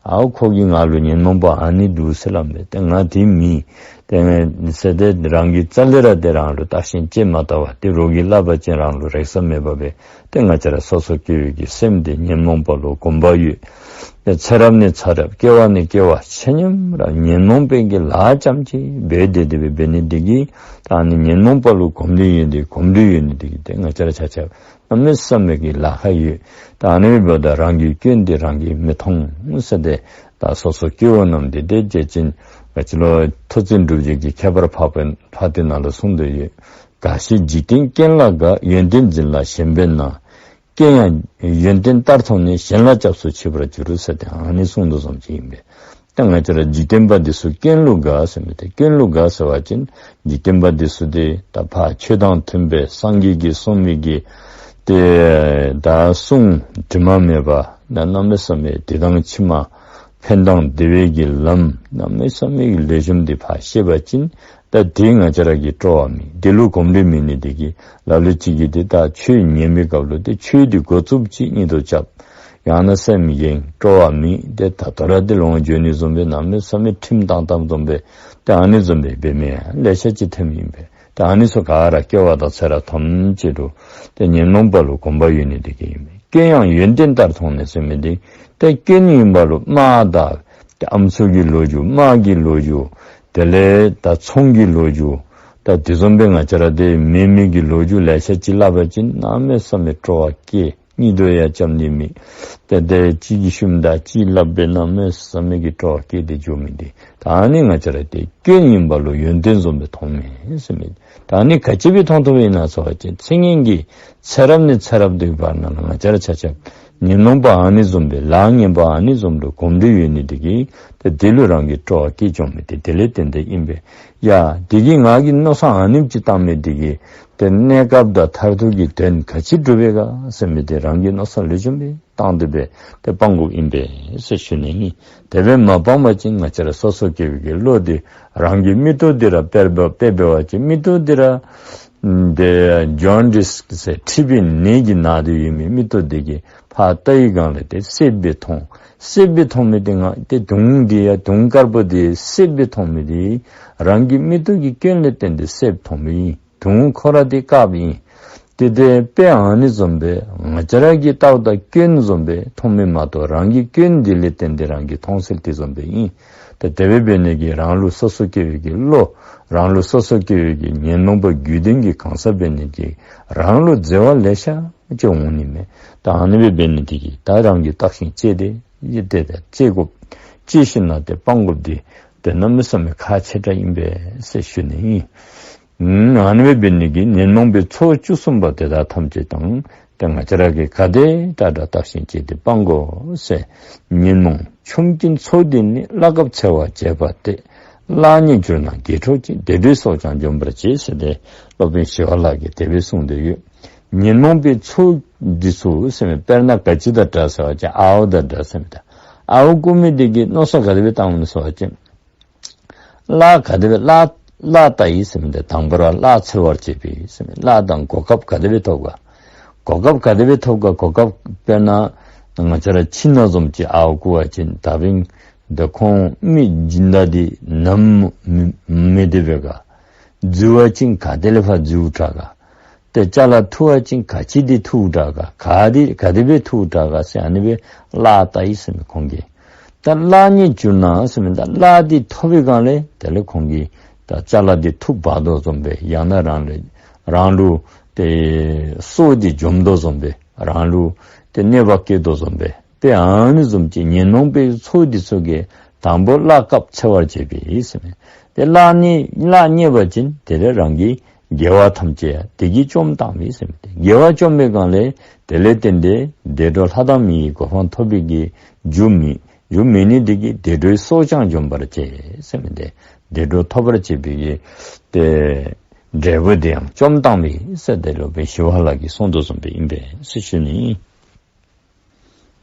ཨའོ་ཁོ་གིས་ང་ལུ་ཉོན་མོངས་པ་ཨ་ནི་འདུག་ཟེར་སླབ་མས། ཏེ་ང་དེ་མེན། ཏེ་ཟེར་ཏེ་རང་གིས་རྩ་ལས་ར་ཏེ་རང་ལུ་བརྟག་ཞིབ་དཔྱད་མ་བལྟ་བར་ཏེ་རོགས་ཀྱིས་སླབ་པ་ཅིན་རང་ལུ་རེག་ས་མེད་པ་སྦེ་ཏེ་ང་བཅས་ར་སོ་སོ་སྐྱེ་བོའི་གི་སེམས་འདི་ཉོན་མོངས་པ་ལུ་གོམས་པ་ཡོད། ཏེ་ཚེ་རབས་ནས་ཚེ་རབས་སྐྱེ་བ་ནས་སྐྱེ་བ་ཆ་མཉམ་ར་ཉོན་མོངས་པའི་གི་ལཱ་ཙམ་ཅིག་འབད་དེ་དེ་སྦེ་འབད་ནི་འདི་གིས་ད་ཨ་ནི་ཉོན་མོངས་པ་ལུ་གོམས་ཏེ་ཡོད་ནི་གོམས་ཏེ་ཡོད་ནི་འདི་གིས་ཏེ་ང་བཅས་ར་ཆ་ཁྱབ་གནམ་མེད་ས་མེད་ཀྱི་ལཱ་ཁག་ཡོད། ད་ཨ་ནི་འབདཝ་ད་རང་གི་སྐྱོན་འདི་རང་གིས་མི་མཐོང་ཟེར་ཏེ་ད་སོ་སོ་སྐྱེ་བོ་རྣམས་འདི་ཏེ་བརྗོད་ཅིང་ང་བཅས་ལུ་མཐོ་བརྩེགས་སྒྲུབ་བྱེད་ཀྱི་ཁྱད་པར་འཕགས་པའི་ཕ་ཏི་ནང་ལུ་གསུངས་ཏེ་ཡོད། འགའ་ཞིག་འཇིག་རྟེན་རྐྱེན་ལ་དགའ། ཡོན་ཏན་འཛིན་ལ་ཞེན་པས་ན། རྐྱེན་ཡང་ཡོན་ཏན་ལྟར་མཐོང་ནས། གཞན་ལ་སྐྱབས་སུ་མཆི་བར་འགྱུར་ཟེར་ཏེ་ཨ་ནི་གསུངས་དོ་བཟུམ་ཅིག་ཨིན་པས། ད་ང་བཅས་ར་འཇིག་རྟེན་པ་འདི་ཚུ་རྐྱེན་ལུ་དགའ་ཟེར་མི་འདི་རྐྱེན་ལུ་དགའ་ཟེར་བ་ཅིན་འཇིག་རྟེན་པ་འདི་ཚུ་འདི་ད་ཕར་ཆོས་དང་མཐུན་པའི་སངས་རྒྱས་ཀྱིས་གསུངས་མི་གི་ཏེ་ད་གསུང་དྲི་མ་མེད་པ་ད་གནམ་མེད་ས་མེད་འདི་དང་ཕྱི་མ་ཕན་དང་བདེ་བའི་གི་ལམ་གནམ་མེད་ས་མེད་ཀྱི་ལེགས་ཤོམ་འདི་ཕར་ཤེས་པ་ཅིན་ད་དེ་ང་བཅས་ར་གིས་སྤྲོ་བ་མེད། དེ་ལུ་གོམས་འདྲིས་མེད་ནི་འདི་གིས་ལ་ལུ་ཅིག་གིས་ཏེ་ད་ཆོས་ཉན་པའི་སྐབས་ལུ་ཏེ་ཆོས་འདི་འགོ་བཙུགས་ཅིག་གཉིད་དུ་རྐྱབ། ཡང་ན་སེམས་གཡེང་སྤྲོ་བ་མེད། ཏེ་ད་ལྟོ་ར་ཏེ་ལོངས་སྤྱོད་ནི་བཟུམ་སྦེ་གནམ་མེད་ས་མེད་ཁྲིམས་བཏང་བཏངམ་བཟུམ་སྦེ་ཏེ་ཨ་ནི་བཟུམ་སྦེ་འབད་མི་ལེ་ཤ་ཅིག་ཐོནམ་ཨིན་པས། ཏེ་ཨ་ནི་ཚུ་ག་ར་སྐྱེ་བ་དང་ཚེ་རབས་ཐམས་ཅད་དུ་ཏེ་ཉོན་མོངས་པ་ལུ་གོམས་པ་ཡོད་ནི་འདི་གིས་ཨིན་པས། རྐྱེན་ཡང་ཡོན་ཏན་ལྟར་མཐོང་ནས་ཟེར་མི་འདི་ཏེ་རྐྱེན་ཨིན་པ་ལུ་དམག་དང་ཏེ་ཨམ་སྲུ་གི་ལོ་རྒྱུས་དམག་གི་ལོ་རྒྱུས་དེ་ལས་ད་ཚོང་གི་ལོ་རྒྱུས་ད་དེ་བཟུམ་སྦེ་ང་བཅས་ར་ཏེ་མེད་མི་གི་ལོ་རྒྱུས་ལེ་ཤ་ཅིག་སླབ་པ་ཅིན་གནམ་མེད་ས་མེད་སྤྲོ་བ་སྐྱེ། གཉིད་དུ་ཡང་རྐྱབ་ནི་མེད། ཏེ་ཏེ་གཅིག་གིས་ཞུཝ་ད་གཅིག་སླབ་སྦེ་གནམ་མེད་ས་མེད་ཀྱི་སྤྲོ་བ་སྐྱེས་ཏེ་འགྱོ་མི་འདི་ད་ཨ་ནི་ང་བཅས་ར་ཏེ་རྐྱེན་ཨིན་པ་ལུ་ཡོན་ཏན་བཟུམ་སྦེ་མཐོང་མི་ཟེར་མི། ད་ཨ་ནི་ག་ཅི་སྦེ་མཐོང་མཐོངམ་ཨིན་ན་ཟེར་བ་ཅིན་ཚེ་སྔོན་གྱི་ཚེ་རབས་ནས་ཚེ་རབས་འདི་བར་ན་ལུ་ང་བཅས་ར་ཆ་ཁྱབ་ཉོན་མོངས་པ་ཨ་ནི་བཟུམ་སྦེ་ལཱ་ངན་པ་ཨ་ནི་བཟུམ་ལུ་གོམས་འདྲིས་ཡོད་ནི་འདི་གིས་ཏེ་དེ་ལུ་རང་གི་སྤྲོ་བ་སྐྱེ་བྱུང་མི་འདི་དེ་ལས་བརྟེན་ཏེ་ཨིན་པས། ཡ་འདི་གིས་ང་གིས་མནོ་བསམ་ཨ་ནེམ་ཅིག་བཏང་མི་འདི་གིས་ཏེ་གནས་སྐབས་དང་མཐར་ཐུག་གི་དོན་ག་ཅི་འགྲུབ་པས་ག་ཟེར་མི་འདི་རང་གིས་མནོ་བསམ་ལེགས་ཤོམ་སྦེ་བཏང་སྟེ་སྦེ་ཏེ་སྤང་དགོཔ་ཨིན་པས་ཟེར་ཞུ་ནི་ཨིན། དེ་སྦེ་མ་སྤངས་པ་ཅིན་ང་བཅས་ར་སོ་སོ་སྐྱེ་བོའི་གི་བློ་འདི་རང་གི་མིག་ཏོ་འདི་ར་དཔེ་འབད་དཔེ་འབད་བ་ཅིན་མིག་ཏོ་འདི་ར་ཏེ་ཇོན་ཌིས་ཟེར་མཁྲིས་པའི་ནད་ཀྱིས་ན་སྟེ་ཡོད་མི་མིག་ཏོ་འདི་གིས་ཕར་བལྟ་བའི་སྒང་ལས་ཏེ་སེརཔོ་སྦེ་མཐོང་། སེརཔོ་སྦེ་མཐོང་མི་འདི་ང་ཏེ་དུང་འདི་ཡང་དུང་དཀརཔོ་འདི་སེརཔོ་སྦེ་མཐོང་མི་འདི་རང་གི་མིག་ཏོ་གི་སྐྱོན་ལས་བརྟེན་ཏེ་སེརཔོ་མཐོང་མི་ཨིན། དུང་ཁོ་ར་འདི་དཀརཔོ་ཨིན། ཏེ་དེ་དཔེ་ཨ་ནི་བཟུམ་སྦེ་ང་བཅས་ར་གི་ལྟཝ་ད་སྐྱོན་བཟུམ་སྦེ་མཐོང་མི་མ་གཏོགས་རང་གི་སྐྱོན་འདི་ལས་བརྟེན་ཏེ་རང་གིས་མཐོང་ཚུལ་དེ་བཟུམ་སྦེ་ཨིན། ཏེ་དེ་སྦེ་འབད་ནི་གིས་རང་ལུ་སོ་སོ་སྐྱེ་བོའི་གི་བློ་རང་ལུ་སོ་སོ་སྐྱེ་བོའི་གི་ཉོན་མོངས་པ་རྒྱུད་ལྡན་གྱི་གང་ཟག་འབད་ནི་གིས་རང་ལུ་བརྩེ་བ་ལེ་ཤ་ཅིག་འོང་ནི་མས། ད་ཨ་ནི་སྦེ་འབད་ནི་འདི་གིས་ད་རང་གིས་བརྟག་ཞིབ་དཔྱད་དེ་ཡི་དེ་ད་དཔྱད་དགོཔ་དཔྱད་ཞིནམ་ལས་ཏེ་སྤང་དགོཔ་འདི་ཏེ་གནམ་མེད་ས་མེད་ཁག་ཆེ་དྲགས་ཨིན་པས་ཟེར་ཞུ་ནི་ཨིན། ཨ་ནི་སྦེ་འབད་ནི་གིས་ཉོན་མོངས་པའི་ཚོགས་བཅུ་གསུམ་པ་དེ་དག་ཐམས་ཅད་དང་ཏེ་ང་བཅས་ར་གིས་ག་དེ་དྲག་དྲག་བརྟག་ཞིབ་དཔྱད་དེ་སྤང་དགོ་ཟེར། ཉོན་མོངས་ཆོམ་རྐུན་ཚོགས་འདི་ནི། བླ་གབ་འཚེ་བ་བྱེད་པ་སྟེ། བླ་ཉེ་གྱུར་ན་དགེ་ཕྲོགས་ཀྱི། བདེ་འགྲོའི་སྲོག་ཀྱང་འཇོམས་པར་བྱེད་ཟེར་ཏེ་སློབ་དཔོན་ཞི་བ་ལྷ་གིས་དེ་སྦེ་གསུངས་ཏེ་ཡོད། ཉོན་མོངས་པའི་ཚོགས་འདི་ཚུ་ཟེར་མི་དཔེར་ན་ག་ཅི་དང་འདྲ་ཟེར་བ་ཅིན་ཨརཝ་དང་འདྲ་ཟེར་མི་ད་ཨརཝ་རྐུ་མི་འདི་གིས་མནོ་བསམ་ག་དེ་སྦེ་བཏངམ་ཨིན་ན་ཟེར་བ་ཅིན་གླགས་ག་དེ་སྦེ་གླགས་གླགས་བལྟ་ཡི་ཟེར་མི་འདི་དང་པ་ར་གླགས་འཚོལ་བར་བྱེད་པས་ཟེར་མི་གླགས་དང་གོ་སྐབས་ག་དེ་སྦེ་ཐོབ་ག། གོ་སྐབས་ག་དེ་སྦེ་ཐོབ་ག། གོ་སྐབས་དཔེར་ན་ང་བཅས་ར་ཁྱི་ནག་བཟུམ་ཅིག་ཨརཝ་རྐུ་བ་ཅིན་ད་འབདན་འདི་ཁོང་མི་སྦྱིན་བདག་འདི་ནམ་མི་མི་བདེ་བས་ག། འཛུལ་བ་ཅིན་ག་ཏེ་ལས་ཕར་འཛུལ་དྲག་ག། ཏེ་ཅ་ལ་འཐུ་བ་ཅིན་ག་ཅི་འདི་འཐུ་དྲག་ག། ག་འདི་ག་དེ་སྦེ་འཐུ་དྲག་ག་ཟེར་ཨ་ནི་སྦེ་གླགས་བལྟ་ཡི་ཟེར་མི་ཁོང་གིས། ད་གླགས་རྙེད་གྱུར་ན་ཟེར་མི་ད་གླགས་འདི་ཐོབ་པའི་སྒང་ལས་དེ་ལས་ཁོང་གི་ད་ཅ་ལ་འདི་ཐུག་འབག་དོ་བཟུམ་སྦེ་ཡང་ན་རང་ལས་རང་ལུ་ཏེ་སྲོག་འདི་འཇོམས་དོ་བཟུམ་སྦེ་རང་ལུ་ཏེ་གནོད་པ་བཀལ་དོ་བཟུམ་སྦེ་ཏེ་ཨ་ནི་བཟུམ་ཅིག་ཉོན་མོངས་པའི་ཚོགས་འདི་ཚུ་གིས་དང་པོ་གླགས་སྐབས་འཚེ་བར་བྱེད་པས་ཟེར་མས། ཏེ་གླགས་རྙེད་གླགས་རྙེད་པ་ཅིན་དེ་ལས་རང་གི་དགེ་བ་ཐམས་ཅད་དེ་གིས་བཅོམ་བཏང་བས་ཟེར་མས། ཏེ་དགེ་བ་བཅོམ་པའི་སྒང་ལས་དེ་ལས་བརྟེན་ཏེ་བདེ་འགྲོ་ལྷ་དང་མིའི་གོ་འཕང་ཐོབ་པའི་གི་རྒྱུ་མེད་རྒྱུ་མེད་ནི་དེ་གིས་བདེ་འགྲོའི་སྲོག་ཀྱང་འཇོམས་པར་བྱེད་ཟེར་མས། ཏེ་བདེ་འགྲོ་ཐོབ་པར་བྱེད་པའི་གི་ཏེ་འབྲས་བུ་དེ་ཡང་བཅོམ་བཏང་བས་ཟེར་དེ་སློབ་དཔོན་ཞི་བ་ལྷ་གིས་གསུངས་དོ་བཟུམ་སྦེ་ཨིན་པས་ཟེར་ཞུ་ནི།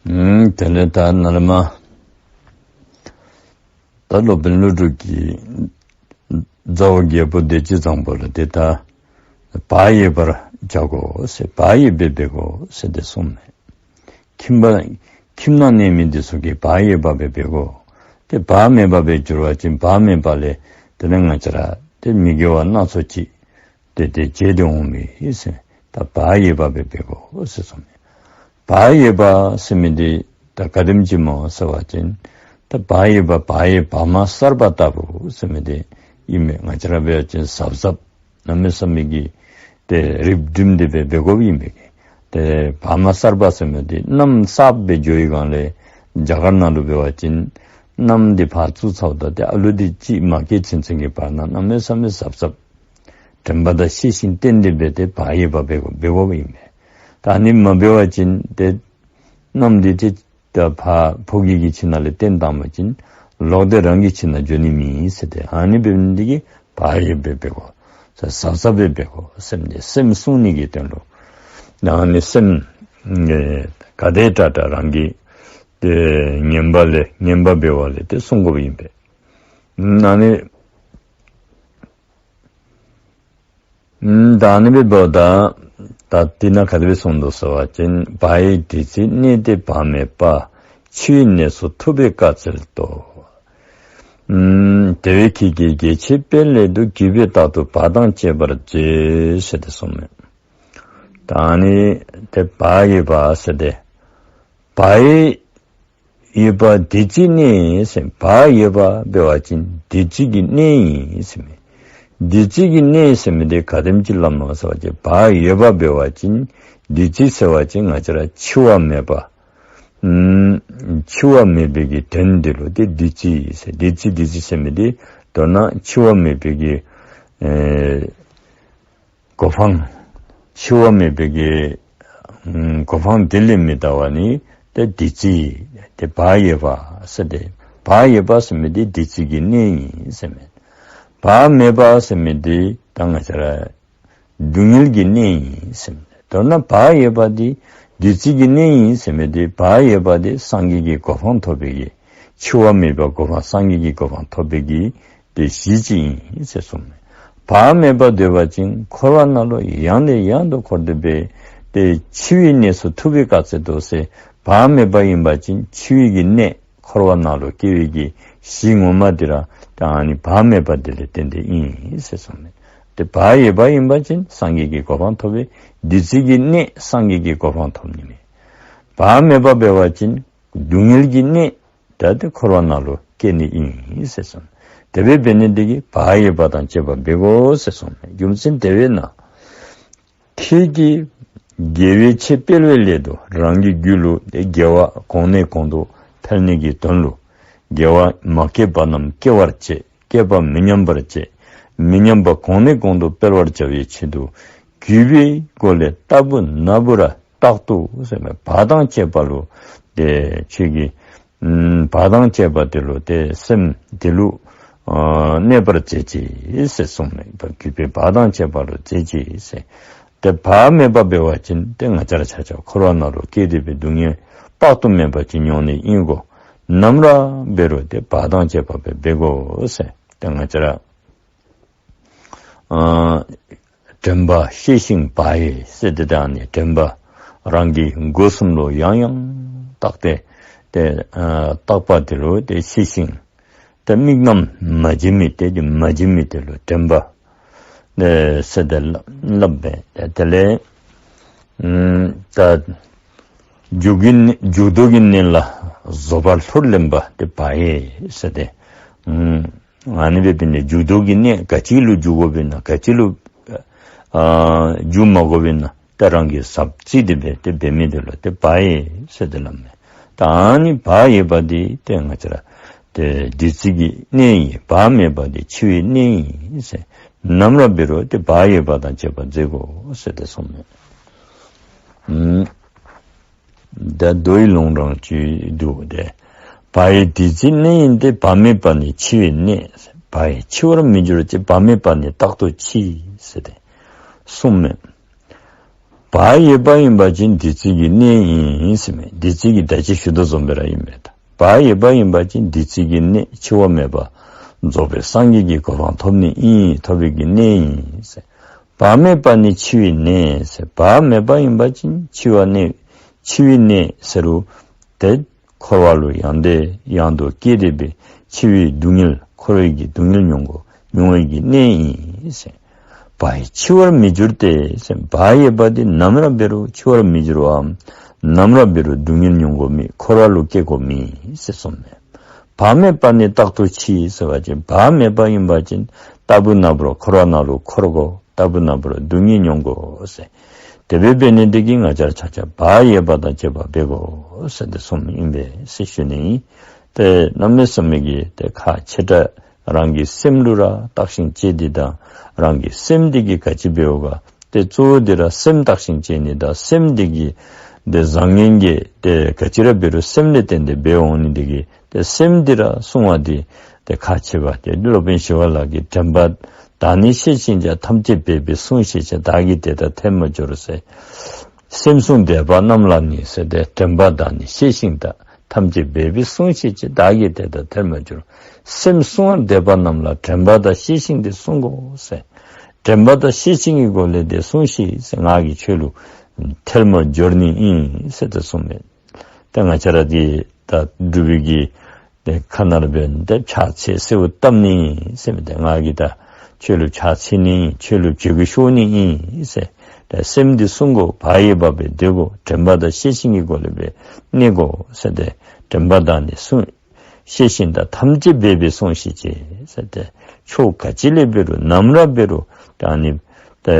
ཨུམ་དེ་ལས་ད་ནཱ་ལས་མར་ད་སློབ་དཔོན་ཀླུ་སྒྲུབ་ཀྱིས་རྫ་བོ་རྒྱལ་པོ་བདེ་སྤྱོད་བཟང་པོ་ལུ་ཏེ་ད་བག་ཡོད་པར་བྱ་དགོ་ཟེར་བག་ཡོད་པར་འབད་དགོ་ཟེར་ཏེ་གསུངས་མས། ཁྱིམ་པ་ཁྱིམ་ནང་གནས་མི་འདི་ཚུ་གིས་བག་ཡོད་པ་སྦེ་འབད་དགོ། ཏེ་བག་མེད་པ་སྦེ་འགྱུར་བ་ཅིན་བག་མེད་པ་ལས་དེ་ལས་ང་བཅས་ར་ཏེ་མི་དགེ་བ་སྣ་ཚོགས་ཅིག་ཏེ་ཏེ་བྱས་ཏེ་འོང་མི་ཨིན་ཟེར། ད་བག་ཡོད་པ་སྦེ་འབད་དགོ་ཟེར་གསུངས་མས། བག་ཡོད་པ་ཟེར་མི་འདི་ད་ག་དེམ་ཅིག་སྨོ་ཟེར་བ་ཅིན་ད་བག་ཡོད་པ་བག་ཡོད་བག་མ་གསར་པ་ལྟ་བུ་ཟེར་མི་འདི་ཨིན་མས། ང་བཅས་ར་འབད་བ་ཅིན་གཟབ་གཟབ་གནམ་མེད་ས་མེད་ཀྱི་ཏེ་རིགཔ་སྒྲིམ་སྟེ་སྦེ་འབད་དགོཔ་ཨིན་པས། ཏེ་བག་མ་གསར་པ་ཟེར་མི་འདི་གནམ་གསརཔ་སྦེ་འགྱོ་བའི་སྒང་ལས་རྒྱ་གར་ནང་ལུ་འབད་བ་ཅིན་གནམ་འདི་ཕར་བཙུགས་ཚརཝ་ད་ཏེ་ཨ་ལུ་འདི་ཅིག་མ་སྐྱེས་ཚུན་ཚོད་ཀྱི་བར་ན་གནམ་མེད་ས་མེད་གཟབ་གཟབ་དྲན་པ་དང་ཤེས་བཞིན་བསྟེན་ཏེ་སྦེ་ཏེ་བག་ཡོད་པ་འབད་དགོ་འབད་དགོཔ་ཨིན་པས། ད་ཨ་ནི་མ་འབད་བ་ཅིན་ཏེ་གནམ་འདི་ཏེ་ད་ཕར་ཕོ་སྐྱེས་ཀྱི་ཁྱིམ་ནང་ལས་བཏོན་བཏང་པ་ཅིན་ལོག་སྟེ་རང་གི་ཁྱིམ་ནང་འགྱོ་ནི་མེད་ཟེར་ཏེ་ཨ་ནི་འབད་ནི་འདི་གིས་བག་ཡོད་པར་འབད་དགོ། གཟབ་གཟབ་སྦེ་འབད་དགོ། སེམས་འདི་སེམས་བསྲུང་ནི་གི་དོན་ལུ་ཨ་ནི་སེམས་ཨེ་ག་དེ་དྲག་དྲག་རང་གིས་ཏེ་ངན་པ་ལས་ངན་པ་འབད་བ་ལས་ཏེ་བསྲུང་དགོཔ་ཨིན་པས། ཨ་ནི་ཨུམ་ད་ཨ་ནི་འབདཝ་ད་ད་འདི་ནང་ག་དེ་སྦེ་གསུངས་དོ་ཟེར་བ་ཅིན་བག་ཡོད་བདུད་རྩིའི་གནས་ཏེ་བག་མེད་པ། འཆི་བའི་གནས་སུ་ཐུབ་པས་བཀའ་སྩལ་ཏོ། ཨུམ་དེ་བས་ཁྱེད་ཀྱིས་རྒྱལ་ཆེན་དཔལ་སླད་དུ། བརྒྱུད་པས་རྟག་ཏུ་བག་དང་བཅས་པར་མཛོད་ཟེར་ཏེ་གསུངས་མས། ད་ཨ་ནི་ཏེ་བག་ཡོད་པ་ཟེར་ཏེ་བག་ཡོད་ཡོད་པ་བདུད་རྩིའི་གནས་ཟེར་བག་ཡོད་པ་འབད་བ་ཅིན་བདུད་རྩི་གི་གནས་ཨིན་ཟེར་མས། བདུད་རྩི་གི་གནས་ཟེར་མི་འདི་ག་དེམ་ཅིག་སླབ་སྨོ་ཟེར་བ་ཅིན་བག་ཡོད་པ་འབད་བ་ཅིན་བདུད་རྩི་ཟེར་བ་ཅིན་ང་བཅས་ར་འཆི་བ་མེད་པ་ཨུམ་འཆི་བ་མེད་པའི་གི་དོན་འདི་ལུ་ཏེ་བདུད་རྩི་ཟེར། བདུད་རྩི་བདུད་རྩི་ཟེར་མི་འདི་མདོར་ན་འཆི་བ་མེད་པའི་གི་ཨེ་གོ་འཕང་། འཆི་བ་མེད་པའི་གི་ཨུམ་གོ་འཕང་དེ་ལས་མི་འདའ་བ་ནི་ཏེ་བདུད་རྩི་ཏེ་བག་ཡོད་པ་ཟེར་ཏེ་བག་ཡོད་པ་ཟེར་མི་འདི་བདུད་རྩི་གི་གནས་ཨིན་ཟེར་མས། བག་མེད་པ་ཟེར་མི་འདི་ད་ང་བཅས་ར་སྡུག་བསྔལ་གྱི་གནས་ཨིན་ཟེར་མས། མདོར་ན་བག་ཡོད་པ་འདི་བདུད་རྩི་གི་གནས་ཨིན་ཟེར་མི་འདི་བག་ཡོད་པ་འདི་སངས་རྒྱས་ཀྱི་གོ་འཕང་ཐོབ་པའི་གི་འཆི་བ་མེད་པ་གོ་འཕང་སངས་རྒྱས་ཀྱི་གོ་འཕང་ཐོབ་པའི་གི་ཏེ་གཞི་ཅིག་ཨིན་ཟེར་གསུངས་མས། བག་མེད་པ་འདོད་པ་ཅིན་འཁོར་བ་ནང་ལུ་ཡང་ནས་ཡང་དུ་འཁོར་ཏེ་སྦེ་ཏེ་འཆི་བའི་གནས་སུ་ཐུབ་པས་བཀའ་སྩལ་ཏོ་ཟེར། བག་མེད་པ་ཨིན་པ་ཅིན་འཆི་བའི་གི་གནས་འཁོར་བ་ནང་ལུ་སྐྱེ་བའི་གི་གཞི་ངོ་མ་འདི་ར་ད་ཨ་ནི་བག་མེད་པ་འདི་ལས་བརྟེན་ཏེ་ཨིན་ཟེར་གསུངས་མས། ཏེ་བག་ཡོད་པ་ཨིན་པ་ཅིན་སངས་རྒྱས་ཀྱི་གོ་འཕང་ཐོབ་པའི་བདུད་རྩི་གི་གནས་སངས་རྒྱས་ཀྱི་གོ་འཕང་ཐོབ་ནི་མས། བག་མེད་པ་འབད་བ་ཅིན་སྡུག་བསྔལ་གྱི་གནས་ད་ཏེ་འཁོར་བ་ནང་ལུ་སྐྱེ་ནི་ཨིན་ཟེར་གསུངས། དེ་སྦེ་འབད་ནི་འདི་གིས་བག་ཡོད་པ་དང་བཅས་པ་འབད་དགོ་ཟེར་གསུངས་མས། རྒྱུ་མཚན་དེ་བས་ན་ཁྱེད་ཀྱིས་རྒྱལ་བའི་ཆེད་སྤེལ་བའི་སླད་དུ་རང་གི་རྒྱུད་ལུ་ཏེ་དགེ་བ་གོང་ནས་གོང་དུ་འཕེལ་ནི་གི་དོན་ལུ་དགེ་བ་མ་སྐྱེས་པ་རྣམས་སྐྱེ་བར་བྱེད། སྐྱེས་པ་མི་ཉམས་པར་བྱེད། མི་ཉམས་པ་གོང་ནས་གོང་དུ་སྤེལ་བར་བྱ་བའི་ཆེད་དུ་བརྒྱུད་པའི་སྒོ་ལས་རྟག་བུ་ན་བུ་ར་རྟག་ཏུ་ཟེར་མས། བག་དང་བཅས་པ་ལུ་ཏེ་ཁྱེད་ཀྱིས་ཨམ་བག་དང་བཅས་པ་དེ་ལུ་ཏེ་སེམས་དེ་ལུ་ཨ་གནས་པར་མཛད་ཅིག་ཟེར་གསུངས་མས། བརྒྱུད་པའི་བག་དང་བཅས་པ་ལུ་མཛད་ཅིག་ཟེར། ཏེ་བག་མེད་པ་འབད་བ་ཅིན་ཏེ་ང་བཅས་ར་ཆ་ཁྱབ་འཁོར་བ་ནང་ལུ་སྐྱེས་ཏེ་སྦེ་སྡུག་བསྔལ་དཔག་ཏུ་མེད་པ་ཅིག་མྱོང་ནི་ཨིན་གོ། ནམ་ར་འབད་རུང་ཏེ་བག་དང་བཅས་པ་སྦེ་འབད་དགོ་ཟེར། ཏེ་ང་བཅས་ར་ཨ་དྲན་པ་ཤེས་ཤིང་བག་ཡོད་ཟེར་ཏེ་ད་ཨ་ནི་དྲན་པ་རང་གི་སྒོ་གསུམ་ལུ་ཡང་ཡང་བརྟགས་ཏེ་ཏེ་ཨ་བརྟགས་པ་དེ་ལུ་ཏེ་ཤེས་ཤིང་ཏེ་དམིགས་རྣམ་མ་བརྗེད་མི་དེ་ཏེ་མ་བརྗེད་མི་དེ་ལུ་དྲན་པ་ཏེ་ཟེར་ཏེ་སླབ་སྦེ་ཏེ་དེ་ལས་ཨམ་ད་འཇུག་གི་འཇུག་ལྡོག་གི་གནས་ལ་ བཟོད་པ་ལྷུར་ལེན་པ་ཏེ་བག་ཡོད་ཟེར་ཏེ། ཨ་ནི་འབད་བ་ཅིན་འཇུག་ལྡོག་གི་གནས་ག་ཅི་ལུ་འཇུག་དགོཔ་ཨིན་ན་ག་ཅི་ལུ་ཨ་འཇུག་མ་དགོཔ་ཨིན་ན་ཏེ་རང་གིས་ཟབ་རྩིས་ཏེ་འབད་ཏེ་འབད་མི་དེ་ལུ་ཏེ་བག་ཡོད་ཟེར་ཏེ་སླབ་མས། ད་ཨ་ནི་བག་ཡོད་པ་འདི་ཏེ་ང་བཅས་ར་ཏེ་བདུད་རྩི་གི་གནས་ཨིན། བག་མེད་པ་འདི་འཆི་བའི་གནས་ཨིན་ཟེར། ནམ་ར་འབད་རུང་ཏེ་བག་ཡོད་པ་དང་བཅས་པ་མཛད་དགོ་ཟེར་ཏེ་གསུངས་མས། ཨུམ། ད་མདོའི་ལུང་དྲངས་ཅིག་འདུག་སྟེ། བག་ཡོད་བདུད་རྩིའི་གནས་ཡིན་ཏེ། བག་མེད་པ་ནི་འཆི་བའི་གནས། བག་ཡོད་འཆི་བར་མི་འགྱུར་ཅིང་། བག་མེད་པ་ནི་རྟག་ཏུ་འཆི་ཟེར་ཏེ་གསུངས་མས། བག་ཡོད་པ་ཡིན་པ་ཅིན་བདུད་རྩི་གི་གནས་ཨིན་ཟེར་མས། བདུད་རྩི་གི་ད་ཅི་ཞུ་དོ་བཟུམ་སྦེ་ར་ཨིན་མས། ད་བག་ཡོད་པ་ཡིན་པ་ཅིན་བདུད་རྩི་གི་གནས་འཆི་བ་མེད་པ་རྫོགས་པའི་སངས་རྒྱས་ཀྱི་གོ་འཕང་ཐོབ་ནི་ཨིན། ཐོབ་པའི་གི་གནས་ཨིན་ཟེར། བག་མེད་པ་ནི་འཆི་བའི་གནས་ཟེར། བག་མེད་པ་ཡིན་པ་ཅིན་འཆི་བ་གནས་འཆི་བའི་གནས་ཟེར་རུང་ཏེ་འཁོར་བ་ལུ་ཡང་ཏེ་ཡང་དུ་སྐྱེས་ཏེ་འབད་འཆི་བའི་སྡུག་བསྔལ་འཁོར་བའི་གི་སྡུག་བསྔལ་མྱོང་དགོ་མྱོང་བའི་གི་གནས་ཨིན་ཟེར། བག་ཡོད་འཆི་བར་མི་འགྱུར་ཏེ་ཟེར། བག་ཡོད་པ་འདི་ནམ་ར་འབད་རུང་འཆི་བར་མི་འགྱུར་བའམ་ནམ་ར་འབད་རུང་སྡུག་བསྔལ་མྱོང་དགོ་མི་འཁོར་བ་ལུ་སྐྱེ་དགོ་མི་ཟེར་གསུངས་མས། བག་མེད་པ་ནི་རྟག་ཏུ་འཆི་ཟེར་བ་ཅིན་བག་མེད་པ་ཡིན་པ་ཅིན་རྟག་བུ་ན་བུར་འཁོར་བ་ནང་ལུ་འཁོར་དགོ། རྟག་བུ་ན་བུར་སྡུག་བསྔལ་མྱོང་དགོ་ཟེར། དེ་འབད་འབད་ནི་འདི་གིས་ང་བཅས་ར་ཆ་ཁྱབ་བག་ཡོད་པ་དང་བཅས་པ་འབད་དགོ་ཟེར་ཏེ་གསུངས་ཨིན་པས་ཟེར་ཞུ་ནི་ཨིན། ཏེ་གནམ་མེད་ས་མེད་ཀྱི་ཏེ་ཁག་ཆེ་དྲགས་རང་གི་སེམས་ལུ་ར་བརྟག་ཤིང་དཔྱད་དེ་དང་རང་གི་སེམས་འདི་གིས་ག་ཅི་འབདཝ་ག་ཏེ་གཙོ་བོ་འདི་ར་སེམས་བརྟག་ཤིང་དཔྱད་ནི་དང་སེམས་འདི་གིས་ཏེ་བཟང་ངན་གྱི་ཏེ་ག་ཅི་ར་འབད་རུང་སེམས་ལས་བརྟེན་ཏེ་འབད་འོང་ནི་འདི་གིས་ཏེ་སེམས་འདི་ར་བསྲུང་བ་འདི་ཏེ་ཁག་ཆེ་བ། ཏེ་སློབ་དཔོན་ཞི་བ་ལྷ་གིས་དྲན་པ་དག་ནི་ཤེས་ཤིང་བྱ། ཐམས་ཅད་འབད་པས་བསྲུང་ཤེས་བྱ། བདག་གིས་དེ་ལྟར་ཐལ་མོ་སྦྱོར་ཟེར། སེམས་བསྲུང་བདེ་བ་རྣམས་ལ་ནི་ཟེར་ཏེ་དྲན་པ་དག་ནི་ཤེས་ཤིང་བྱ། ཐམས་ཅད་འབད་པས་བསྲུང་ཤེས་བྱ། བདག་གིས་དེ་ལྟར་ཐལ་མོ་སྦྱོར། སེམས་བསྲུང་བ་བདེ་བ་རྣམས་ལ་དྲན་པ་དང་ཤེས་ཤིང་དེ་བསྲུང་དགོ་ཟེར། དྲན་པ་དང་ཤེས་ཤིང་གི་སྒོ་ལས་དེ་བསྲུང་ཤིག་ཟེར། ང་གིས་ཁྱོད་ལུ་ཐལ་མོ་སྦྱོར་ནི་ཨིན་ཟེར་ཏེ་གསུངས་མས། ཏེ་ང་བཅས་ར་འདི་ད་སྒྲུབ་པའི་གི་ཏེ་ཁ་ནང་འབད་ཏེ་ཕྱག་འཚལ་གསོལཝ་བཏབ་ནི་ཨིན་ཟེར་མི་ཏེ་ང་གིས་ད་ཁྱོད་ལུ་ཕྱག་འཚལ་ནི་ཨིན། ཁྱོད་ལུ་བྱོལ་གི་ཤོར་ནི་ཨིན་ཟེར། ཏེ་སེམས་འདི་བསྲུང་དགོ། བག་ཡོད་པ་སྦེ་སྡོད་དགོ། དྲན་པ་དང་ཤེས་ཤིང་གི་སྒོ་ལས་སྦེ་གནས་དགོ་ཟེར་ཏེ་དྲན་པ་དག་ནི་བསྲུང་ཤེས་ཤིང་བྱ། ཐམས་ཅད་འབད་པས་བསྲུང་ཤེས་བྱ་ཟེར་ཏེ་ཕྱོགས་ག་ཅི་ལས་འབད་རུང་ནམ་ར་འབད་རུང་ད་ནི་ཏེ་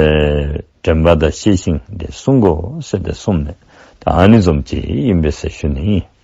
དྲན་པ་དང་ཤེས་ཤིང་དེ་བསྲུང་དགོ་ཟེར་ཏེ་གསུངས་མས། ད་ཨ་ནི་བཟུམ་ཅིག་ཨིན་པས་ཟེར་ཞུ་ནི་ཨིན།